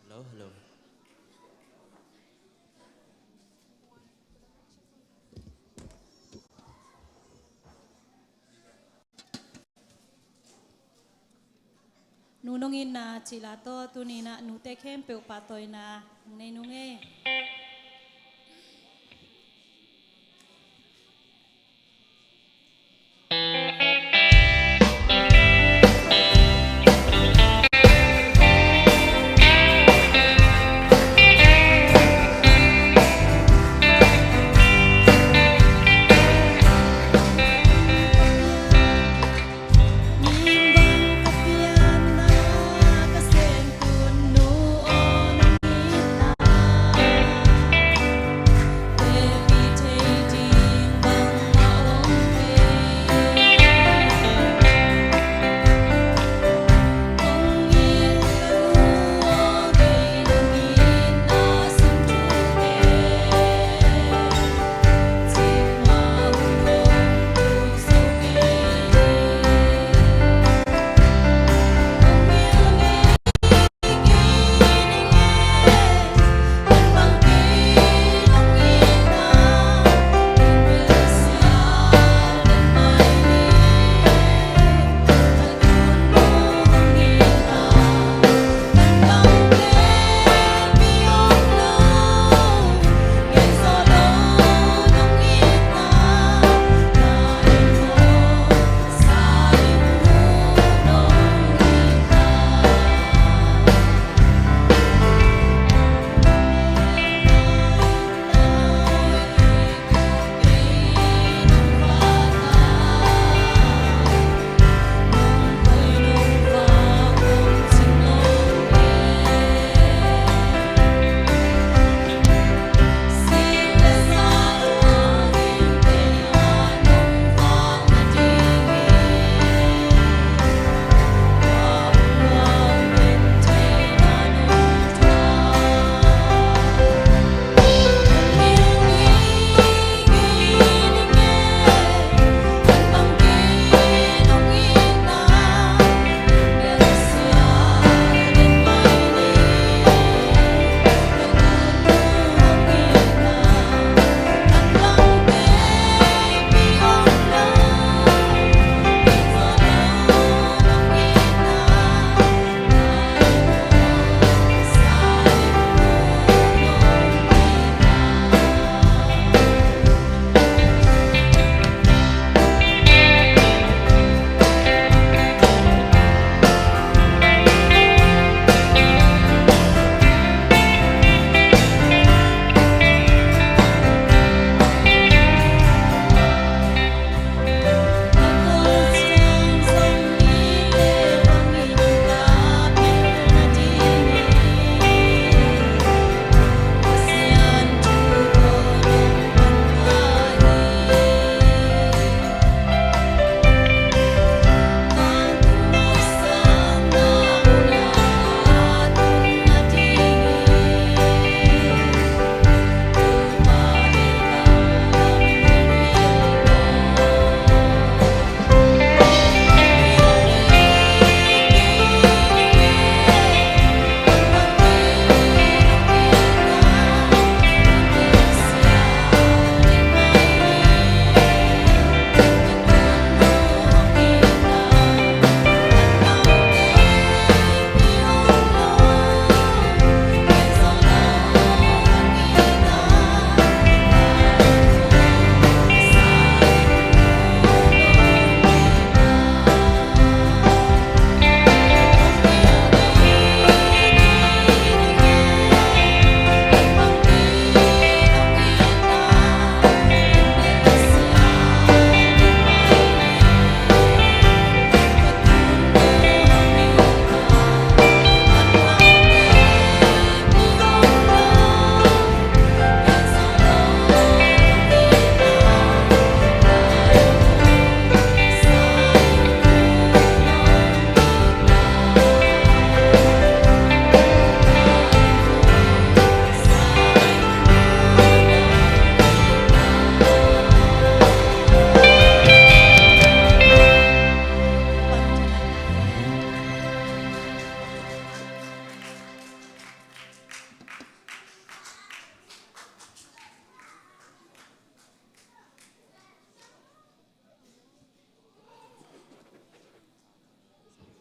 Hello, hello. Nu nong itna cih la tawh tuni-in ah nute khempeuh pahtawina hong nei nung ei.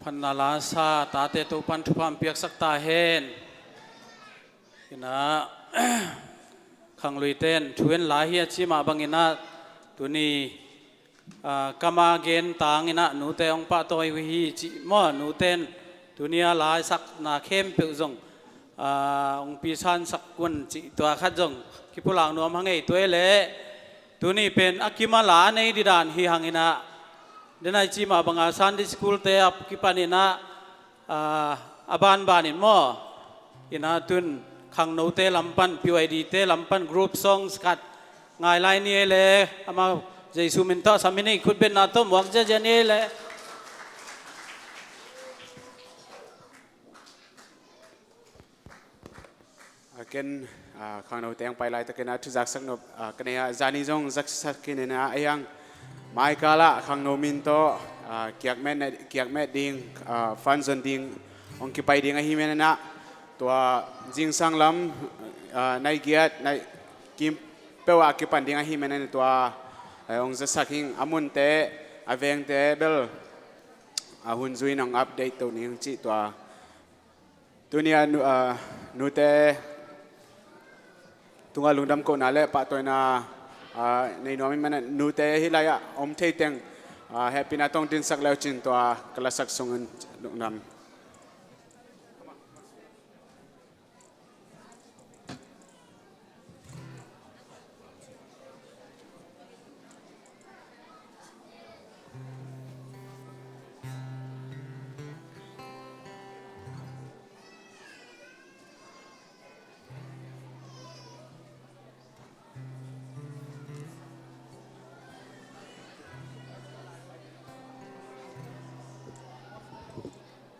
Khanna la sa tate Topan thupha piaksak ta hen. Inah khangluite in thu en lai hi a ci mah banginah tuni, ah, kama gen tanginah nute hong pahtawi uh hi cih maw, nute in tuni a la i sakna khempeuh zong, ah, hong pisansak un cih tua khat zong kipulak nuam hang ei. Tua hi leh tuni pen a kim a la a nei didan hi hanginah, denai ci mah banga Sunday school te a kipaninah, ah, a banbanin maw, inah tun khangnote lam pan, P Y D te lam pan group songs khat ngai lai ni ei le, amau Jesu min tawh sam hi ni, khutbetna tawh muak ziazia ni ei le. A ken, ah, khangnote hong pai laitakinah thu zaksak nop, ah, ka nei ah, zani zong zaksak khin inah a hiang maikal ah khangno min tawh, ah, kiakmet, kiakmet ding, ah, fund zon ding hong kipai ding ahi maninah tua zingsang lam, ah, nai giat, nai kim peuh ah kipan ding ahi maninah tua, eh, hong zasak hing. A munte, a vengte bel, ah, hun zui in hong update to ning cih tua. Tuni a nu-, ah, nute tungah lungdam kohna le pahtawina, ah, nei nuam ih maninah nute hih lai-ah om thei teng, ah, hehpihna tawh hong dinsak le uh cin tua ka lasak sungin lungdam.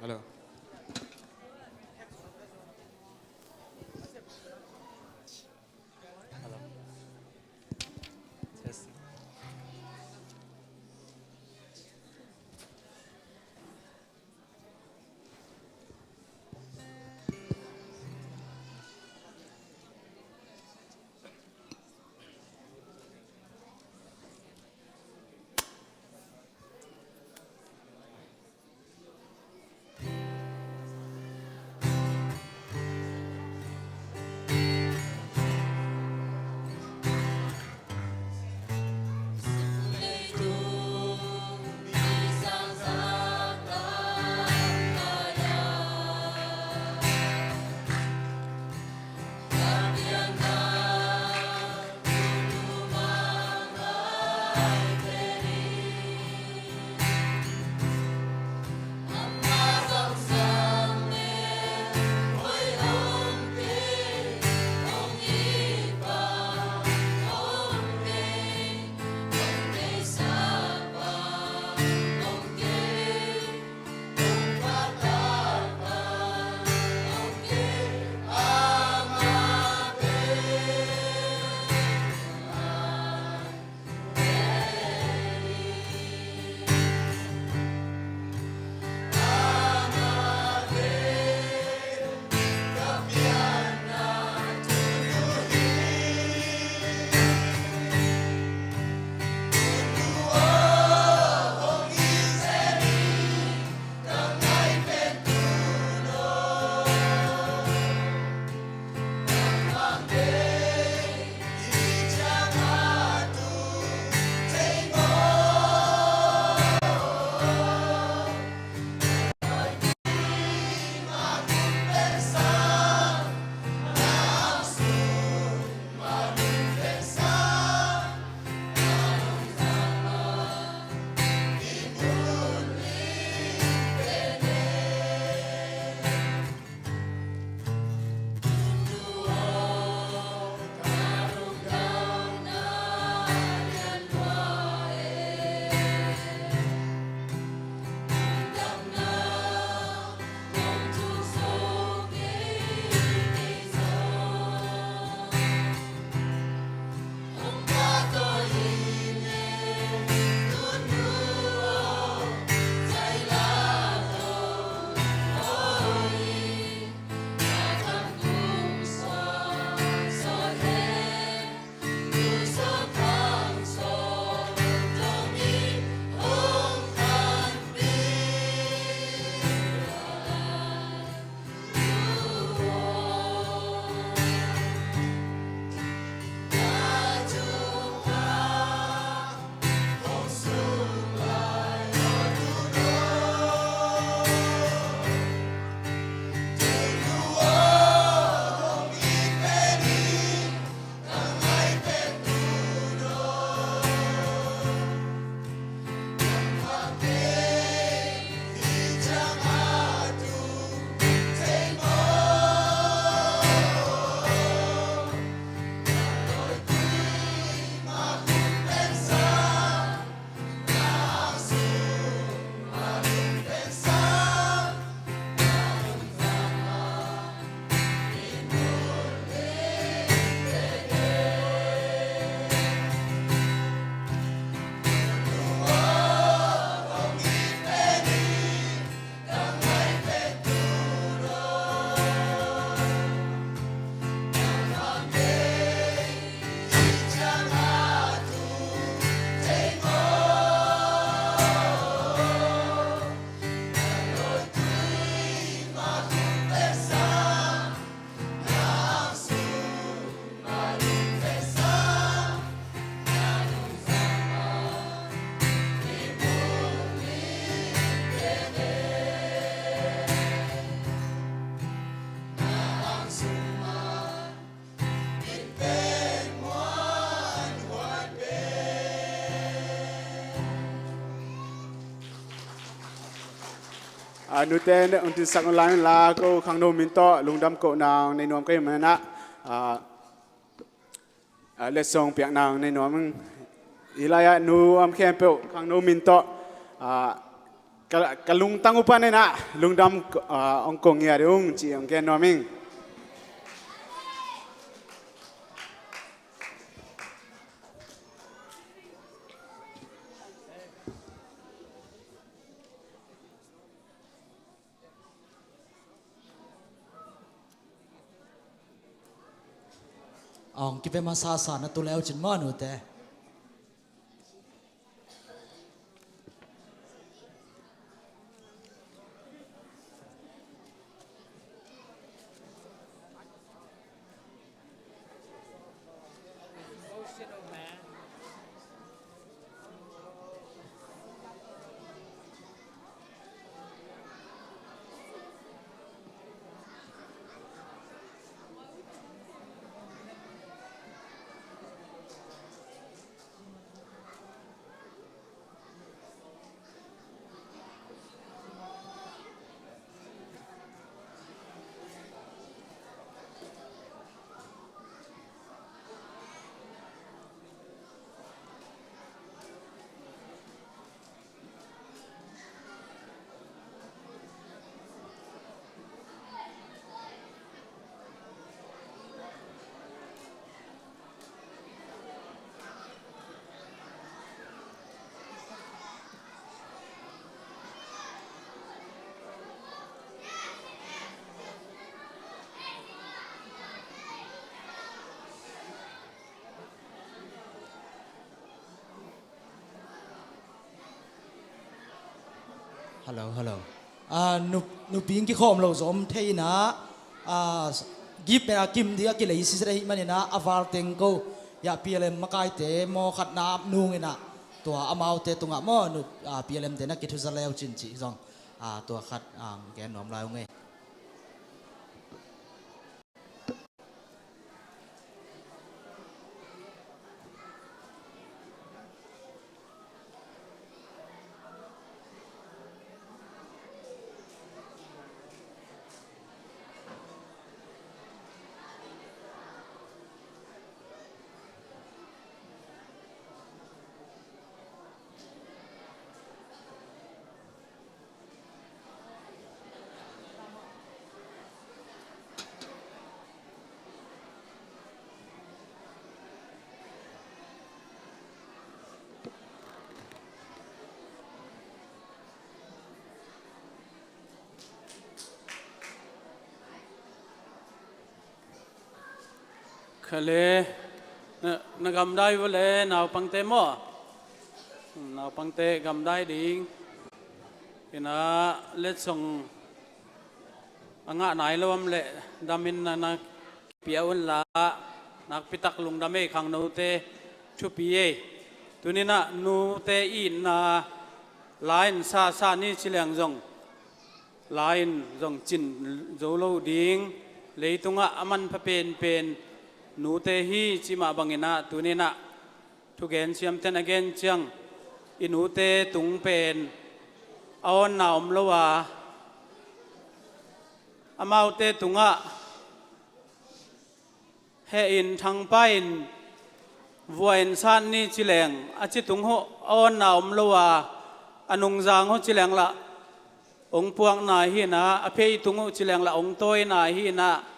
Hello. Hello. Yes. A, nute ne, un tinsak un lai un la, ko khangno min tawh lungdam koh nang nei nuam ka hih manin ah, a, a, letsong piak nang nei nuam ing. Hih lai-ah nu om khempeuh khangno min tawh, a, ka, ka lungtang uh panin ah lungdam, a, hong ko ngiat ung ci hong gen nuam ing. Ong kipe masa sa na tu leu cin maw nute. Hello, hello. Ah, nu, nupi in kikhawm lo zong om thei in ah, ah, gift pen a kim ding a kilei siset ahih manin ah, a val teng ko. Ya P L M makaite maw khat na ap nung in ah, tua amaute tungah maw nu, ah, P L M te na kithuza leu cin cih zong, ah, tua khat, ah, gen nuam lai ung ei. Khale, na, na gamdai vua le naupangte maw? Naupangte gamdai ding. Ina letsong a ngah nai lo om leh damin na, na pia un la, nakpitak lungdam ei khangnote thupi ei. Tuninah nute itna la in sa sa ni ci leng zong, la in zong cin zo lo ding, leitungah a manpha penpen nute hi cih mah banginah tuninah thugen siamten a gen ciang i nute tung pen a awnna om lo a, amaute tungah heh in thangpa in vua in sat ni ci leng a ci tung hawh a awnna om lo a, a nungzang hawh ci leng lah ong puakna hi inah, a phei tung uh ci leng lah ong tawina hi inah,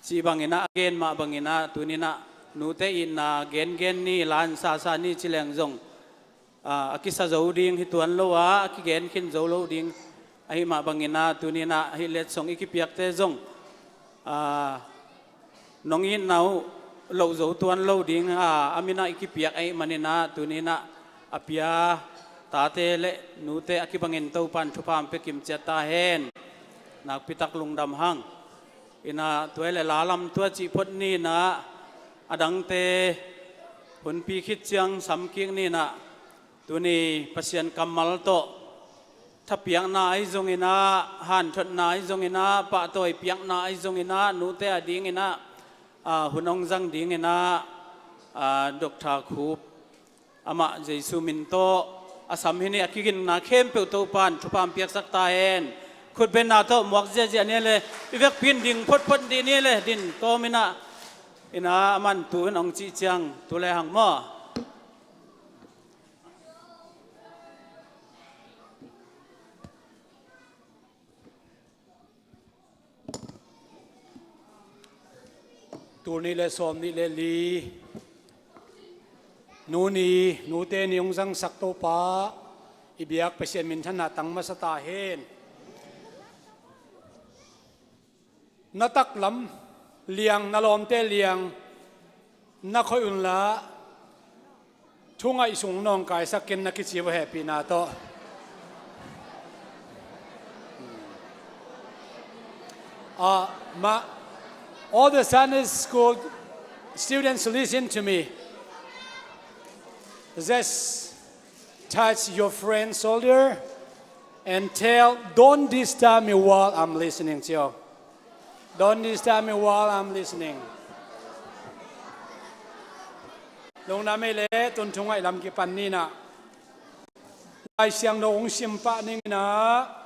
cih banginah a gen mah banginah tuninah nute itna gengen ni, la in sasa ni ci leng zong, a, a kisa zo ding hi tuan lo a, a kigen khin zo lo ding ahi mah banginah tuninah hih letsong i kipiakte zong, a, nong itna uh loh zo tuan lo ding a, a minah i kipiak ahi maninah tuninah a pia tate le nute a kibangin Topan thupha pia kimciat ta hen. Nakpitak lungdam hang. Inah tua le la lam tua cih phot ninah a dangte hunpi khit ciang samkik ninah tuni Pasian kammal tawh thapiakna ahi zonginah, hanthotna ahi zonginah, pahtawi piakna ahi zonginah, nute a dinginah, a, hun ong zang dinginah, a, Doctor Khup amah Jesu min tawh a sam hi ni. A kiginna khempeuh Topa'n thupha hong piaksak ta hen. Khutbenna tawh muak ziahziah ni le, i vekpi in ding photphot dih ni le, din kawm in ah, in ah, aman tu in hong cih ciang tu le hang maw. Tul nih le sawm nih le li, nu ni, nute ni hong zangsak Topa, i biak Pasian minthanna tang masa ta hen. Na taklam liang, na lawmte liang, na khoih unla, thu ngaih sung nawngkaisak ken, na kici uh hehpihna tawh. Uh, ma, all the Sunday school students, listen to me. Just touch your friend's shoulder and tell, "Don't disturb me while I'm listening," ci uh. "Don't disturb me while I'm listening." Lungdam ei le, tun thu ngaih lam kipan ni in ah, Lai Siangtho hong sim pah ning in ah,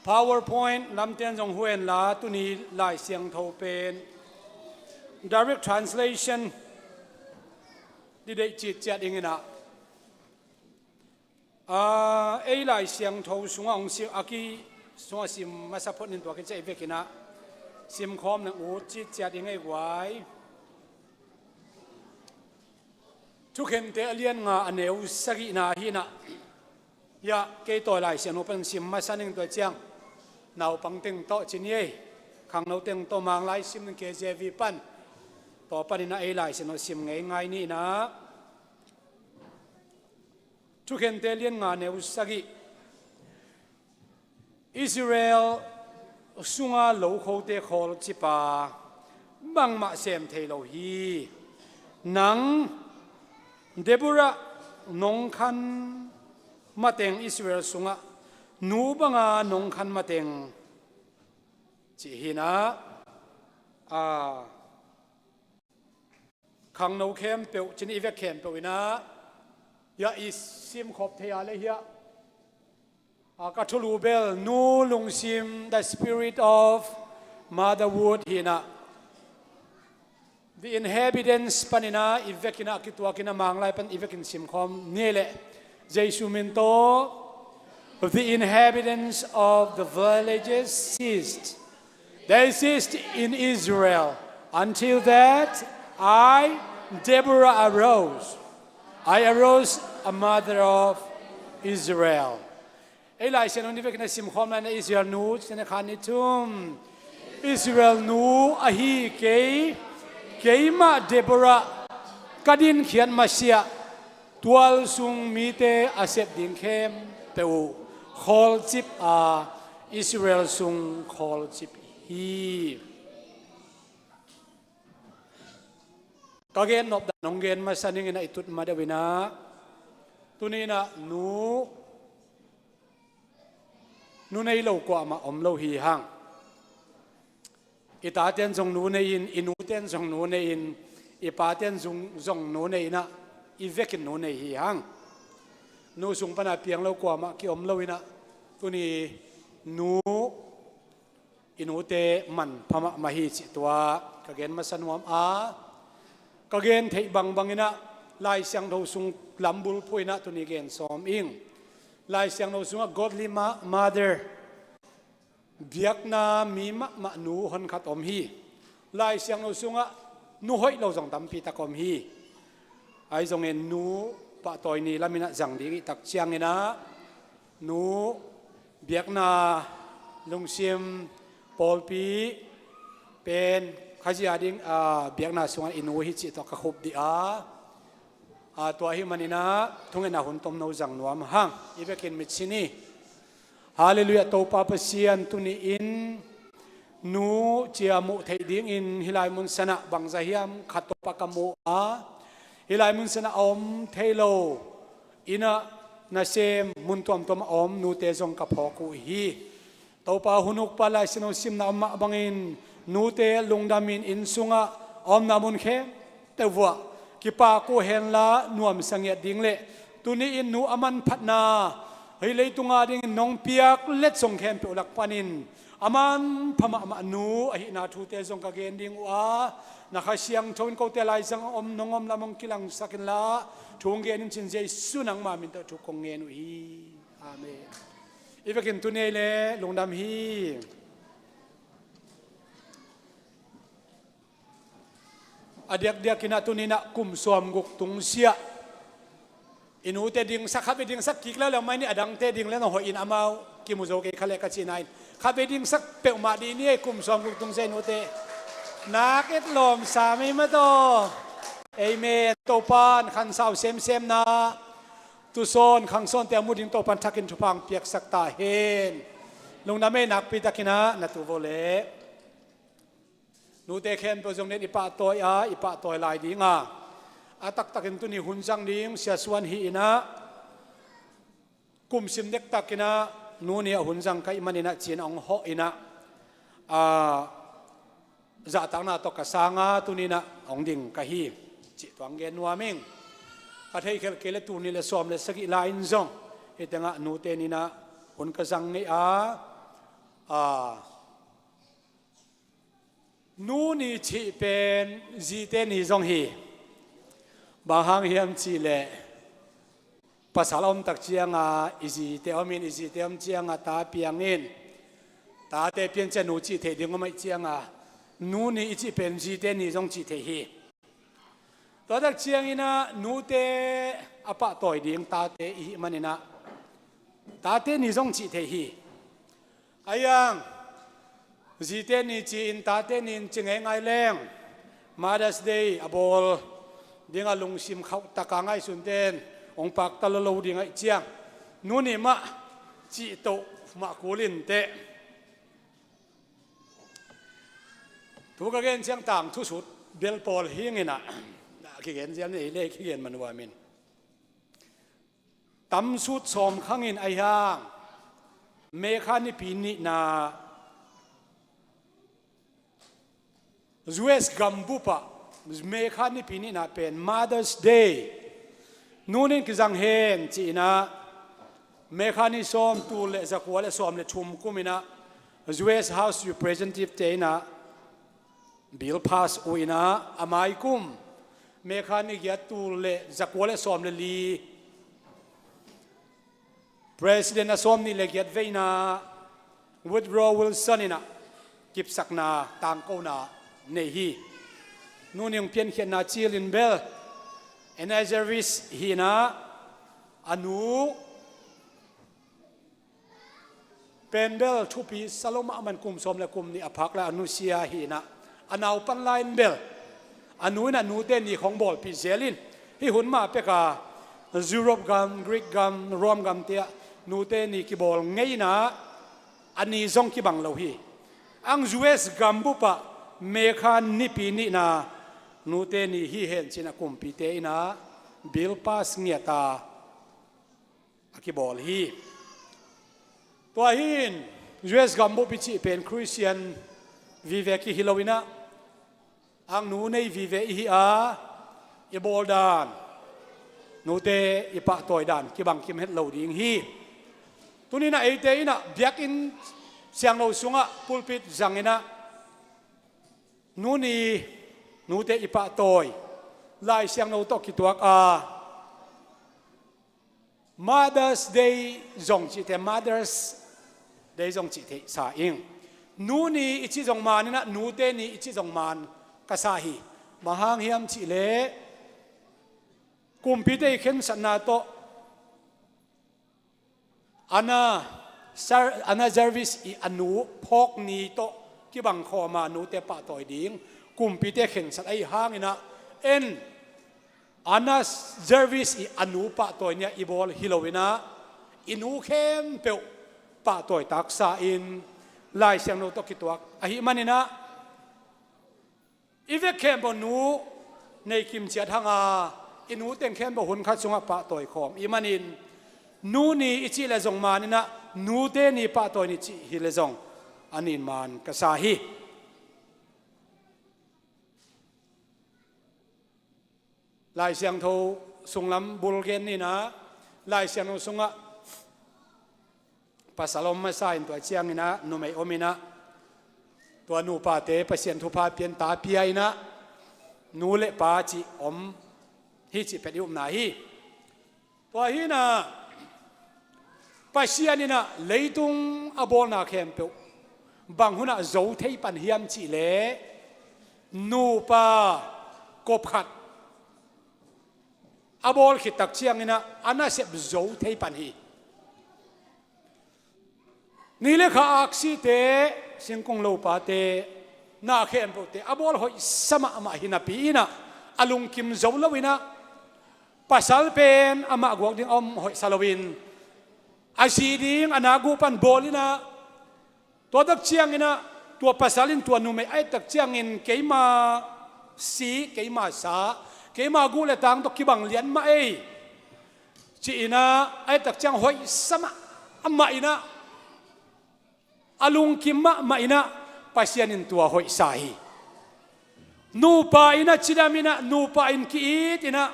PowerPoint lamten zong huh hen la, tuni Lai Siangtho pen direct translation di deih citciat ing in ah, a, ei Lai Siangtho sungah hong sim, a ki sungah sim masa phot ning, tua kiciah i vek in ah simkhawm nang ut citciat ing ei guai. Thukhente a lian nga, a neu sagihna hi in ah, hiah kei tawi Lai Siangtho pan sim masa ning, tua ciang naupang teng tawh ci ni ei, khangno teng tawh Manglai sim ning, K J V pan, tua pan in ah ei Lai Siangtho sim ngeingai ni in ah. Thukhente lian nga, neu sagih. Israel sunga lokhote khawlcip a, bangmah sem thei lo hi. Nang Deborah nong khan mateng, Israel sungah nu banga nong khan mateng, cih hi in ah, a, khangno khempeuh, ci ni, i vek khempeuh in ah, hiah i simkhop thei a le hiah, a, ka thulu bel nu lungsim, the spirit of motherhood hi in ah, The Inhabitants pan in ah i vek in ah, kituak in ah, Manglai pan i vek in simkhawm ni le, Jesu min tawh. The inhabitants of the villages ceased. They ceased in Israel. Until that, I, Deborah, arose. I arose a mother of Israel. Ei Lai Siangtho i vek in ah simkhawm lai in ah, Israel nu, ci in ah, khat, nih, thum. Israel nu ahi kei, keimah Deborah ka dinkhiat masiah, tual sung mite a sep ding khempeuh uh khawlcip a, Israel sung khawlcip hi. Ka gen nop dan hong gen masa ning in ah, i tut ma deuh in ah, tuni in ah nu, nu nei lo kuamah om lo hi hang. I taten zong nu nei in, i nuten zong nu nei in, i paten zong, zong nu nei in ah, i vek in nu nei hi hang. Nu sung pan a piang lo kuamah ki om lo in ah, tuni nu, i nute manpha mahmah hi cih tua ka gen masa nuam a, ka gen theih bangbang in ah Lai Siangtho sung lam bulphuh in ah tuni gen sawm ing. Lai Siangtho sungah godly ma-, mother, biakna mi mahmah nu honkhat om hi. Lai Siangtho sungah nu hoih lo zong tampi tak om hi. Ahi zongin nu pahtawi ni lam in ah zang ding i hih tak ciangin ah, nu biakna lungsim, pawlpi pen Kha zia ding, a, biakna sungah i nu hi cih tawh ka khup dih a, a, tua ahih manin ah thungetna hun tomno zang nuam hang, i vekin mitsi ni. Halleluiah, Topa Pasian, tuni-in nu ci-a muh theih dingin hih lai mun sanah bangzah hiam khat Topa ka mu a, hih lai mun sanah a om thei lo, inn ah nasem mun tuamtuam a om nute zong ka phawk uh hi. Topa, hun ukpa Lai Siangtho simna om mah bangin nute lungdamin inn sungah a omna mun khempeuh uah kipak uh henla nuamsa ngiat ding le Tuni-in nu a manphatna, hei leitunga dingin nong piak letsong khempeuh lak panin a manpha mahmah nu ahihna thute zong ka gen ding uh a, na Kha Siangtho in kote laizang a om nong om lam hong kilangsak inla, thu hong gen in cin Jesu nangma min tawh thu kong ngen uh hi. Amen. I vekin tuni le lungdam hi. A diakdiakin ah tuni-in ah kum sawmguk tungsiah i nute dingsak, khatvei dingsak kik leuleu mai ni, a dangte ding le na hoih in, amau kimu zo kei kha leh ka cihna in khatvei dingsak peuhmah dih ni ei, kum sawmguk tungsiah i nute. Nak et lawm sa mei mataw. Amen. Topan khansau semsemna, tusawn khangsawnte a mu ding Topan thakin thupha hong piaksak ta hen. Lungdam ei, nakpi takin ah na tu vo leh. Nute khempeuh zong nen i pahtawi a, i pahtawi lai ding a, a taktakin tuni hun zang ding Sia Suan hi-in ah, kum sim dektakin ah nu ni a hun zang ka hih manin ah ci-in ah hong hawh in ah, a, zahtakna tawh ka sang a, tuni-in ah hong ding ka hi cih tua hong gen nuam ing. Ka theikhelh kei leh tul nih le sawm le sagih lai-in zong hih tengah nute ni-in ah hun ka zang ngei a, a, nu ni cih pen zite ni zong hi. Bang hang hiam cih leh pasal a om tak ciangin i zite om in, i zite om ciangin ta piang in, tate pian ciang nu cih theih ding om ahih ciangin nu ni i cih pen zite ni zong cih theih hi. Tua tak ciangin ah nute a pahtawi ding tate i hih manin ah tate ni zong cih theih hi. Ahi hang zite ni ci-in tate ni-in ci ngeingai leng, Mother's Day a bawl dingah lungsim khauh takin ngaihsunte'n hong pakta lo lo ding ahih ciang nu ni mah cih toh mah kul inteh. Thu ka gen ciang tangthu sut bel pawl hi ing in ah, kigen ziau ni ei le kigen man uh a min. Tamsut sawm khang in ahi hang, May kha nipi nihna, U S gambup ah May kha nipi nihna pen Mother's Day, nu ni-in kizang hen ci-in ah, May kha ni sawm tul le zakua le sawm le thum kum in ah U S House Representative-te in ah bill pass uh in ah, a mai kum May kha ni giat tul le zakua le sawm le li, President a sawm nih le giat veina Woodrow Wilson in ah kipsakna tangkona nei hi. Nu ni hong piankhiatna cil in bel Anna Jarvis hi-in ah, a nu pen bel thupi sa lo mahmah in kum sawm le kum nih a phak lai a nusia hi-in ah, a naupan lai-in bel a nu in ah nute ni khawng bawlpih zel in, hih hun mah pek a Europe gam, Greek gam, Rome gamte ah nute ni kibawl ngei in ah, a ni zong kibang lo hi. Ang U S gambup ah May kha nipi nihna nute ni hi hen ci-in ah kumpite in ah bill pass ngiat a a kibawl hi. Tua hi-in U S gambup i cih pen Christian vive kihi lo-in ah, ang nu nei vive i hi a, i bawl dan, nute i pahtawi dan kibang kim het lo ding hi. Tuni-in ah eite in ah biakinn siangtho sungah pulpit zang in ah nu ni, nute i pahtawi Lai Siangtho tawh kituak a, Mother's Day zong cih theih, Mother's Day zong cih theih sa ing. Nu ni i cih zong man in ah, nute ni i cih zong man ka sa hi. Bang hang hiam cih leh kumpite i khensatna tawh Anna, Sir Anna Jarvis i a nu phawk ni tawh kibang khawm a, nute pahtawi ding kumpite khensat ahih hangin ah, en Anna Jarvis i a nu pahtawi ni-a i bawl hi lo-in ah, i nu khempeuh pahtawi taksa in Lai Siangtho tawh kituak ahih manin ah, i vek khempeuh nu nei kim ciat hang a, i nu teng khempeuh hun khat sungah pahtawi khawm i hih manin, nu ni i cih leh zong man in ah, nute ni pahtawi ni cih hi leh zong a nin man ka sa hi. Lai Siangtho sunglam bul gen ni-in ah, Lai Siangtho sungah pasal om masa in, tua cianginah numei om inah, tua nupate Pasian thupha pian ta pia inah nu le pa cih om hi cih pet i upna hi. Tua hinah Pasian inah leitung a bawlna khempeuh bang hunah zo thei pan hiam cihleh, nupa kop khat a bawl khit tak cianginah a nasep zo thei pan hi. Ni le kha aksite, singkung lopate, na khempeuhte a bawl hoihsa mahmah hi napi inah a lungkim zo lo inah, pasal pen amah guak ding a om hoihsa loin a zi ding a na gu pan bawl inah, tua tak cianginah tua pasal in tua numei a et tak ciangin, keima si, keima sa, keima guh le tang tawh kibang lian mah ei, ci inah a et tak ciang hoihsa mahmah inah, a lungkim mahmah inah Pasian in tua hoihsa hi. Nupa inah cidam inah, nupa in ki-it inah,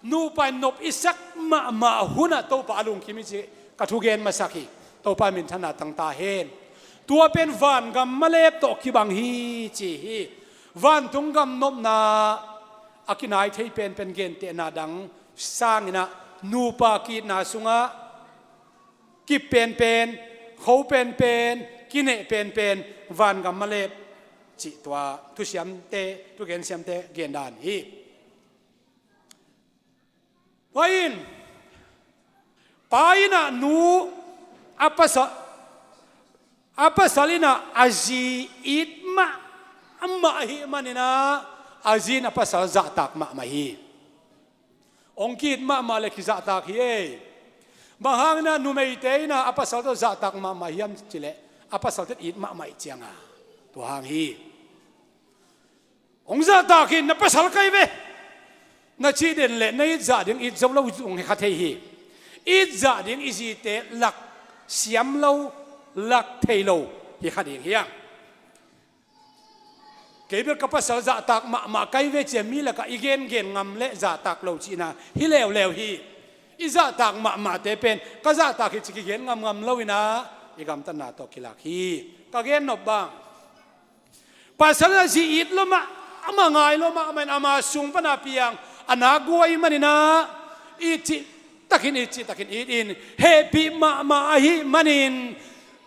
nupa in nop i sak mahmah hunah Topa a lungkim hi ci ka thugen masak hi. Topa minthanna tang ta hen. Tua pen vangam malep tawh kibang hi ci hi. Vantung gam nopna a kinai thei penpen gentehna dang sanginah nupa ki-itna sungah kip penpen, kho penpen, kineh penpen, vangam malep cih tua thusiamte, thugen siamte gendan hi. Tua in pa inah nu a pasal, a pasal inah a zi it mahmah ahih maninah a zi in a pasal zahtak mahmah hi. Hong ki-it mahmah le kizahtak hi ei. Bang hangin ah numeite in ah a pasal tawh zahtak mahmah hiam cih leh, a pasalte it mahmah ih cianga tua hang hi. Hong zahtak hi, na pasal kai ve, na cih den leh na it zah ding it zo lo zong hi kha thei hi. It zah ding i zite lak siam lo, lak thei lo hi kha ding hiang. Kei bel ka pasal zahtak mahmah kai ve ci-a mi lakah i gengen ngam leh zahtak lo cihna hi leuleu hi. I zahtak mahmahte pen ka zahtak hi ci kigen ngamngam lo in ah i gamtatna tawh kilak hi. Ka gennop bang, pasal a zi it lo mahmah, ngai lo mahmah in ama sung pana piang a nak guai manin ah it cih takin, it cih takin it in hehpih mahmah ahih manin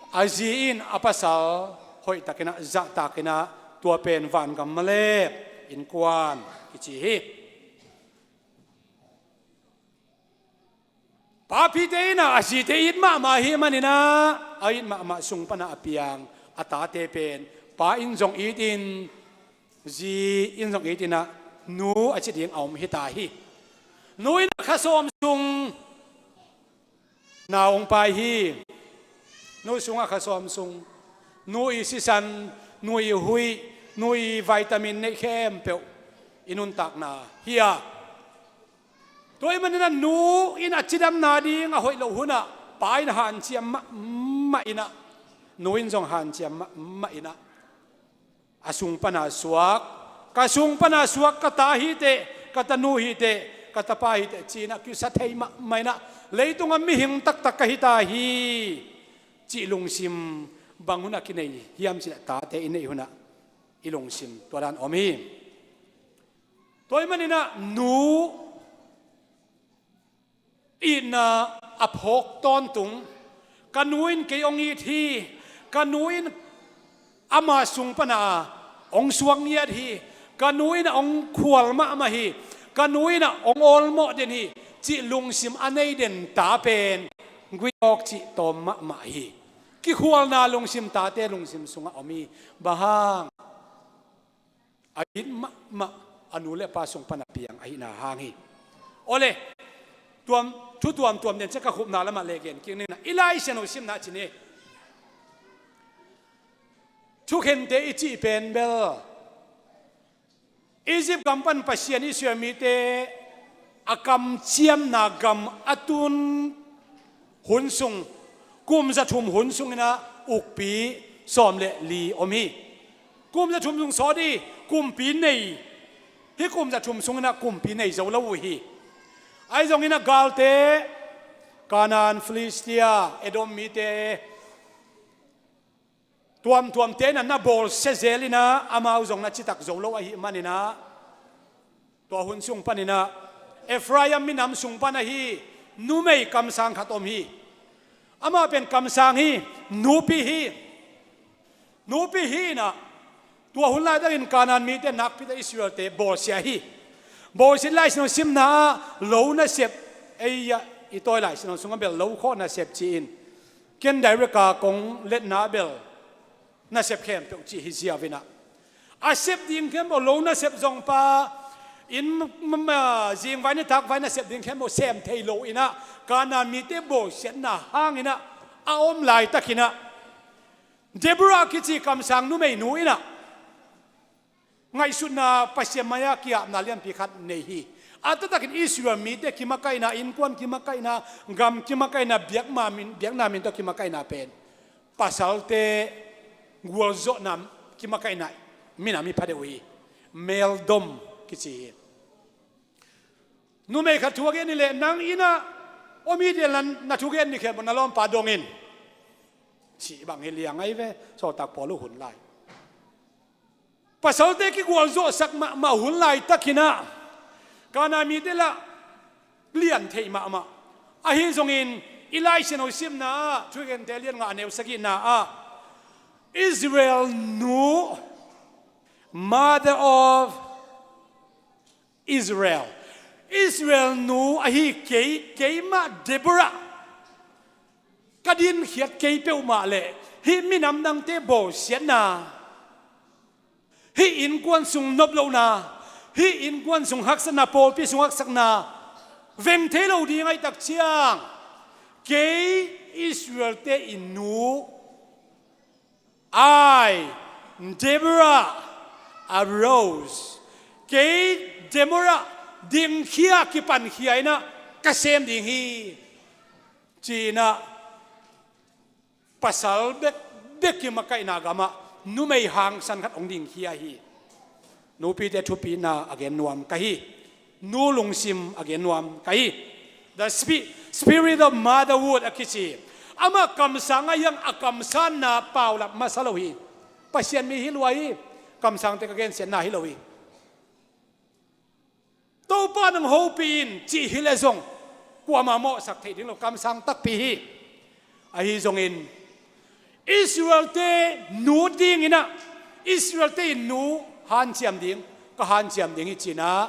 a zi in a pasal hoihtakin ah zahtakin ah tua pen vangam malep innkuan kici hi. Papite in ah a zite it mahmah ahih manin ah a it mahmah sung pana a piang a tate pen pa in zong it in, zi in zong it in ah nu a ci ding a om hi ta hi. Nu in ah kha sawm sung nau hong pai hi. Nu sungah kha sawm sung, nu i sisan, nu i huih, nu i vitamin neih khempeuh i nuntakna hi a, tua ahih manin ah nu in a cidamna ding a hoih loh hunah pa in hanciam mahmah in ah, nu in zong hanciam mahmah in ah a sung pana suak, ka sung pana suak ka ta hi teh, ka tanu hi teh, ka tapa hi teh ci-in ah kisa thei mahmah in ah leitungah mihing taktak ka hi ta hi cih lungsim bang hunah kinei hiam cih leh tate i neih hunah i lungsim tua dan om hi. Tua ahih manin ah nu itna a phawk tawntung, ka nu in kei hong it hi, ka nu in ama sung pana hong suak ngiat hi, ka nu in hong khual mahmah hi, ka nu in hong awlmawh den hi cih lungsim a nei den ta pen guiawk cih tawm mahmah hi. Kikhualna lungsim tate lungsim sungah om hi. Bang hang? A it mahmah a nu le pa sung pana piang ahihna hang hi. Awle, tuam, thu tuamtuam den ciang ka khupna lamah leh gen kik ning. I Lai Siangtho simna ci ni. Thukhente i cih pen bel Egypt gam pan Pasian Israel mite a kamciamna gam a tun hun sung, kum za thum hun sungin ah ukpi sawm le li om hi. Kum za thum sung sawt hi, kumpi nei. Hih kum za thum sungin ah kumpi nei zo lo uh hi. Ahi zongin ah galte Kanaan, Filistia, Edom mite tuamtuamte in ah na bawlsia zel in ah, amau zong na citak zo lo ahih manin ah, tua hun sung panin ah Efraim minam sung pan ahi numei kamsang khat om hi. Amah pen kamsang hi, nupi hi. Nupi hi in ah, tua hun laitakin Kanaan mite nakpi tak Israelte bawlsia hi. Bawlsia, Lai Siangtho simna ah lo nasep, ei ah i tawi Lai Siangtho sungah bel lo khawh nasep ci-in, ken direct a kong letna bel nasep khempeuh cih hi ziau in ah, a sep ding khempeuh lo nasep zong pa in, m-, m-, zingvai nitak vai nasep ding khempeuh sem thei lo in ah, Kanaan mite bawlsiatna hangin ah a om laitakin ah, Deborah kici kamsang numeinu in ah ngaihsutna, Pasian mai-ah ki-apna lianpi khat nei hi. A taktakin Israel mite kimakaihna, innkuan kimakaihna, gam kimakaihna, biakna min, biakna min tawh kimakaihna pen pasalte gualzawhna kimakaihna minam hi pha deuh hi. Meldom kici hi. Numei khat thu a gen hi leh, nang in ah om hi ding a, na thugen ding khempeuh na lawmpa dong in, cih bang hi liang ahi ve, sawltak Paul uh hun lai. Pasalte kigualzawhsak mahmah hun laitakin ah, Kanaan mite lah lian theih mahmah. Ahi zongin i Lai Siangtho simna ah, Thugente lian nga, a neu sagihna ah, Israel nu, mother of Israel. Israel nu ahi kei, keimah Deborah ka dinkhiat kei peuhmah leh hih minam dangte bawlsiatna, hih innkuan sung noplohna, hih innkuan sung haksatna, pawlpi sung haksatna veng thei lo ding ahih tak ciang, kei Israelte i nu, I, Deborah, arose. Kei Deborah dingkhia, kipankhia in ah ka sem ding hi, ci-in ah pasal bek, bek kimakaihna gamah numei hangsan khat hong dingkhia hi. Nupite thupina a gen nuam ka hi. Nu lungsim a gen nuam ka hi. The spi-, spirit of motherhood a kici. Amah kamsang ahih hang a kamsanna paulap masa lo hi. Pasian mi hi lua hi. Kamsangte ka gensiatna hi lo hi. Topa nang hopih in cih hi leh zong kuamah mawhsak theih ding lo, kamsang takpi hi. Ahi zongin Israelte nu dingin ah, Israelte in nu hanciam ding, ka hanciam ding hi ci-in ah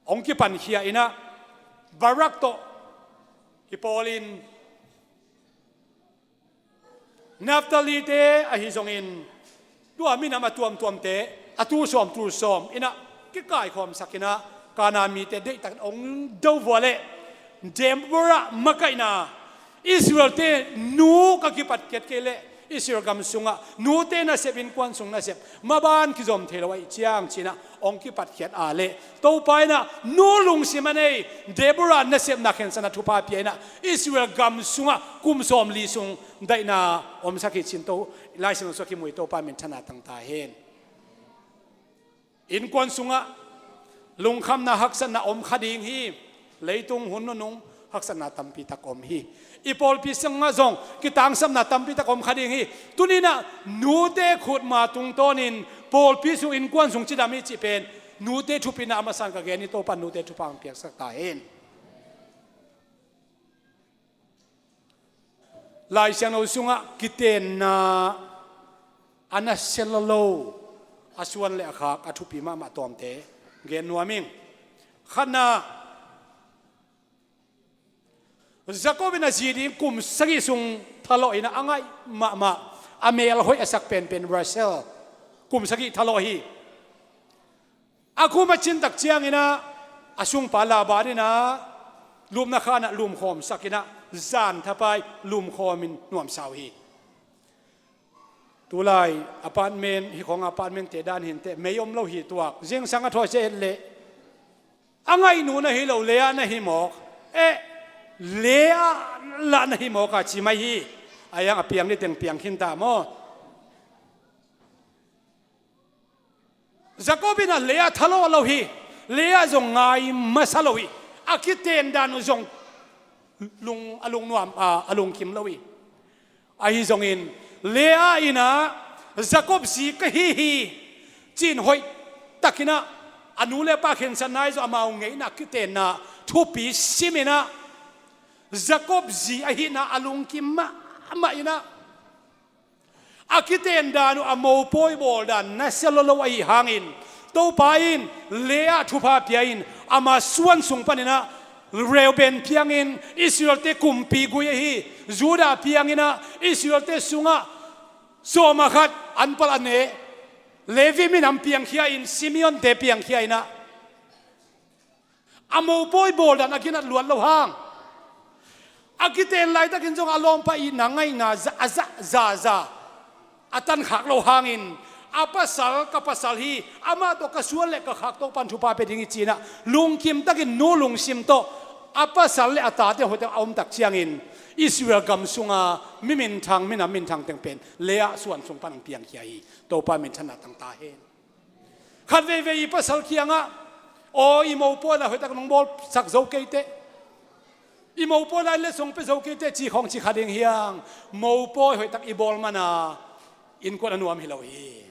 hong kipankhia in ah, Barak tawh kipawlin, Naphtali-te ahi zongin, tua minam a tuamtuamte a tul sawm, tul sawm in ah kikaikhawmsak in ah, Kanaan mite deihtakin hong do vua leh, Deborah makaihna, Israelte nu ka kipatkhiat kei leh Israel gam sungah nute nasep, innkuan sung nasep maban kizom thei lo ahih ciang ci-in ah hong kipatkhiat a leh, Topa in ah nu lungsim a nei Deborah nasepna khensatna thupha pia in ah, Israel gam sungah kum sawmli sung daihna omsak hi ci-in, to, Lai Siangtho sungah kimu hi. Topa minthanna tang ta hen. Innkuan sungah lungkhamna, haksatna om kha ding hi. Leitung hun nunung haksatna tampi tak om hi. I pawlpi sungah zong kitangsapna tampi tak om kha ding hi. Tuni-in ah nute khutma tungtawnin pawlpi sung, innkuan sung cidam hi cih pen nute thupina a masa-in ka gen hi. Topa in nute thupha hong piaksak ta hen. Lai Siangtho sungah kitenna a nasia lua lo, a suan le a khak a thupi mahmah tawmte gen nuam ing. Khatna, Jacob in a zi ding kum sagih sung thalawh in ah, a ngaih mahmah, a mel hoih a sak penpen Rachel, kum sagih thalawh hi. A kum a cin tak ciangin ah, a sungpa Laban in ah lupna khan ah lumkhawmsak in ah, zan thapai lumkhawmin nuamsa uh hi. Tulai apartment, hih khawng apartment-te dan hi inteh, mei om lo hi tuak. Zingsang a thawi sia et leh, a ngaihnu na hi lo, Leah na hi mawk. Eh, Leah lah na hi mawk a ci mai hi. A hiang a piang ni teng piang khin ta maw? Jacob in ah Leah thalawh lo hi. Leah zong ngai masa lo hi. A kiten dan uh zong lung, a lungnuam, a, a lungkim lo hi. Ahi zongin Leah in ah Jakob zi ka hi hi ci-in hoih takin ah a nu le pa khensatna ahi zong amau ngeina kitenna thupi simin ah Jakob zi ahihna a lungkim mahmah in ah a kiten dan uh a mopawi bawl dan nasia lua lo ahih hangin Topa in Leah thupha pia in ama suan sung panin ah Reuben piangin Israelte kumpi gui ahi, Judah piangin ah Israelte sungah sawm a khat an pal a ne, Levi minam piangkhia in Simeonte piangkhia in ah a mopawi bawl dan a ginat luat lo hang a kiten laitakin zong a lawmpa itna ngaihna za, a za, za, za a tankhak lo hangin a pasal ka pasal hi, amah tawh ka suan le ka khak Topa'n thupha pia ding hi ci-in ah lungkim takin nu lungsim tawh a pasal le a tate hoihtak a om tak ciangin Israel gam sunga mi minthang, minam minthang teng pen Leah suan sung pan hong piangkhia hi. Topa minthanna tang ta hen. Khat veivei i pasal kiangah, aw, i mopawi lai hoihtak nong bawlsak zo kei teh, i mopawi lai letsong pia zo kei teh ci khawng ci kha ding hi hang. Mopawi hoihtak i bawl mana innkuan a nuam hi lo hi.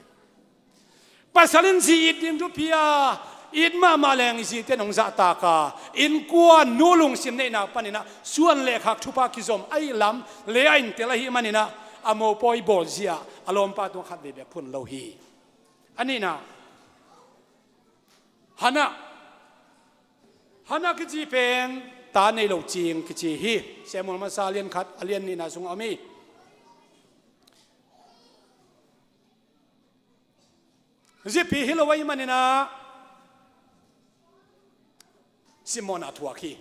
Pasal in zi it ding thupi a, it mahmah leng i zite nong zahtak a, innkuan nu lungsim neihna panin ah suan le khak thupha kizom ahih lam Leah in tel ahih manin ah a mopawi bawl zia a lawmpa tungah khat veivei a phun lo hi. A nihna, Hannah. Hannah kici pen ta nei lo cing kici hi. Samuel masa a lian khat, a lian nihna sungah om hi. Zipi hi lo ahih manin ah simmawhna thuak hi.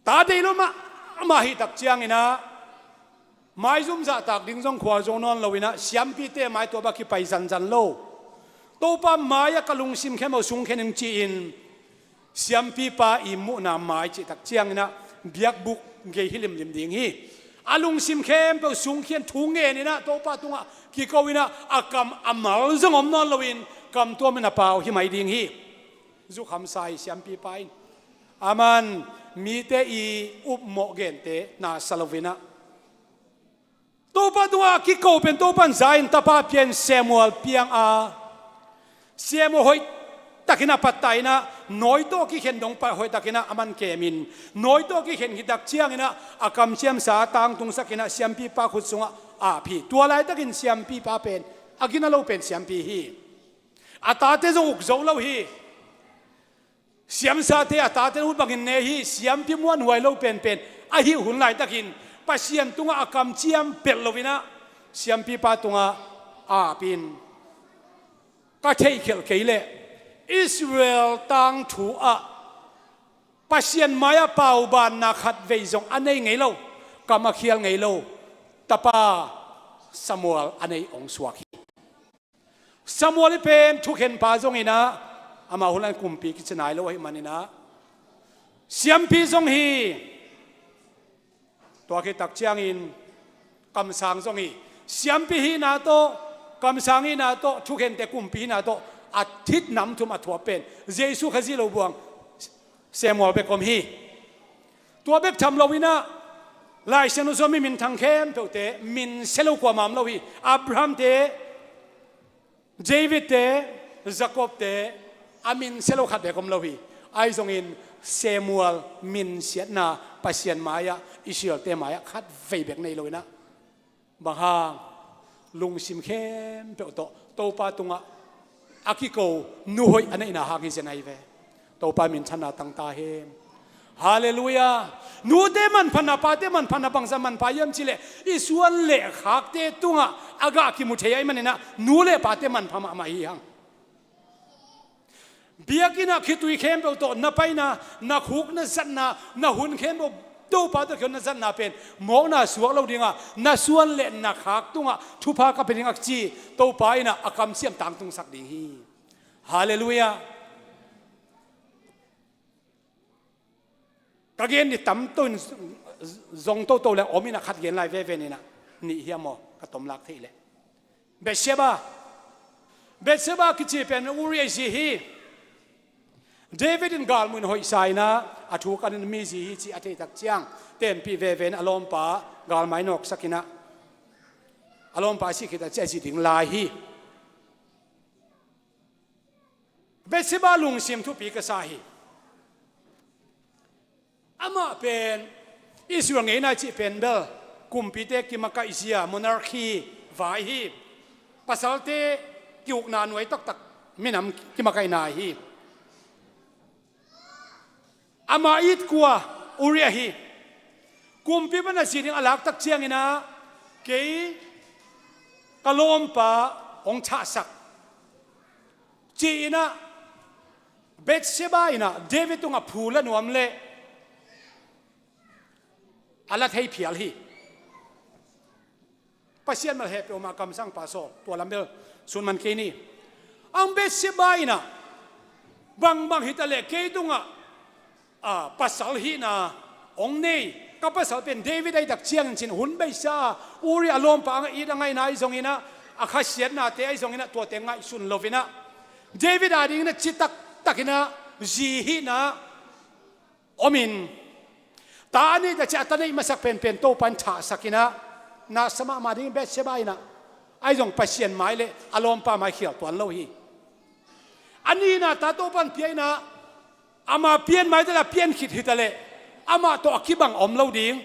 Ta deih lo mahmah ahih tak ciangin ah maizum zahtak ding zong khua zo nawn lo in ah siampite mai tua bek kipai zanzan lo. Topa mai-ah ka lungsim khempeuh sungkhen ing ci-in siampipa i muhna mai cih tak ciangin ah biakbuk gei hi limlim ding hi. A lungsim khempeuh sungkhen thu ngen in ah Topa tungah kiko in ah a kam a mal zong om nawn lo in kam tuam in a pau hi mai ding hi. Zukhamsa hi siampipa in. Aman mite i upmawh gente na sa lo in ah Topa tungah a kiko pen Topa in za in tapa pia in Samuel piang a, Samuel hoih takin a pattah in ah nawi tawh kikhen dong pa hoih takin ah a man kem in, nawi tawh kikhen khit tak ciangin ah a kamciamsa tangtungsak in ah siampipa khut sungah ap hi. Tua laitakin siampipa pen a gina lo pen siampi hi. A tate zong uk zo lo hi. Siamsate a tate ut bangin ne hi. Siampi muanhuai lo penpen ahih hun laitakin Pasian tungah a kamciam pelh lo in ah siampipa tungah ap in, ka theihkhelh kei leh Israel tangthu ah Pasian mai-ah paubanna khat vei zong a nei ngei lo, kam a khial ngei lo tapa Samuel a nei hong suak hi. Samuel i pen thukhenpa zong in ah, amah hun lai kumpi kici nai lo ahih manin ah siampi zong hi. Tua khit tak ciangin kamsang zong hi. Siampi hihna tawh, kamsang hihna tawh, thukhente kumpi hihna tawh a thit nam thum a thuak pen Jesu Khazih lo buang Samuel bek om hi. Tua bek tham lo in ah Lai Siangtho sungah mi minthang khempeuhte min sia lo kuamah om lo hi. Abrahamte, Davidte, Jakobte a min sia lo khat bek om lo hi. Ahi zongin Samuel min siatna Pasian mai-ah, Israelte mai-ah khat vei bek nei lo in ah, bang hang, lungsim khempeuh tawh Topa tungah a kiko nu hoih a neihna hang hi zen ahi ve. Topa minthanna tang ta hen. Halleluiah. Nute manphatna, pate manphatna, bangzah manpha hiam cih leh i suan le khakte tungah a gah kimu thei ahih manin ah nu le pate manpha mahmah hi hang. Biakinn ah khitui khempeuh tawh na paina, na khuk na zatna, na hun khempeuh Topa tawh kihon na zatna pen mawkna suak lo ding a, na suan le na khak tungah thupha ka pia ding a kici Topa in ah a kamciam tangtungsak ding hi. Halleluiah. Ka gen ni tamto in zong toto le om in ah khat gen lai veve ni in ah, nih hiam maw ka tomlak theih leh. Bathsheba. Bathsheba kici pen Uriah zi hi. David in galmuh in hoihsa in ah, a thu kanin mi zi hi cih a theitak ciang, tenpih veve in a lawmpa galmai nawksak in ah, a lawmpa a sih khit a ci a zi ding lai hi. Bathsheba lungsim thupi ka sa hi. Amah pen Israel ngeina cih pen bel kumpite kimakaihzia, monarchy vai hi. Pasalte kiukna nuai taktak minam kimakaihna hi. Amah it kua Uriah hi. Kumpi pan a zi ding a laktak ciangin ah, kei ka lawmpa hong thahsak, ci-in ah Bathsheba in ah David tungah phu la nuam leh a la thei phial hi. Pasian malheh peuhmah kamsangpa sawl, tua lam bel sun man kei ni. Ang Bathsheba in ah bangbang hi taleh kei tungah, a, pasal hihna hong nei, ka pasal pen David ahih tak ciangin cin hun beisa Uriah lawmpa a it a ngaihna ahi zongin ah, a khasiatnate ahi zongin ah, tuate ngaihsun lo in ah, David a dingin ah citak takin ah zi hihna om in, ta a neih ta ciang a ta neih masak penpen Topa in thahsak in ah, na sa mahmah ding Bathsheba in ah, ahi zong Pasian mai leh a lawmpa mai khial tuan lo hi. A nihna ta Topa in pia in ah, ama pian mai taleh a pian khit hi taleh, amah tawh a kibang om lo ding,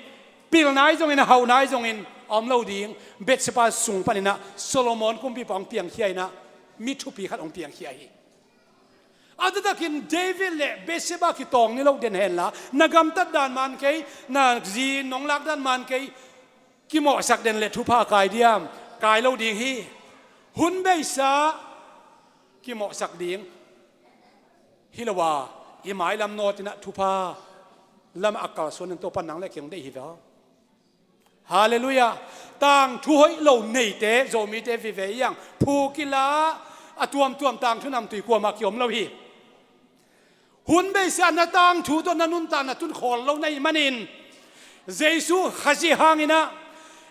pilna ahi zongin, a hauhna ahi zongin om lo ding. Bathsheba sung panin ah Solomon kumpipa hong piangkhia in ah, mi thupi khat hong piangkhia hi. A taktakin David leh Bathsheba kitawng ni lo den henla, na gamtat dan man kei, na zi nong lak dan man kei, kimawhsak den leh thupha kai diam? Kai lo ding hi. Hun beisa kimawhsak ding hi lo a, i mailam nawt in ah thupha lamah a kalsuan in Topa nang leh kei hong deih hi ve aw. Halleluiah. Tangthu hoih lo neite, Zomite vive i ang, phu kila, a tuamtuam tangthu namtui kuamah kiom lo hi. Hun beisa na tangthu tawh na nuntakna tun khawl lo na hih manin, Jesu Khazih hangin ah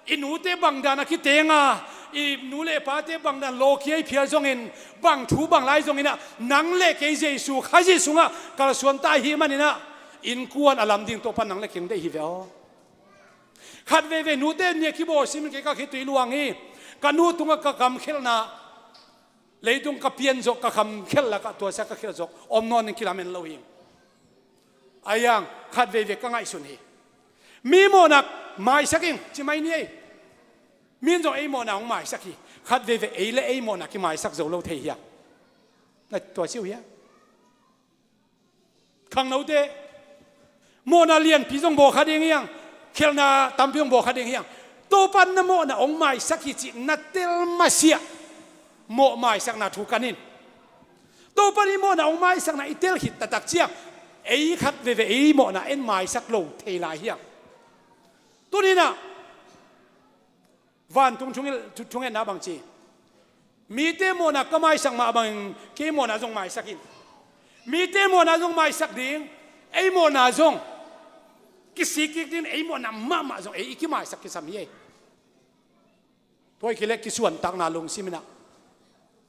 i nute bangdan a kiteng a, i nu le pate bangdan lawkia i phial zongin, bang thu bang lai zongin ah, nang le kei Jesu Khazih sungah kalsuan ta i hih manin ah, innkuan a lam ding Topa nang leh kei hong deih hi ve aw. Khat veivei nute ni a kibawl simin kei ka khitui luang hi. Ka nu tungah ka kamkhelhna, leitung ka pian zawh, ka kamkhelh lakah tua sia ka khelh zawh om nawn in kilamen lo hi. Ahi hang khat veivei ka ngaihsun hi. Mi mawhna maisak ing ci mai ni ei. Mi in zong ei mawhna hong maisak hi. Khat veivei ei le ei mawhna kimaisak zo lo thei hi hang. Na tua si uh hia? Khangnote, mawhna lianpi zong bawl kha ding hi hang, khelhna tampi zong bawl kha ding hi hang. Topa in na mawhna hong maisak hi cih na tel masiah, mawh maisakna thu kan in. Topa in i mawhna hong maisakna i tel khit taktak ciang, ei khat veivei ei mawhna en maisak lo thei lai hi hang. Tuni in ah, vantung thunget, thu-, thungetna bang ci. Mite mawhna ka maisak mah bangin kei mawhna zong maisak in. Mite mawhna zong maisak ding, ei mawhna zong kisik kik ding, ei mawhna mahmah zong ei i kimaisak kisam hi ei. Tua hi kei leh kisuantakna lungsim in ah,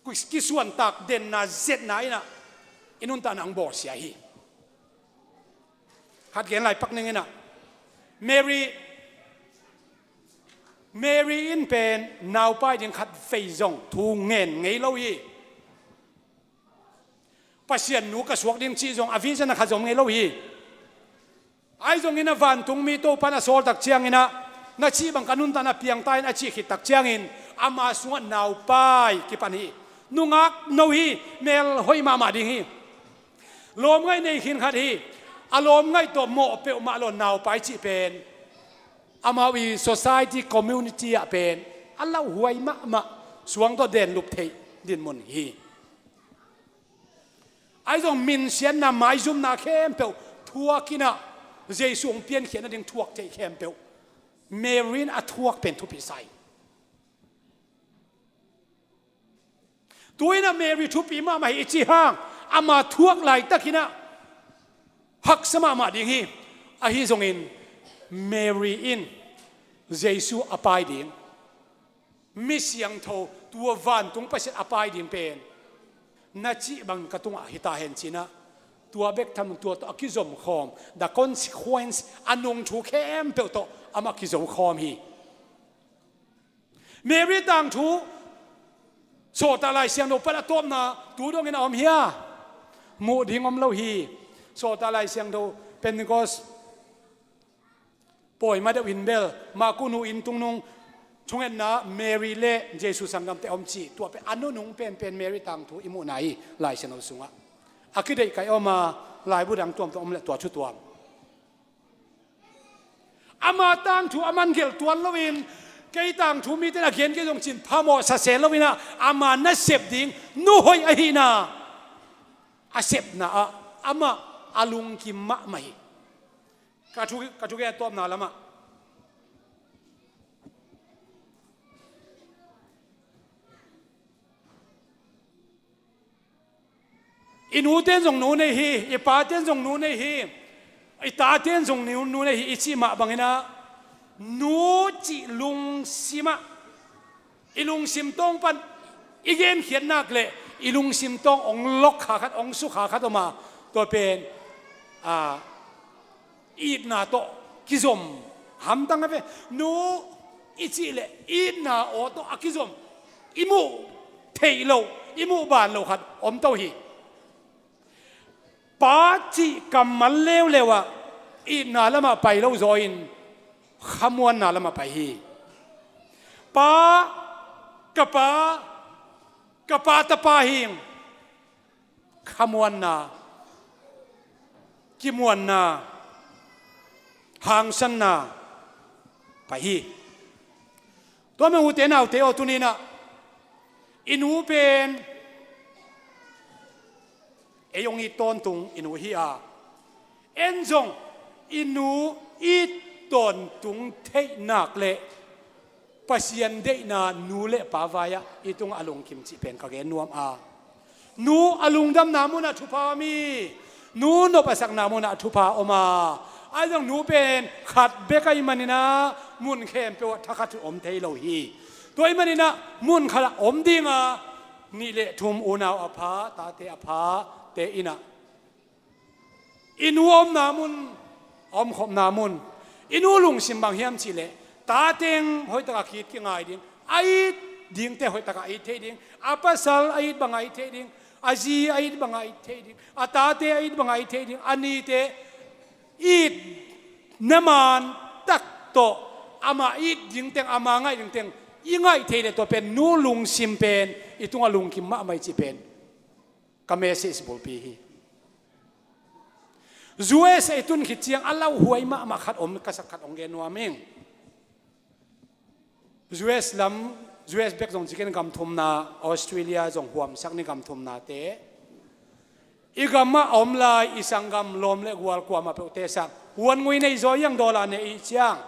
kis-, kisuantak denna zetna in ah i nuntakna hong bawlsia hi. Khat gen lai pak ning in ah, Mary, Mary in pen naupai ding khat vei zong thu ngen ngei lo hi. Pasian nu ka suak ding cih zong a vision a khat zong ngei lo hi. Ahi zongin a vantungmi Topa in a sawl tak ciangin ah, na cih bang ka nuntakna piang ta in a cih khit tak ciangin ama sungah naupai kipan hi. Nungak no hi, mel hoih mahmah ding hi. Lawmngaih nei khin khat hi. A lawmngaih tawh mawh peuhmah lo naupai cih pen amau i society community ah pen a lauhuai mahmah, suang tawh denlup theih dinmun hi. Ahi zong minsiatna maizumna khempeuh thuak in ah, Jesu hong piankhiat nading thuak theih khempeuh Mary in a thuak pen thupi sa hi. Tu in ah Mary thupi mahmah hi i cih hang, ama thuak laitakin ah haksa mahmah ding hi. Ahi zongin Mary in Jesu a pai ding, mi siangtho, tua vantung Pasian a pai ding pen na cih bang ka tungah hi ta hen ci in ah, Tua bek tham lo, tua tawh a kizom khawm, the consequence, a nung thu khempeuh tawh amah kizo khawm hi. Mary tangthu sawltak Lai Siangtho pan a tawpna tu dongin a om hia? Muh ding om lo hi. Sawltak Lai Siangtho Pentecost pawi ma deuh in bel Marku nu inn tungnung thungetna Mary le Jesu sanggamte a om cih, tua pen a nunung penpen Mary tangthu i muhna hi Lai Siangtho sungah. A kideih kai om a, laibu dang tuamtuam om le tua thu tuam. Ama tangthu a man gelh tuan loin, kei tangthu mite in a gen kei zong cin phamawh sa se loin ah, ama nasep ding nu hoih ahihna a sepna ah amah a lungkim mahmah hi. Ka thu, ka thugen a tawpna lamah i nute in zong nu nei hi, i pate in zong nu nei hi, i tate in zong nu, nu nei hi i cih mah bangin ah, nu cih lungsim ah, i lungsim tawng pan i genkhiat nak leh i lungsim tawng hong lok kha khat, hong su kha khat om a, tua pen, a, itna tawh kizom hamtang a ve. Nu i cih leh itna aw tawh a kizom, i muh theih loh, i muh ban loh khat om to hi. Pa cih kammal leuleu ah itna lamah pai lo zaw in khamuanna lamah pai hi. Pa, ka pa, ka pa tapa hi. Khamuanna, kimuanna, hangsanna pai hi. Tua mah ute naute aw, tuni-in ah i nu pen ei hong it tawntung i nu hi a, en zong i nu it tawntung theih nak leh Pasian deihna nu le pa vai-ah i tungah a lungkim cih pen ka gen nuam a. Nu a lungdamna munah thupha om hi. Nu nop a sakna munah thupha om a. Ahi zong nu pen khat bek ahih manin ah mun khempeuh ah thakhat uh om thei lo hi. Tua ahih manin ah mun khat ah om ding a, nih le thum unau a pha, tate a pha te in ah i nu omna mun, a omkhopna mun, i nu lungsim bang hiam cih leh, ta teng hoihtak a ki-it kingai ding, a it dingte hoihtak a it theih ding, a pasal a it bang a it theih ding, a zi a it bang a it theih ding, a tate a it bang a it theih ding, a nite itna man tak tawh amah it ding teng, amah ngaih ding teng i ngaih theih leh, tua pen nu lungsim pen i tungah lungkim mahmah hi cih pen ka message bulpi hi. U S a i tun khit ciang a lauhuai mahmah khat om, ka sak khat hong gen nuam ing. U S lam, U S bek zong ci kei in, gam thumna, Australia zong huamsak ni, gam thumnate. I gamah a om lai i sanggam lawm le gual kuamah peuhte sang, huan ngui nei zaw hiang, dollar nei i hih ciang,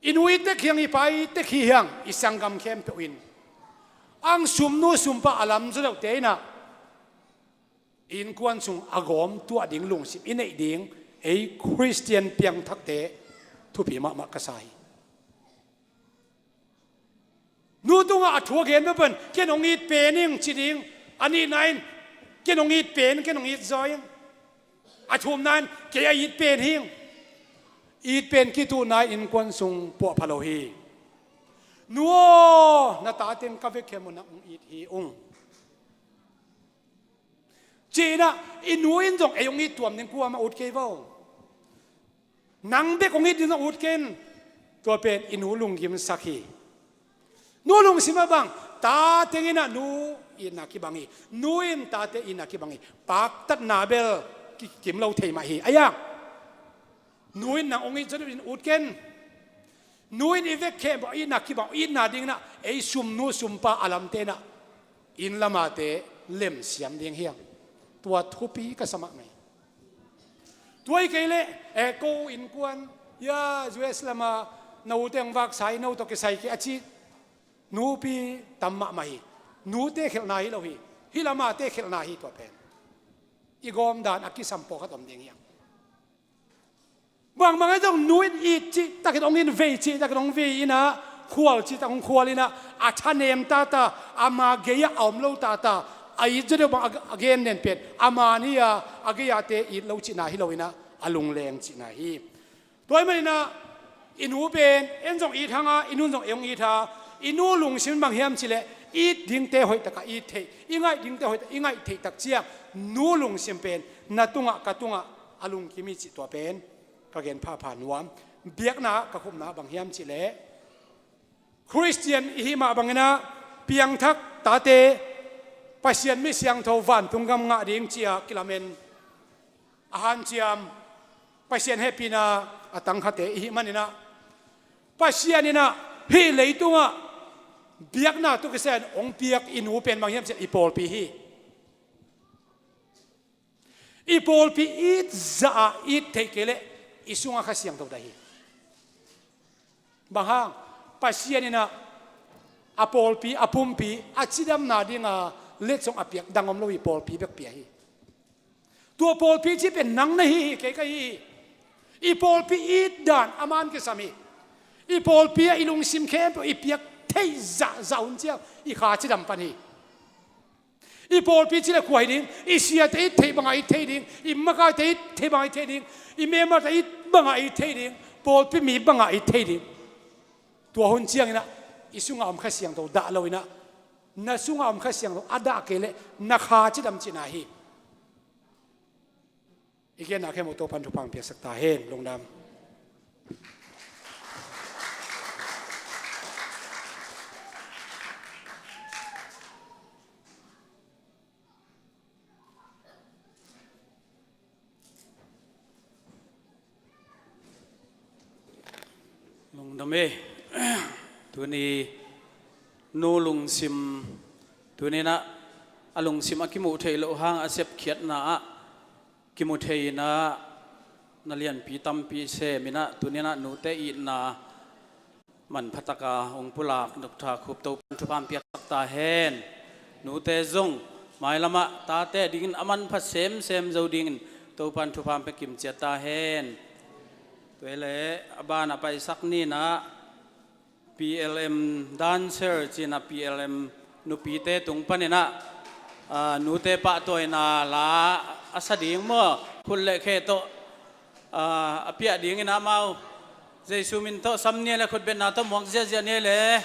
i nu i tek hiang, i pa i tek hi hiang, i sanggam khempeuh in ang sumnu sumpa a lamzaw deuhte in ah i innkuan sung a gawm tuah ding lungsim i neih ding ei Khristian piangthakte thupi mahmah ka sa hi. Nu tungah a thu a gen bek pen, ken hong it pen ing ci ding. A nihna in, ken hong it pen, ken hong it zaw ing. A thumna in, kei a it pen hi ing. It pen kituhna in innkuan sung puahpha lo hi. Nu aw, na ta teng ka vekhiam un, nang hong it hi ung. Ci-in ah, i nu in zong ei hong it tuam ding kuamah ut kei vo. Nang bek hong it ding zong ut ken. Tua pen i nu lunggimsak hi. Nu lungsim ah bang, ta teng in ah nu itna kibang hi. Nu in tate itna kibang hi. Paktatna bel ki-, kim lo thei mah hi. A iang, nu in nang hong it zaw deuh in ut ken. Nu in i vekkhempeuh itna kibang, itna ding in ah ei sumnu sumpa a lamte in ah inn lamate lemsiam ding hi hang. Tua thupi ka sa mahmah hi. Tua hi kei leh, eh, ko innkuan, ya, U S lam a na ute hong vaksa hi, no tawh kisai kei a ci nupi tam mahmah hi. Nute khelhna hi lo hi. Hih lamate khelhna hi tua pen. I gawm dan a kisam pawlkhat om ding hi hang. Bangbang ahi zong nu in it cihtak in hong it, vei cihtak in hong vei in ah, khual cihtak hong khual in ah, a thanem tata, ama gei-ah a om lo tata, A it zaw deuh bang a, a gen nen pen a man hi a, a gei-ate it lo cihna hi lo in ah, a lungleng cihna hi. Tua ahih manin ah i nu pen en zong it hang a, i nu zong ei hong it a, i nu lungsim bang hiam cih leh it dingte hoih takin it theih, i ngaih dingte hoih takin i ngaih theih tak ciang nu lungsim pen na tungah ka tungah a lungkim hi cih tua pen ka gen phapha nuam. Biakna ka khupna bang hiam cih leh Khristian i hih mah bangin ah piangthak tate, Pasian mi siangtho vantung gam ngah ding ci-a kilamen, a hanciam, Pasian hehpihna a tangkhate i hih manin ah, Pasian in ah hih leitungah biakna tawh kisai-in hong piak i nu pen bang hiam cih leh i pawlpi hi. I pawlpi it zah a it theih kei leh i sungah Kha Siangtho dah hi. Bang hang? Pasian in ah a pawlpi, a pumpi a cidamna dinga letsong a piak, dang om lo hi, pawlpi bek pia hi. Tua pawlpi cih pen nang na hi hi, kei ka hi hi. I pawlpi it dan a man kisam hi. I pawlpi ah i lungsim khempeuh i piak theih zahzah hun ciang i kha cidam pan hi. I pawlpi cih leh kua hi ding? I siate it theih bangah it thei ding, i makaite it theih bangah it thei ding, i member-te it bangah it thei ding, pawlpi mi bangah it thei ding. Tua hun ciangin ah i sungah om Kha Siangtho dah lo in ah, na sungah om Kha Siangtho a dah kei leh na kha cidam cihna hi. I genna khempeuh Topa'n thupha piaksak ta hen. Lungdam. Lungdam e. Tuni nu lungsim, tuni-in ah a lungsim a kimuh theih loh hang a sepkhiatna ah kimu thei in ah, na lianpi tampi sem in ah, tuni-in ah nute itna manpha taka hong pulak Doctor Khup Topa'n thupha piaksak ta hen. Nute zong mailamah tate dingin a manpha semsem zo dingin Topa'n thupha pia kimciat ta hen. Tua hi leh a ban a paisak ni-in ah P L M dancer ci-in ah P L M nupite tung panin ah, ah, nute pahtawina la a sa ding maw, khut le khe tawh, ah, a piah dingin ah amau Jesu min tawh sam ni leh khutbetna tawh muak ziahziah ni leh.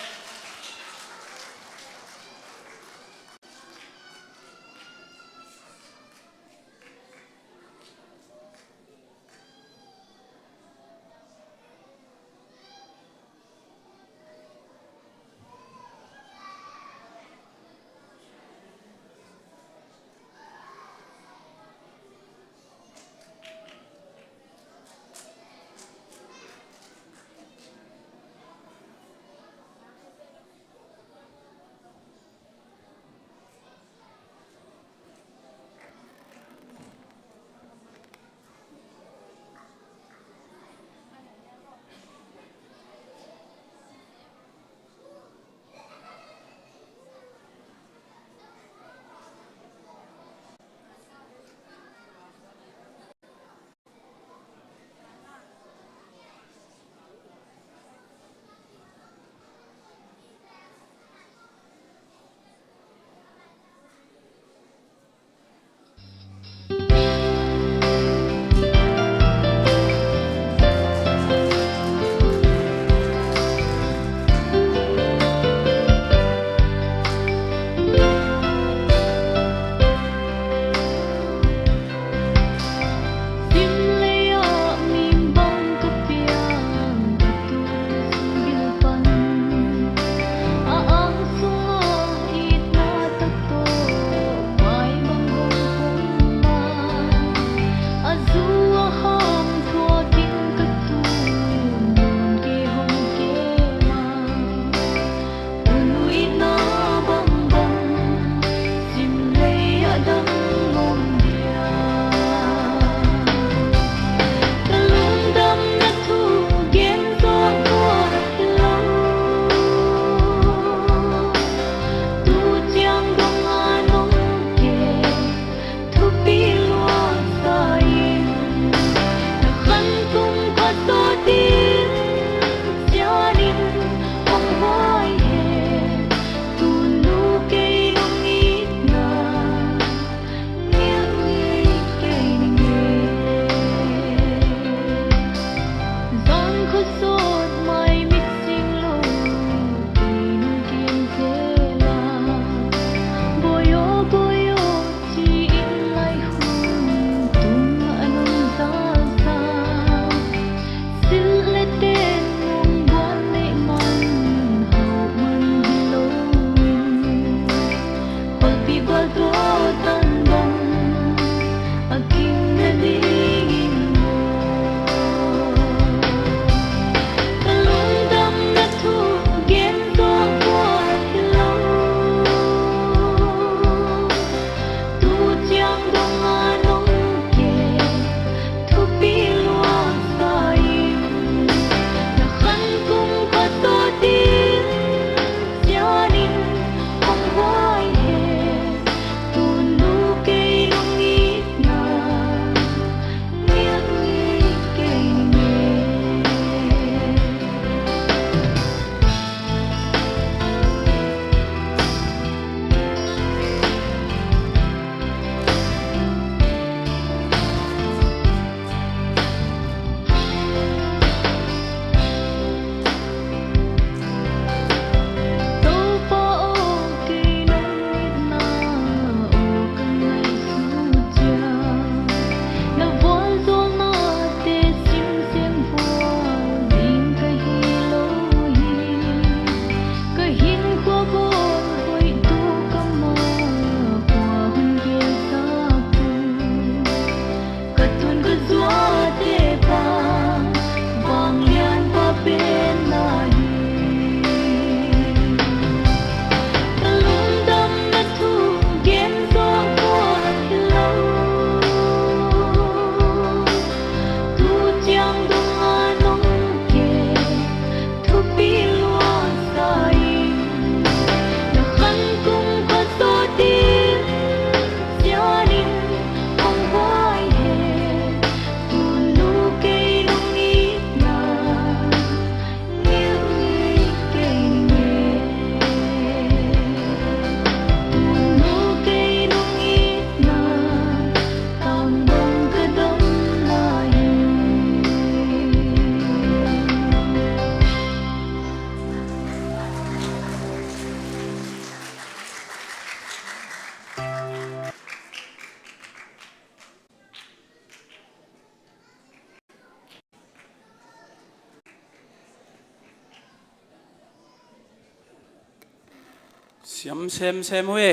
Siam semsem uh e.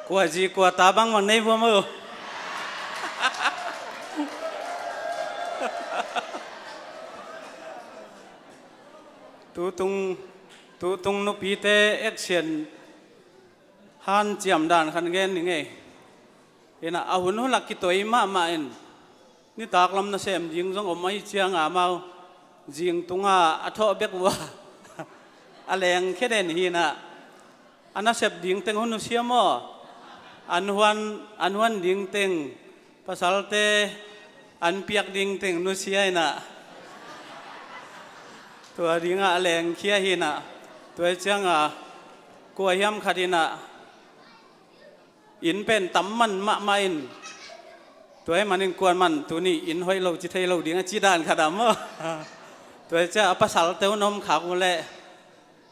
Kua zi kua ta bangbang nei vuam uh. Tutung, tutung nupite action hanciam dan khat gen ning e. Inah a hun hun lak kitoi mahmah in nitak lam nasem ding zong om ahi cianga mau zing tunga a thawh bek uh a a lengkhia den hinah a nasep ding teng hun nusia maw? An huan, an huan ding teng, pasalte an piak ding teng nusia inah tua dingah a lengkhia hinah tua cianga kua hiam khat inah inn pen tam man mahmah in tua hi manin kuan man tuni inn hoih lo ci thei lo ding a ci dan khat ah maw? Tua hi ciah a pasal teu na om khak uh leh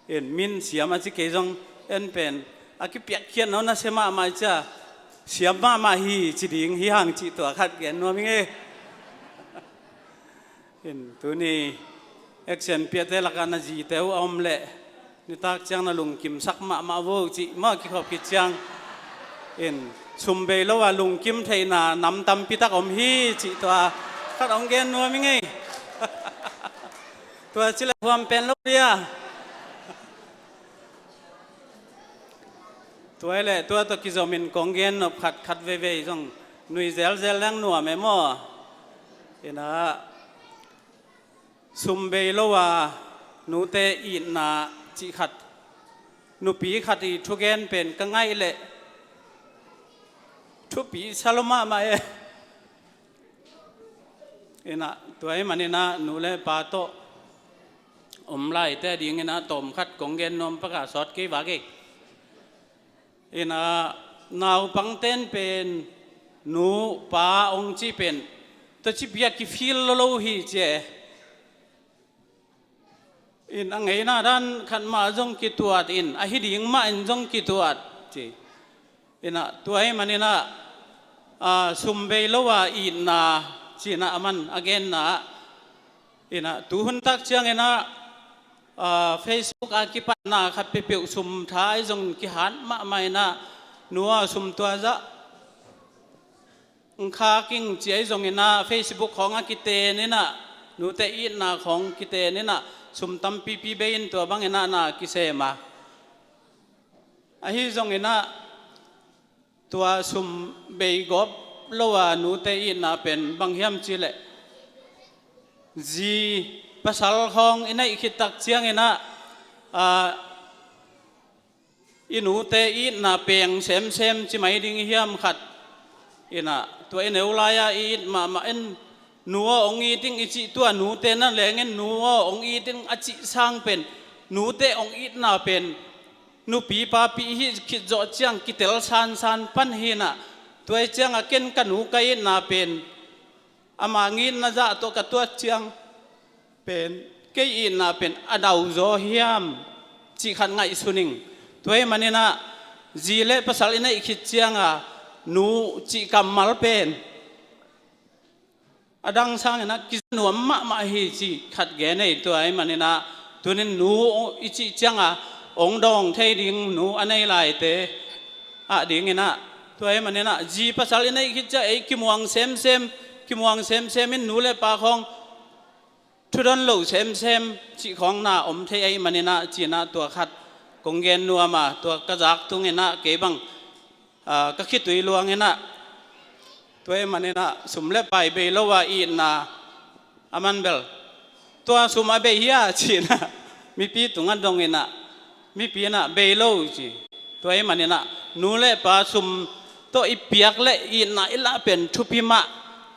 in min siam a ci kei zong en pen a kipiakkhiat no nasia mahmah ciah siam mahmah hi ci ding hi hang cih tua khat gen nuam ing e. In tuni action piate lakah na zite uh a om leh nitak ciang na lungkimsak mahmah vo cih mah kikhop khit ciang in sum bei lo a lungkim theihna nam tampi tak om hi cih tua khat hong gen nuam ing e. Tua cileh huam pen lo dia. Tua hi leh tua tawh kizomin kong gen nop khat khat veivei zong nui zelzel leng nuam e maw? Inah sum bei lo a nute itna cih khat nupi khat i thugen pen ka ngaih leh thupi sa lo mahmah e. Inah tua hi maninah nu le pa tawh om laite dinginah tawm khat kong gen nuam paka sawt kei vak e. Inah naupangten pen nu pa ong cih pen tua ci bia kifil lo lo hi ci e. In a ngeina dan khat mah zong kituat in a hi ding mah in zong kituat ci. Inah tua hi maninah a sum bei lo a itna cinah a man a genna ah inah tuhun tak cianginah a Facebook a kipatna khat peuhpeuh sum tha ahi zong kihat mahmah inah nu a sum tua zah ngkha king ci ahi zonginah Facebook khawng a kiten inah nute itna khawng kiten inah sum tampipi bei in tua banginah na kisem a. Ahi zonginah tua sum bei gawp lo a nute itna pen bang hiam cih leh zi pasal khawng i neih khit tak cianginah a i nute itna peng semsem ci mai ding i hiam khat. Inah tua i neu lai-a i it mahmah in nu aw ong it ding i cih tua nute na lengin nu aw ong it ding a cih sang pen nute ong itna pen nupi papi i hih khit zawh ciang kitel sansan pan hinah tua hi cianga ken ka nu ka itna pen ama ngitna zah tawh ka tuat ciang pen kei itna pen a dauzaw hiam cih khat ngaihsun ing. Tua hi maninah zi le pasal i neih khit cianga nu cih kammal pen a dang sanginah kiza nuam mahmah hi cih khat gen ei. Tua hi maninah tunin nu i cih cianga ong dawng thei ding nu a nei laite ah dinginah tua hi maninah zi pasal i neih khit ciah ei kimuang semsem kimuang semsem in nu le pa khawng thudon lo semsem cih khawng na om thei ahi maninah cinah tua khat kong gen nuam a tua ka zak tunginah kei bang a ka khitui luanginah tua hi maninah sum le pai bei lo a itna a man bel tua sum a bei hia cinah mipi tungah donginah mipi inah bei lo ci. Tua hi maninah nu le pa sum tawh i piak le itna i lah pen thupi mah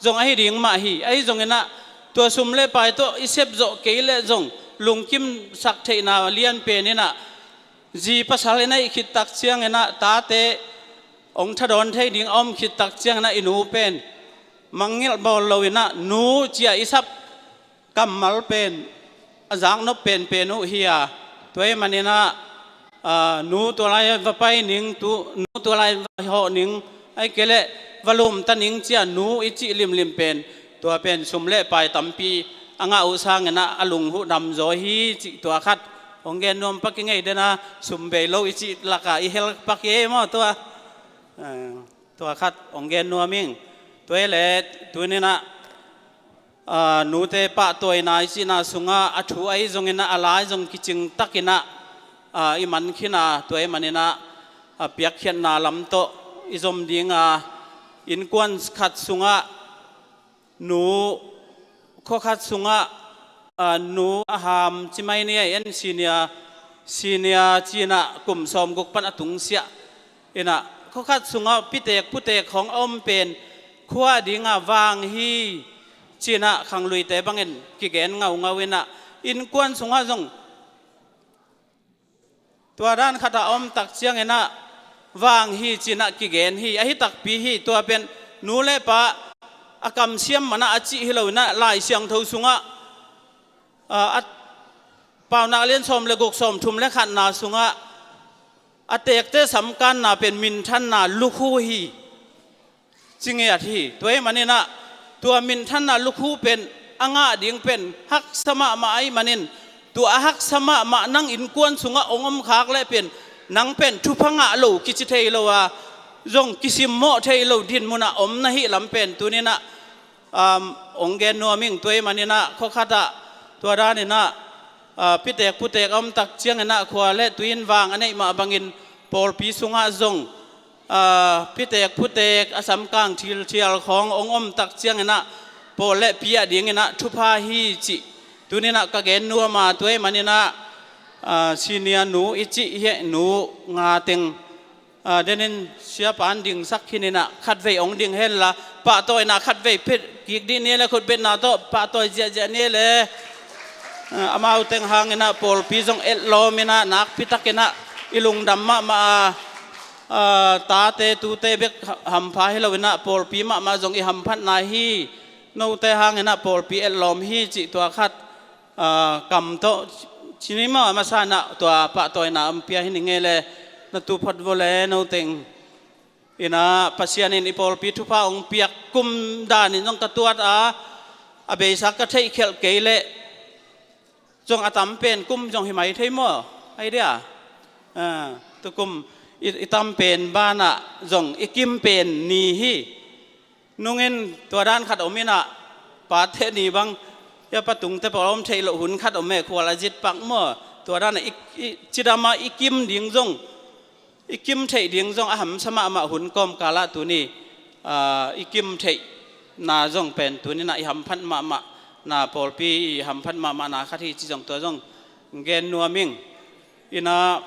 zong ahi ding mah hi. Ahi zonginah tua sum le pai tawh i sep zawh kei leh zong lungkimsak theihna lian peninah zi pasal i neih khit tak cianginah tate ong thadawn thei ding a om khit tak cianginah i nu pen mangngilh bawl loinah nu cia i sap kammal pen a zaknop penpen uh hi a. Tua hi maninah a nu tua lai va pai ning tu nu tua lai va hawh ning ahi kei leh va lumta ning cia nu i cih limlim pen tua pen sum le pai tampi a ngah uh sanginah a lunghuh damzaw hi cih tua khat Hong gen nuam pak i ngei den a, sum bei lo i cih laka i hel pak i ei maw tua. Eh, tua khat hong gen nuam ing. Tua i le tuninah, ah, nute pahtawina i cihna sungah a thu ahi zonginah a lai zong kicing takinah, ah, i man khin a, tua i maninah, ah, piakkhiatna lam tawh i zom dinga, innkuan khat sungah nu, khuakhat sungah, ah, nu a ham ci mai ni a, en senior, senior cinah kum sawmguk pan a tungsiah inah khuakhat sungah pitek putek khawng a om pen khua dinga vang hi cinah khangluite bangin kigen ngaungau inah innkuan sungah zong tua dan khatah a om tak cianginah vang hi cinah kigen hi. Ahi takpi hi. Tua pen nu le pa a kamsiam manah a cih hi loinah Lai Siangtho sungah, ah, a Paunak lian sawm le guk, sawmthum le khatna sungah a tekte samkanna pen minthanna lukhu hi ci ngiat hi. Tua i maninah tua minthanna lukhu pen a ngah ding pen haksa mahmah ahi manin, tua a haksa mahmah nang innkuan sungah hong om khak leh pen nang pen thupha ngah lo kici thei lo a, zong kisimmawh thei lo dinmunah om na hih lam pen tuninah, um, hong gen nuam ing. Tua i maninah khuakhatah tua daninah, ah, pitek putek a om tak cianginah khua le tui in vang a neih mah bangin pawlpi sungah zong, ah, pitek putek a samkang thilthial khawng hong om tak cianginah pawl le pi a dinginah thupha hi cih tuninah ka gen nuam a, tua i maninah, ah, senior nu i cih hi nu nga teng, ah, denin siapa an dingsak khin inah khatvei hong ding henla pahtawina khatvei phet kik dih ni le khutbetna tawh pahtawi ziahziah ni le, ah, amau teng hanginah pawlpi zong etlawm inah nakpi takinah i lungdam mahmah a, ah, tate tute bek hampha hi loinah pawlpi mahmah zong i hamphatna hi. Note hanginah pawlpi etlawm hi cih tua khat, ah, kam tawh cini maw a masa inah tua pahtawina om pia hi ni ngei le na tu phot vo le noteng inah Pasian in i pawlpi thupha hong piak kum danin zong ka tuat a, a beisa ka theihkhelh kei leh zong a tam pen kum zong hi mai thei maw? Ai dia, ah, tukum i, i tam pen banah zong i kim pen ni hi. Nungin tua dan khat om inah pate ni bang ya patungte pawl om theih loh hun khat om e, khual a zit pak maw? Tua danah i, i, cidama i kim ding zong, i kim theih ding zong a hamsa mahmah hun kawmkalah tuni, ah, i kim theihna zong pen tuninah i hamphat mahmahna, pawlpi i hamphat mahmahna khat hi ci zong tua zong gen nuam ing. Inah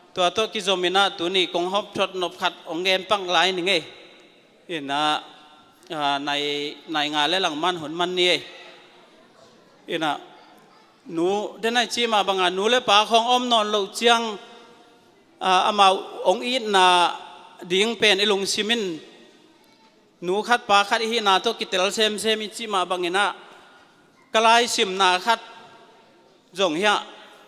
tua tawh kizom inah tuni kong hawm thot nop khat hong gen pak lai ni ngei. Inah, ah, nai, nai nga le langman hun man ni ei. Inah nu denai ci mah banga nu le pa khawng om nawn loh ciang, ah, amau hong itna ding pen i lungsim in nu khat pa khat i hihna tawh kitel semsem i cih mah banginah ka laisimna khat zong hiah,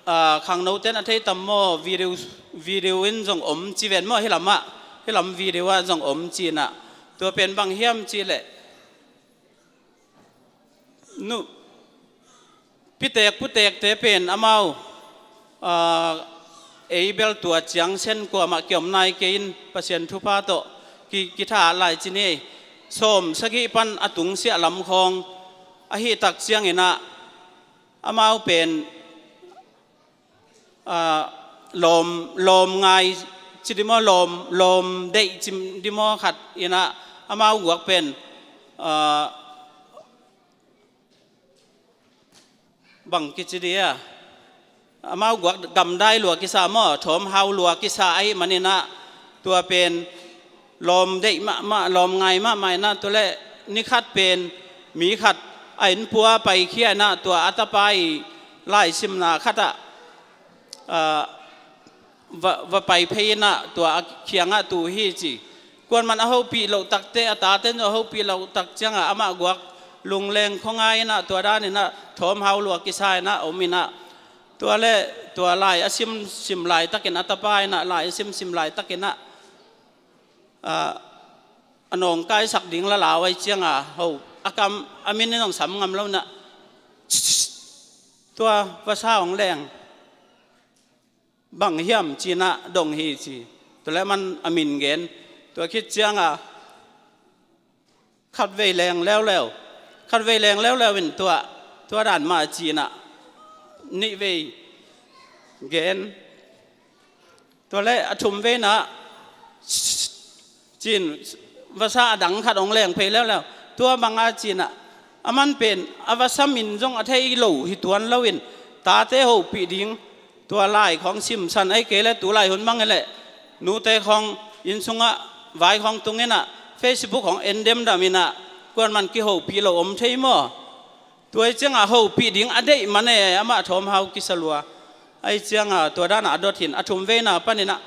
ah, khangnoten a thei tam maw, video, video in zong om ci ven maw, hi lamah, hi lam video ah zong om ci inah tua pen bang hiam cih leh nu pitek putekte pen amau, ah, ei bel tua ciang sen kuamah kiom nai kei in Pasian thupha tawh ki, kitha lai ci ni ei. Sawm sagih pan a tungsiah lam khawng ahi tak cianginah amau pen, ah, lawm, lawm ngai ci di maw, lawm, lawm deih ci di maw khat inah amau guak pen, ah, bang kici di a, amau guak gamdai lua kisa maw, thawmhau lua kisa ahi maninah tua pen lawm deih mahmah, lawm ngai mahmah inah tua le ni khat pen mi khat a innpua paikhia inah tua a tapa i laisimna khatah, ah, va, va pai phei inah tua a khiangah tu hi ci. Kuanman a hopih loh takte a taten zong a hopih loh tak ciangah amah guak lungleng khuangai inah tua daninah thawmhau lua kisa inah om inah tua le tua lai a simsim laitakin a tapa inah lai a simsim laitakinah, ah, a nawngkaisak ding la lau ai cianga ho a kam a min in zong sam ngam lo inah tua vasa hong leng. bang hiam ci-in ah dong hi ci. Tua leh aman a min gen. Tua khit ciangah khatvei leng leuleu, khatvei leng leuleu in tua, tua dan mah ci-in ah nihvei gen. Tua leh a thumvei in ah ci-in vasa a dang khat hong leng phei leuleu. Tua bang a ci-in ah aman pen a vasa min zong a thei lo hi tuan lo in tate hopih ding, tua lai khawng simsan, ahih kei leh tu lai hun bang hi leh nute khawng inn sungah vai khawng tung in ah Facebook khawng en demdam in ah kuaman kihopih lo om thei maw? Tua ahih ciangah hopih ding a deih man e, amah thawmhau kisa lua. Ahih ciangah tua dan a dot hi in a thumvei in ah panin ah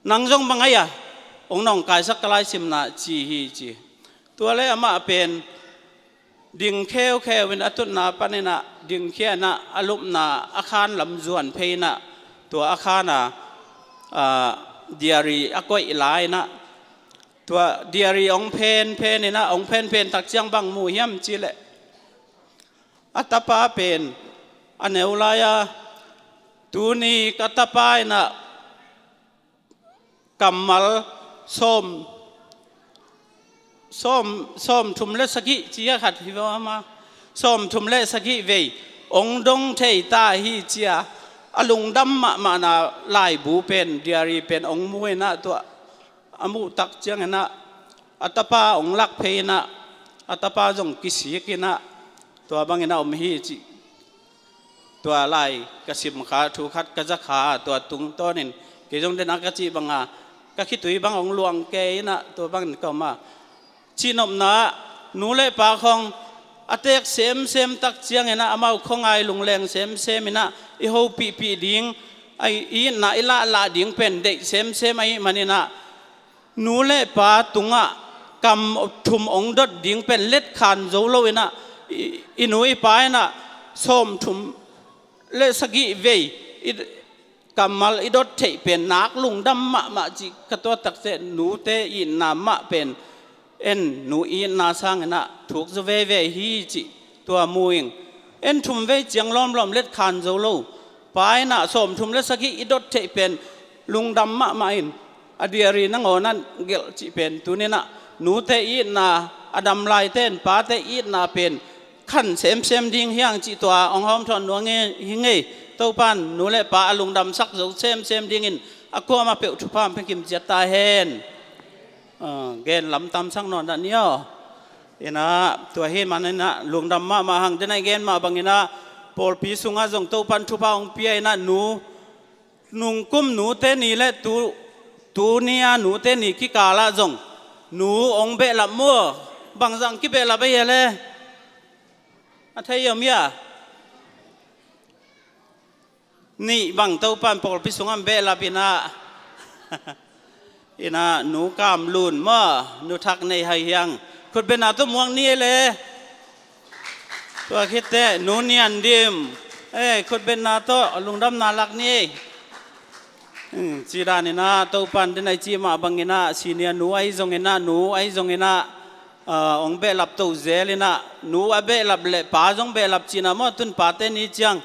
nang zong bang a hia, hong nawngkaisak ka laisim in ah ci hi ci. Tua leh amah pen ding kheukheu in a tutna panin ah dingkhia in ah a lupna a khan lam zuan phei in ah tua a khan a, a, diary a koih lai in ah tua diary hong phenphen in ah, hong phenphen tak ciang bang mu hiam cih leh a tapa pen a neu lai-a, tuni ka tapa in ah kammal sawm, sawm, sawmthum le sagih ci-a khat hi ve aw, ama sawmthum le sagih vei hong dong thei ta hi ci-a a lungdam mahmahna laibu pen, diary pen hong mu in ah tua a muh tak ciangin ah a tapa hong lak phei in ah a tapa zong kisik in ah tua bangin a om hi cih. Tua lai ka sim kha, thu khat ka za kha, tua tungtawnin kei zong den a ka cih banga ka khitui bang hong luang kei in ah tua bangin ka om a. Cihnopna ah nu le pa khawng a teek semsem tak ciangin ah amau khuangai lungleng semsem in ah i hopihpih ding, a i itna i lahlah ding pen deih semsem ahih manin ah nu le pa tungah kam thum hong dot ding pen letkhan zo lo in ah i, i nu i pa in ah sawmthum le sagih vei i kammal i dot theih pen nak lungdam mahmah cih ka tuah tak ciang nute itna mah pen en nu itna sangin ah thuk zaw veve hi cih tua mu ing. En thumvei ciang lawmlawm letkhan zo lo. Pa in ah sawmthum le sagih i dot theih pen lungdam mahmah in a diary nangawn ah gelh cih pen tuni in ah nute itna, a dam laite in pate itna pen khan semsem ding hi hang cih tua hong hawmthawn nuam hi ing ei. Topan nu le pa a lungdamsak zo semsem dingin a kuamah peuh thupha hong pia kim ciat ta hen. Ah, gen lam tamsak nawn dah ni aw. In ah tua hi manin ah lungdam mahmah hang, den a i gen mah bangin ah pawlpi sungah zong Topan thupha hong pia in ah nu, nungkum nute ni le tu, tuni a nute ni kikal ah zong nu hong behlap maw? Bangzah kibehlap a hia le? A thei om hia? Nih bang Topan pawlpi sungah behlap in ah, in ah nu Kam Lun maw, nu Thak Nei Hai Hiang, khutbetna tawh muak ni ei le. Tua khit teh nu Nian Dim, eh, khutbetna tawh lungdamna lak ni ei. Hmm, ci dan in ah Topan den a i cih mah bangin ah senior nu ahi zongin ah, nu ahi zongin ah, ah, hong behlap to zel in ah, nu a behlap le pa zong behlap cihna maw, tun pate ni ciang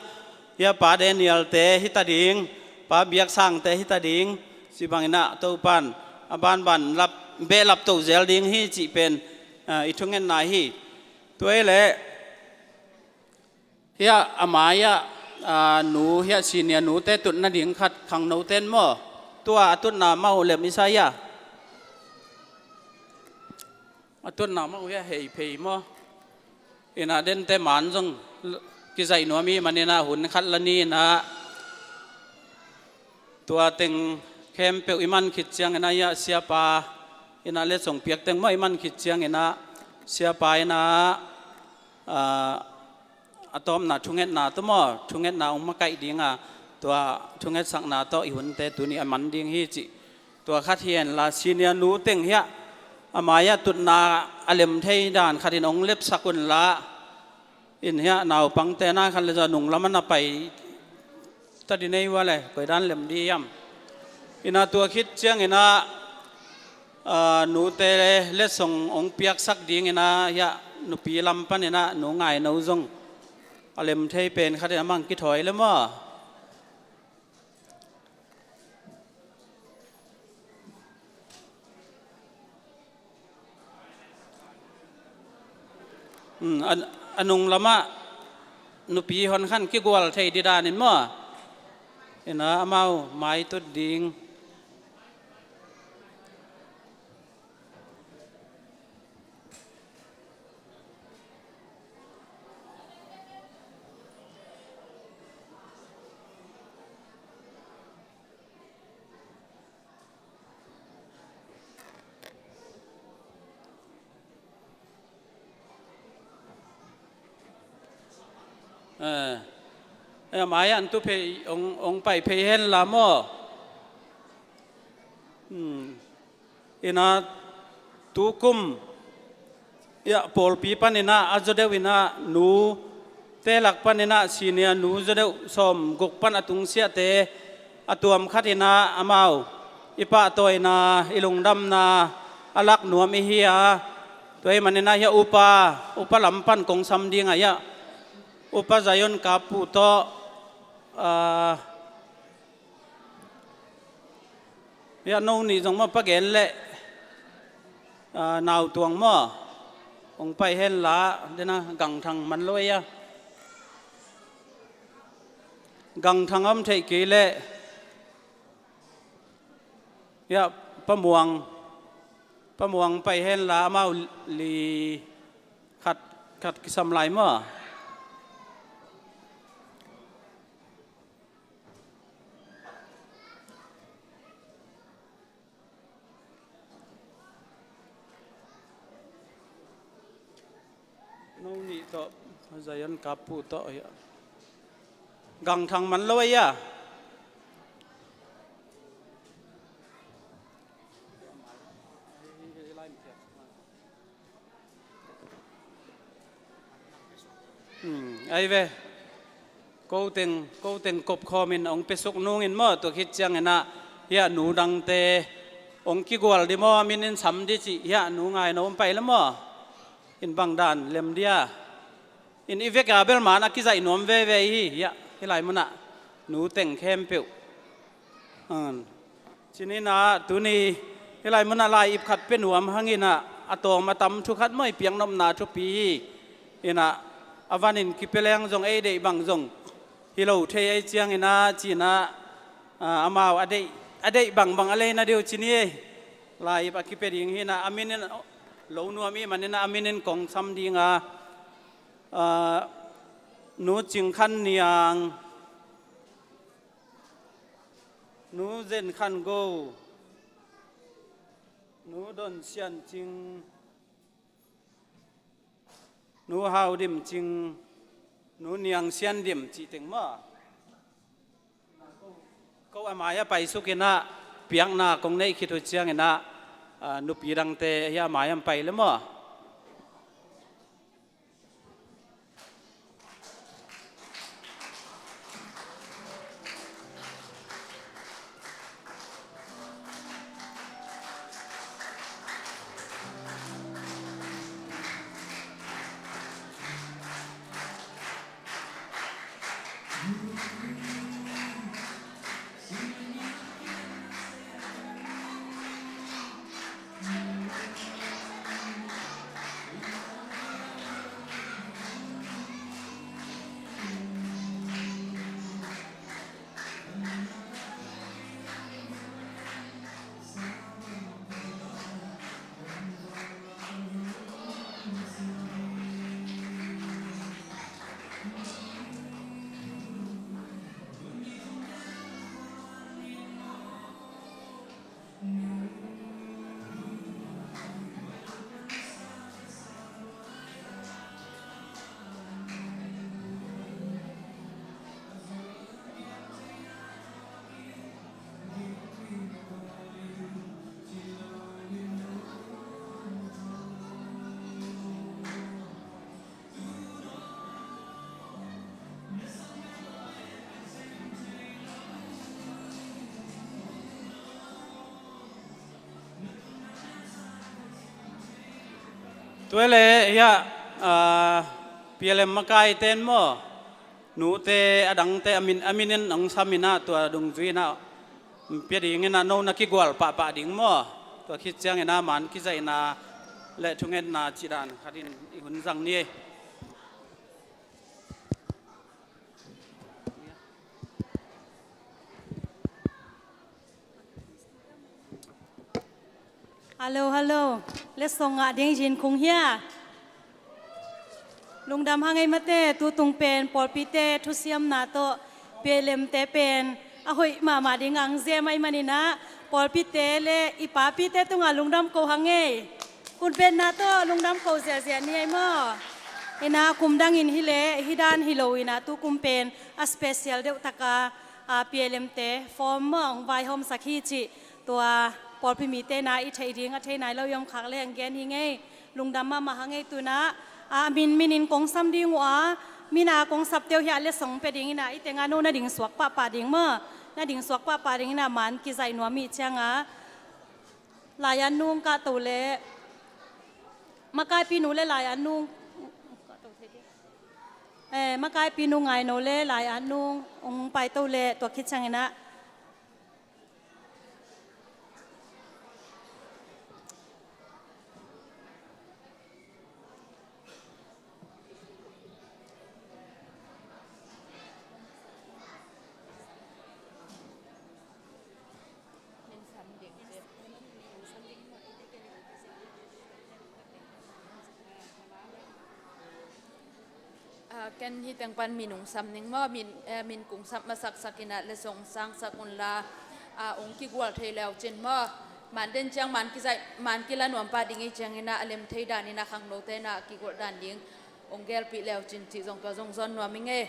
hia, Pa Daniel te hi ta ding, Pa Biak Sang te hi ta ding, ci bangin ah Topan a banban lap, behlap to zel ding hi cih pen, ah, i thungetna hi. Tua hi leh hia a mai-ah, ah, nu hia senior nute tutna ding khat khangno ten maw? Tua a tutna mah uh lem i sa hia? A tutna mah uh hia hei phei maw? In ah dente man zong kizaih nuam i hih manin ah hun khat la ni in ah tua teng khempeuh i man khit ciangin ah hia siapa in ah letsong piak teng maw i man khit ciangin ah siapa in ah, ah, a tawpna thungetna tawh maw, thungetna hong makaih ding a, tua thungetsakna tawh i hunte tuni a man ding hi cih. Tua khat hi henla, senior nu teng hiah a mai-ah tutna a lem thei dan khatin hong lepsak unla. In hiah naupangte na khat le zaw nunglam a na pai ta di nei ua le, koi dan lem di hiam? In ah tua khit ciangin ah, ah, nute letsong hong piaksak dingin ah hiah nupi lam panin ah nu Ngaino zong a lem thei pen khatin a mang kithawi le maw? Hmm, a, a nung lamah nupi hon khan kigual thei dih danin maw? Ina amau maitut ding. Eh, eh, a mai-ah an tu phei, hong, hong pai phei hen la maw? Hmm. Ina tukum, ia, pawlpi paninah a zaw deuh inah nu te lak paninah senior nu zaw deuh sawm guk pan a tungsiahte a tuam khat inah amau i pahtawina, i lungdamna a lak nuam ihi a, tua ahih maninah hia upa, upa lam pan kong sam ding a, ia, upa Zion Kap Puh tawh, ah, ia, no nih zong maw, Pa Gen leh, ah, Nau Tuang maw, hong pai hen la, dena Gang Thang man lo ei a. Gang Thang om theih kei leh, ia, Pa Muang, Pa Muang pai hen la, amau li khat, khat kisam lai maw? No nih tawh, Zion Kap Puh tawh, ia. Gang Thang man lo ei a. Hmm, ai ve. Ko teng, ko teng kop khawmin hong piasuk nungin maw, tua khit cianginah, ia, nu dangte hong kigual dih maw, a min in sam dih cih, ia, nu ngai no hong pai la maw? In bang dan lem dia. In i vek a bel man a kizaih nuam veve hi, ia, hih lai munah nu teng khempeuh. An. Cininah tuni hih lai munah lai-ip khat pia nuam hanginah a tawm a tam thu khat maw i piaknopna thupi hi. Inah a vanin kipia leng zong ei deih bang zong hi lo thei ei cianginah cinah, ah, amau a deih, a deih bangbang a leina deuh cini ei. Lai-ip a kipia ding hinah a minin lo nuam ih maninah a minin kong sam dinga, ah, Nu Cing Khan Niang, Nu Zen Khan Go, Nu Don Sian Cing, Nu Hau Dim Cing, Nu Niang Sian Dim cih teng maw? Ko a mai-ah paisuk inah piakna kong neih khit uh cianginah, ah, nupi dangte hia mai-ah pai le maw? Tua le, hia, ah, P L M makaite in maw, nute a dangte a min, a minin hong sam inah tua dungzui inah pia ding inah no na kigual pahpah ding maw? Tua khit cianginah man kizaihna le thungetna cih dan khatin i hun zang ni. Hallo, hallo. Letsong ngah ding zin khung hia? Lungdam hang ei mate, tutung pen pawlpite thusiamna tawh P L M te pen a hoih mahmah ding ang zem ai maninah pawlpite le i papite tungah lungdam ko hang ei. Kunpetna tawh lungdam ko ziahziah ni ei maw? Inah kum dangin hi leh hi dan hi lo inah tukum pen a special deuh taka a, P L M te form maw hong vaihawmsak hi cih tua pawlpi mite na i theih ding a thei nai lo i om khak le ang gen hi ngei. Lungdam mahmah hang ei tunah a min minin kong sam ding uh a mina kong sapte uh hiah letsong pia ding inah i tengah no na ding suak pahpah ding maw? Na ding suak pahpah ding inah man kizaih nuam ih cianga Lai An Nu kah to le Makaipi nu le Lai An Nu eh, Makaipi nu Ngai No le Lai An Nu hong paito le tua khit cianginah Ah, ken hi teng pan min ung sam ning maw, min, eh, min kung sam masaksak inah letsong sangsak unla, ah, ung kigual thei leu cin maw? Man den ciang man kizaih man kila nuam pah ding i ciang inah a lem thei dan inah khangnote inah kigual dan ding ung gelpih leu cin cih zong tua zong zon nuam i ngei.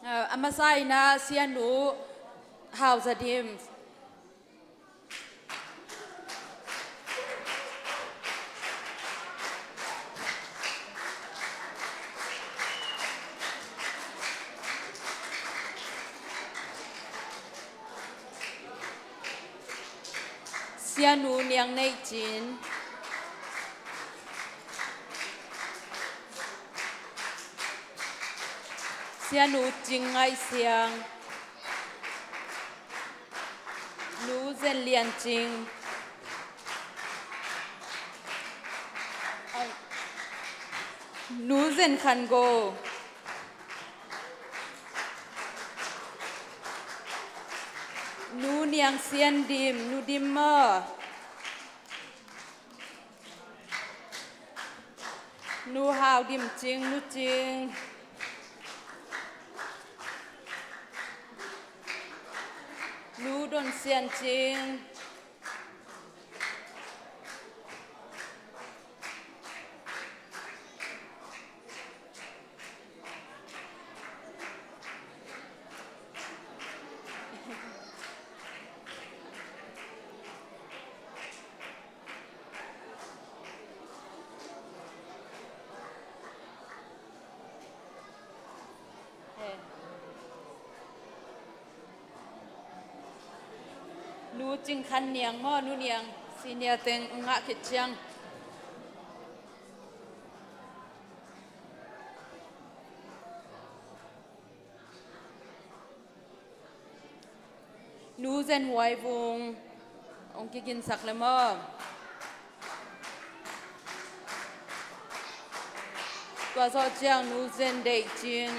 Ah, a masa inah sianu Hau Za Dim. Sianu Niang Neih Cin. Sianu Cing Ngaih Siang. Nu Zen Lian Cing. Nu Zen Khan Go. Nu Niang Sian Dim, Nu Dim maw? Nu Hau Dim Cing, Nu Cing. Nu Don Sian Cing. Nu Cing Khan Niang maw, Nu Niang senior teng ngah khit ciang. Nu Zen Huai Vung hong kiginsak le maw? Tua zawh ciang Nu Zen Deih Cin.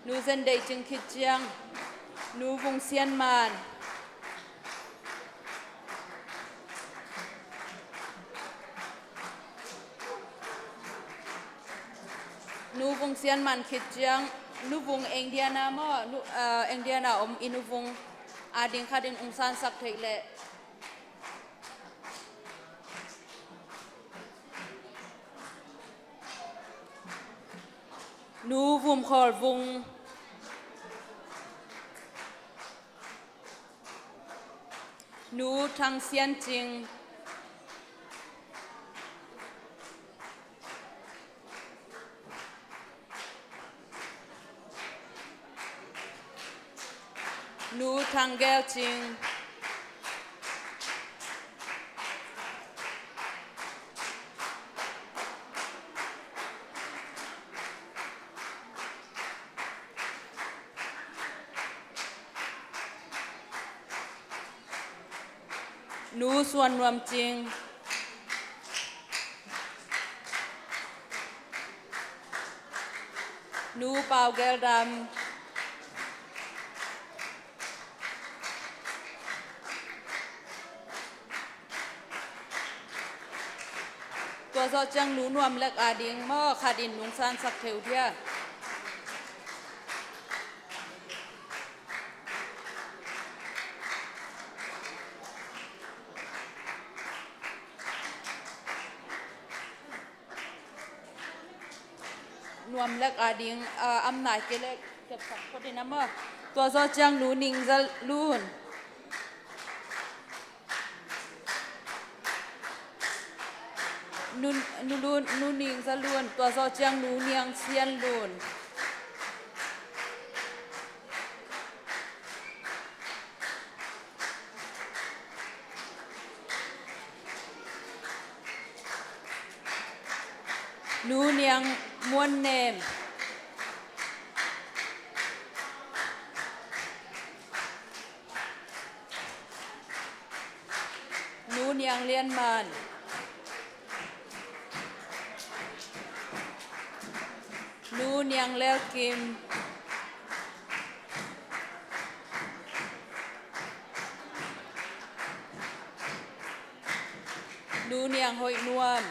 Nu Zen Deih Cin khit ciang Nu Vung Sian Man. Nu Vung Sian Man khit ciang Nu Vung Indiana maw, Nu, ah, Indiana om i Nu Vung ading khatin ung sansak theih leh Nu Vum Khawl Vung. Nu Thang Sian Cing. Nu Thang Gel Cing. Nu Suan Nuam Cing. Nu Pau Gel Dam. Tua zawh ciang Nu Nuam Lek ading maw, khat in nungsansak thei uh dia. Nuam Lek ading, ah, am nai kei leh kepsak phot in a maw. Tua zawh ciang Nu Ning Za Lun. Nu, Nu Lun, Nu Ning Za Lun, tua zawh ciang Nu Niang Sian Lun. Nu Niang Muan Nem. Nu Niang Lian Man. Nu Niang Lel Kim. Nu Niang Hoih Nuam.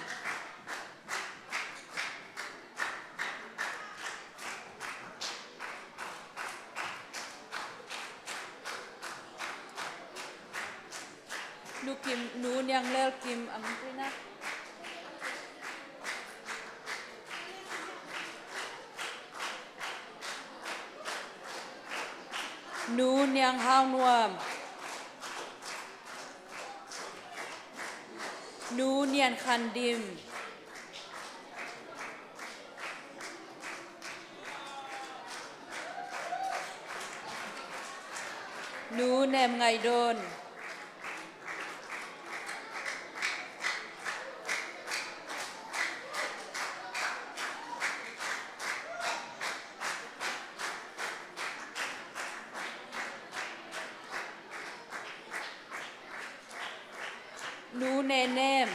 Nu Kim, Nu Niang Lel Kim ang tui na. Nu Niang Hau Nuam. Nu Nian Khan Dim. Nu Nem Ngai Don. Nu Ne Nem.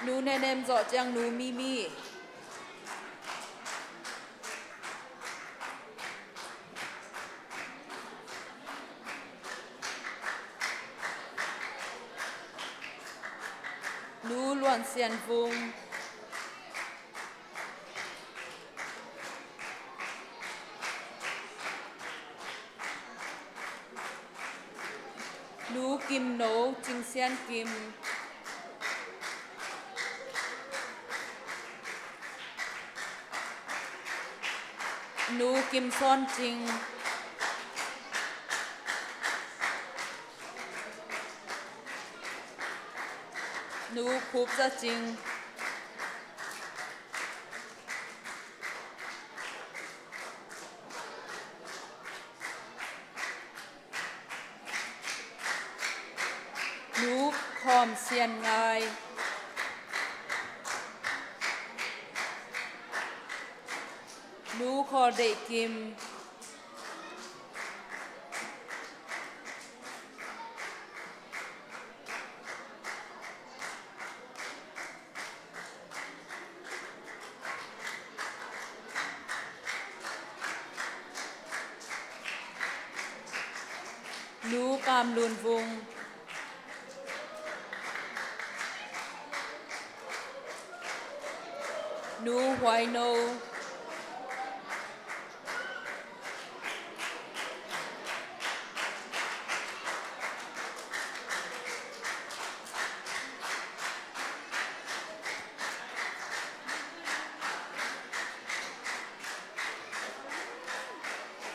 Nu Ne Nem zawh ciang Nu Mi Mi. Nu Luan Sian Vung. Nu Kim No Cing Sian Kim. Nu Kim Sawn Cing. Nu Khup Za Cing. Nu Khawm Sian Ngai. Nu Khawl Deih Kim. Nu Kam Lun Vung. Nu Huai No.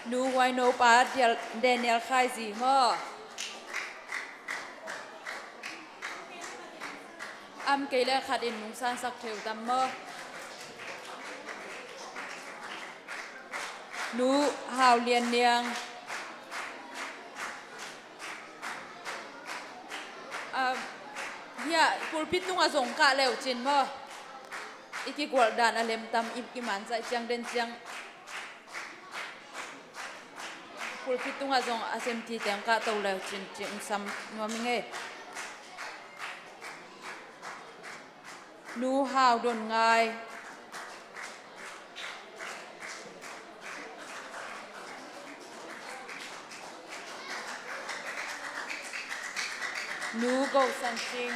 Nu Huai No pa Daniel Khai Zi maw. Am kei leh khat in nungsansak thei uh tam maw. Nu Hau Lian Niang. Ah, hiah pulpit tungah zong kah leu cin maw. I kigualh dan a lemtam i, i manzaih ciang den ciang. Pulpit tungah zong a semti teng kah to leu cin cin sam nuam i ngei. Nu Hau Don Ngai. Nu Go San Cing.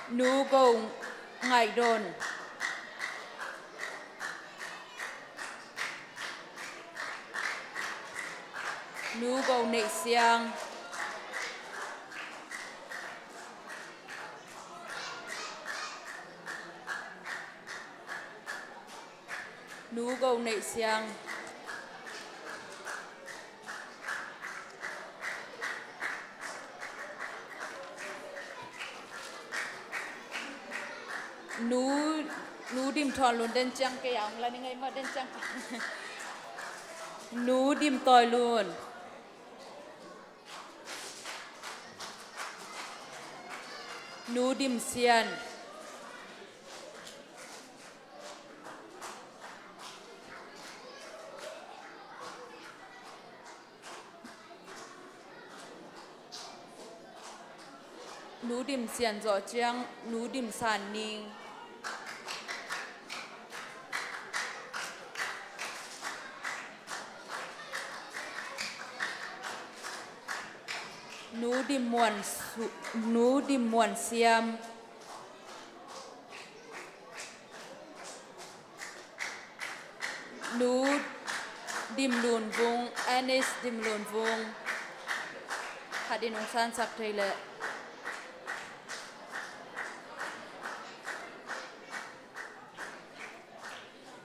Nu Go Ngaih Don. Nu Go Neih Siang. Nu Go Neih Siang. Nu, Nu Dim Thawn Lun den ciang kei a hong la ning ei maw, den ciang. Nu Dim Tawi Lun. Nu Dim Sian. Nu Dim Sian zawh ciang Nu Dim San Ning. Nu Dim Muan Su-, Nu Dim Muan Siam. Nu Dim Lun Vung, Anis Dim Lun Vung. Khat in hong sansak thei leh.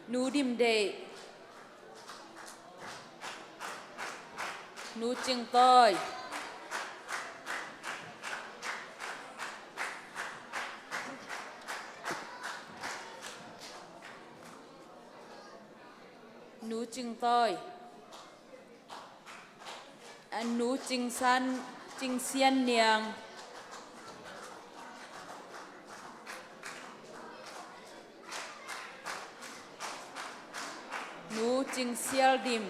Nu Dim Deih. Nu Cing Tawi. Nu Cing Tawi. A, Nu Cing San, Cing Sian Niang. Nu Cing Sial Dim.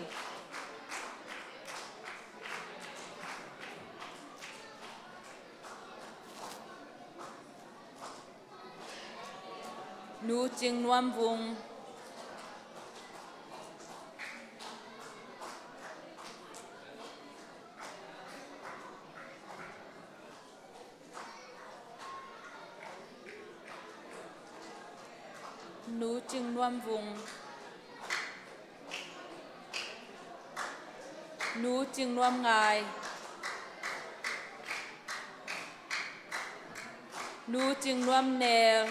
Nu Cing Nuam Vung. Nu Cing Nuam Vung. Nu Cing Nuam Ngai. Nu Cing Nuam Nel.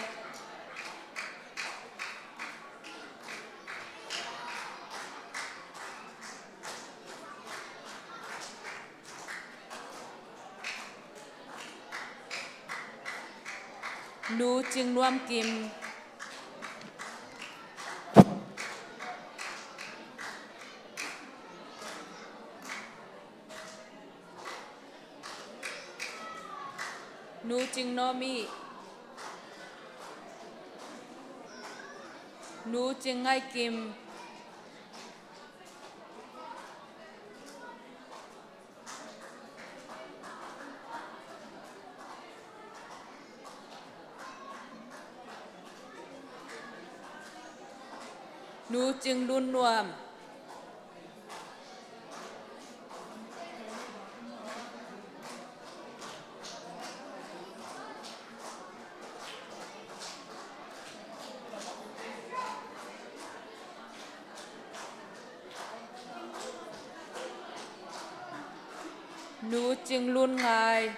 Nu Cing Nuam Kim. Nu Cing Naw Mih. Nu Cing Ngai Kim. Nu Cing Lun Nuam. Nu Cing Lun Ngai.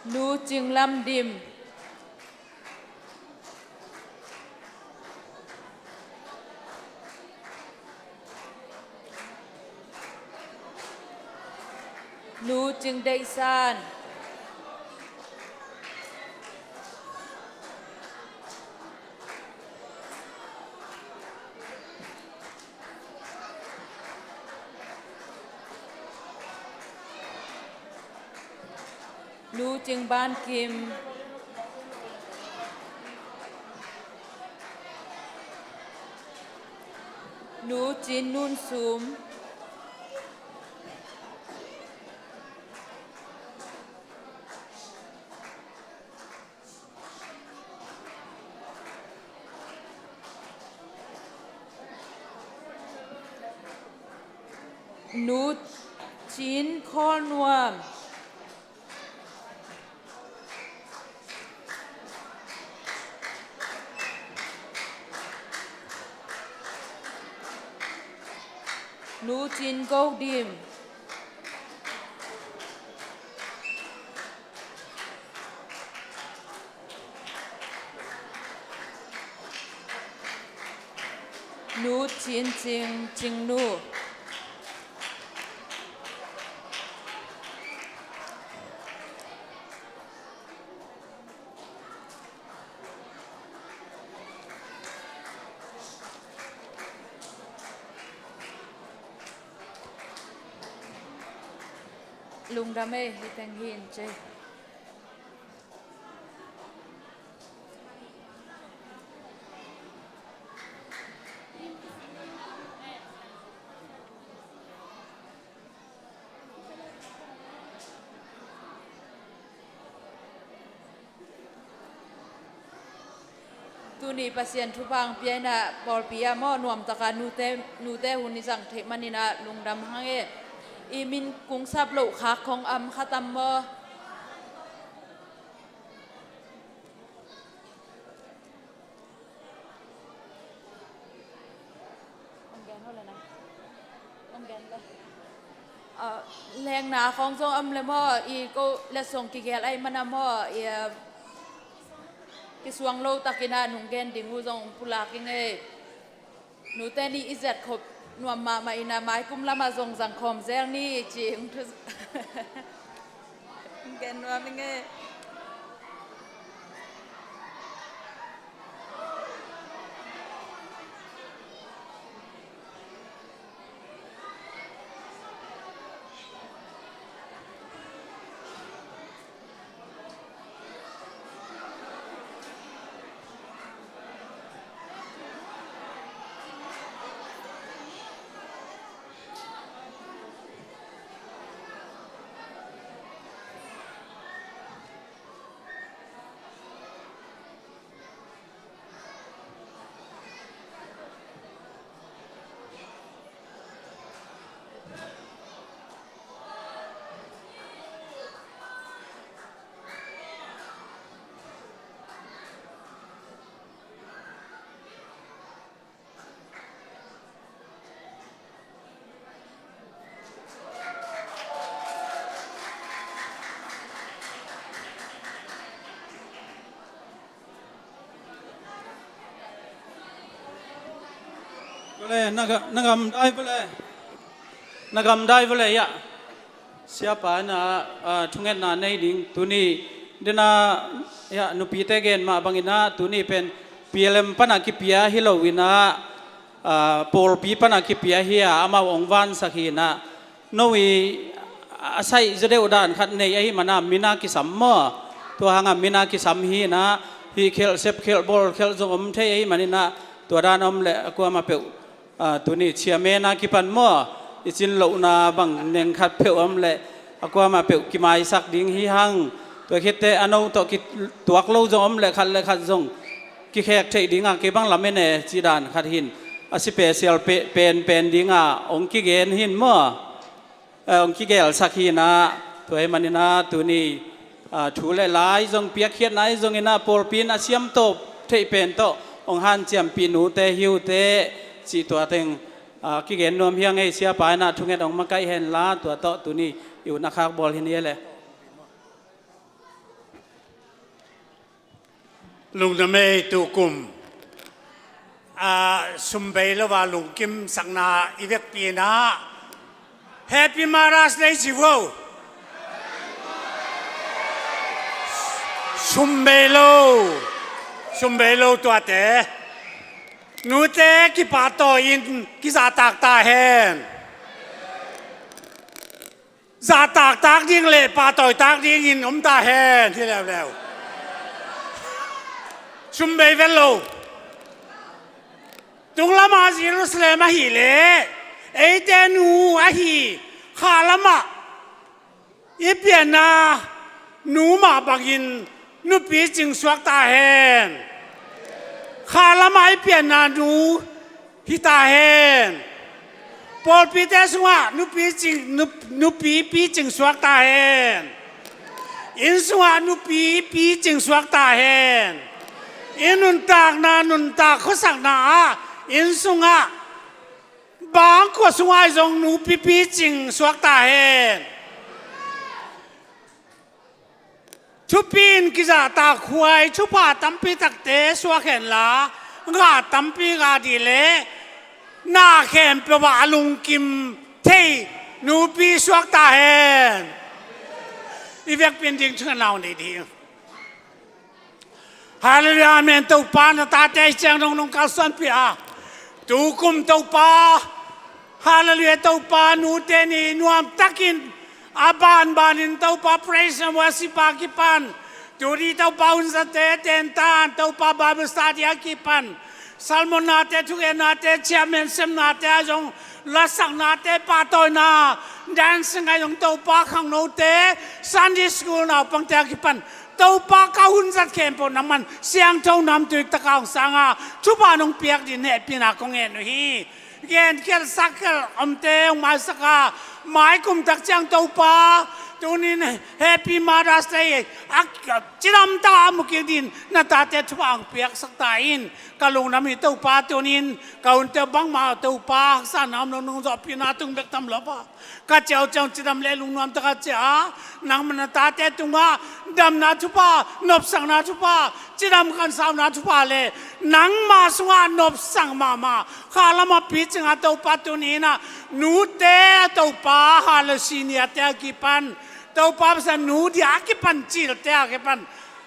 Nu Cing Lam Dim. Nu Cing Deih San. Nu Cing Ban Kim. Nu Cin Nun Sum. Nu Cin Khawl Nuam. Nu Cin Go Dim. Nu Cin Cing, Cing Nu. Lungdam ei, hi teng hi in ci. Tuni Pasian thupha hong pia in ah, pawlpi ah maw, nuamtaka nute, nute hun i zang theih manin ah lungdam hang e. I min kung sap loh khak khong om kha tam maw? Hong gen hau le na. Hong gen le. Ah, lengna khong zong om le maw, i ko letsong kigel ahih mana maw, i, ah, kisuang lo takin ah nung gen ding uh zong pulak i ngei. Nute nih i zet khop nuam mahmah in ah, maikum lamah zong zang khawm zel ni ci hong thu. Gen nuam i ngei. Vale, na ga-, na gamdai vale. Na gamdai vale, ya. Siapa in ah, ah, thungetna nei ding tuni dena, ya, nupite gen mah bangin ah tuni pen P L M pana kipia hi lo in ah, ah, pawlpi pana kipia hi a, amau hong vansak hi in ah, no i a saih zaw deuh dan khat nei ahih mana mina kisam maw? Tua hanga mina kisam hi in ah, hih khelh, sep khelh, bawl khelh zong om thei ahih manin ah, tua dan om leh a kuamah peuh, ah, tuni chairman a kipan maw, i cin lohna bang neng khat peuh om leh a kuamah peuh kimaisak ding hi hang. Tua khitteh a no tawh kituak lo zong om leh khat le khat zong kikhek theih dinga kei bang lamen e cih dan khat hin a special pe-, pen, pen dinga hong kigen hin maw? Eh, hong kigelsak hi in ah, tua ahih manin ah tuni, ah, thu le la zong piakkhiatna zong in ah pawlpi in a siamtawp theih pen tawh hong hanciampih nute hi uh teh cih tua teng, ah, kigen nuam hi ing ei. Siapa in ah thunget hong makaih hen la, tua tawh tuni i utna khak bawl hi ni e le. Lungdam ei. Tukum, ah, sum bei lo a lungkimsakna i vekpi in ah Happy Mother's Day ci vo. Sum bei lo, sum bei lo tuate. Nute kipahtawi in kizahtak ta hen. Zahtak tak ding le pahtawi tak dingin om ta hen, hi leuleu. Sum bei vet lo. Tunglamah Jerusalem ahih leh eite nu ahi, kha lamah i pianna nu mah bangin nupi cingsuak ta hen. Kha lamah i pianna nu hi ta hen. Pawlpite sungah nupi cing, nup-, nupi pi cingsuak ta hen. Inn sungah nupi pi cingsuak ta hen. I nuntakna, nuntak khuasakna ah inn sungah, bangkua sungah zong nupi pi cingsuak ta hen. Thupi in kizahtak huai thupha tampi takte suak henla, ngah tampi ngah dih leh na khempeuh ah a lungkim thei nupi suak ta hen. I vekpi in ding thu ngen lai ding. Halleluiah, amen. Topa, na tate i ciang dong nong kalsuanpih a, tukum Topa, halleluiah, Topa, nute ni nuamtakin a banbanin Topa praise and worship a kipan, tuni Topa hunzate tentan Topa Bible study a kipan, sermon-nate, thugennate, chairman semnate ah zong, lasaknate, pahtawina, dancing ah zong Topa, khangnote, Sunday school naupangte a kipan Topa, ka hunzat khempeuh nangman siangtho namtui taka hong sanga thupha nong piak ding hehpihna kong ngen uh hi. Genkhial sakkhial omte hong maisaka, maikum tak ciang Topa, tunin Happy Mother's Day a cidamtak a mu kik dingin na tate thupha hong piaksak ta in. Ka lungdam hi Topa, tunin ka hunte bangmah Topa, haksatna om lo, nong zawhpihna tung bek tam lo a, ka ciauciau cidam le lungnuam taka cia a, nangmah na tate tungah damna thupha, nopsakna thupha, cidam khansauna thupha le nangmah sungah nopsak mahmah, kha lamah picing a Topa, tuni in ah nute a Topa, hale senior-te a kipan, Topa, Pasian nu dia a kipan, cilte a kipan,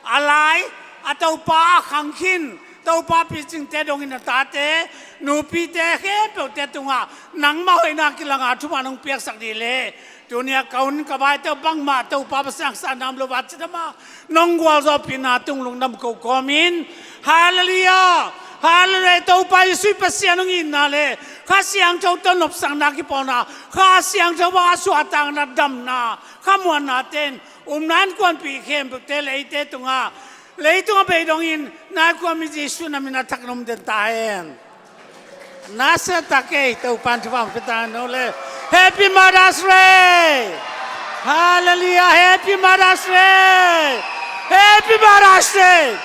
a lai a Topa a khang khin Topa, picingte dongin na tate, nupite khempeuhte tungah nangmah hoihna kilanga thupha nong piaksak dih leh, tuni a ka hun ka baite uh bangmah Topa, Pasian, haksatna om lo a cidam a nong gualzawhpihna tung lungdam ko kawmin. Halleluiah. Halleluiah. Topa Jesuh Pasian hong itna le Kha Siangtho tawh nopsakna kipawlna, Kha Siangtho bang a suahtakna, damna, khamuanna ten umna innkuanpih khempeuhte le eite tungah, leitung a bei dongin na innkuanpih Jesuh na min a thak nong den ta hen. Nasa ta kei, Topa'n thupha hong pia ta hen. No le, Happy Mother's Day. Halleluiah. Happy Mother's Day. Happy Mother's Day.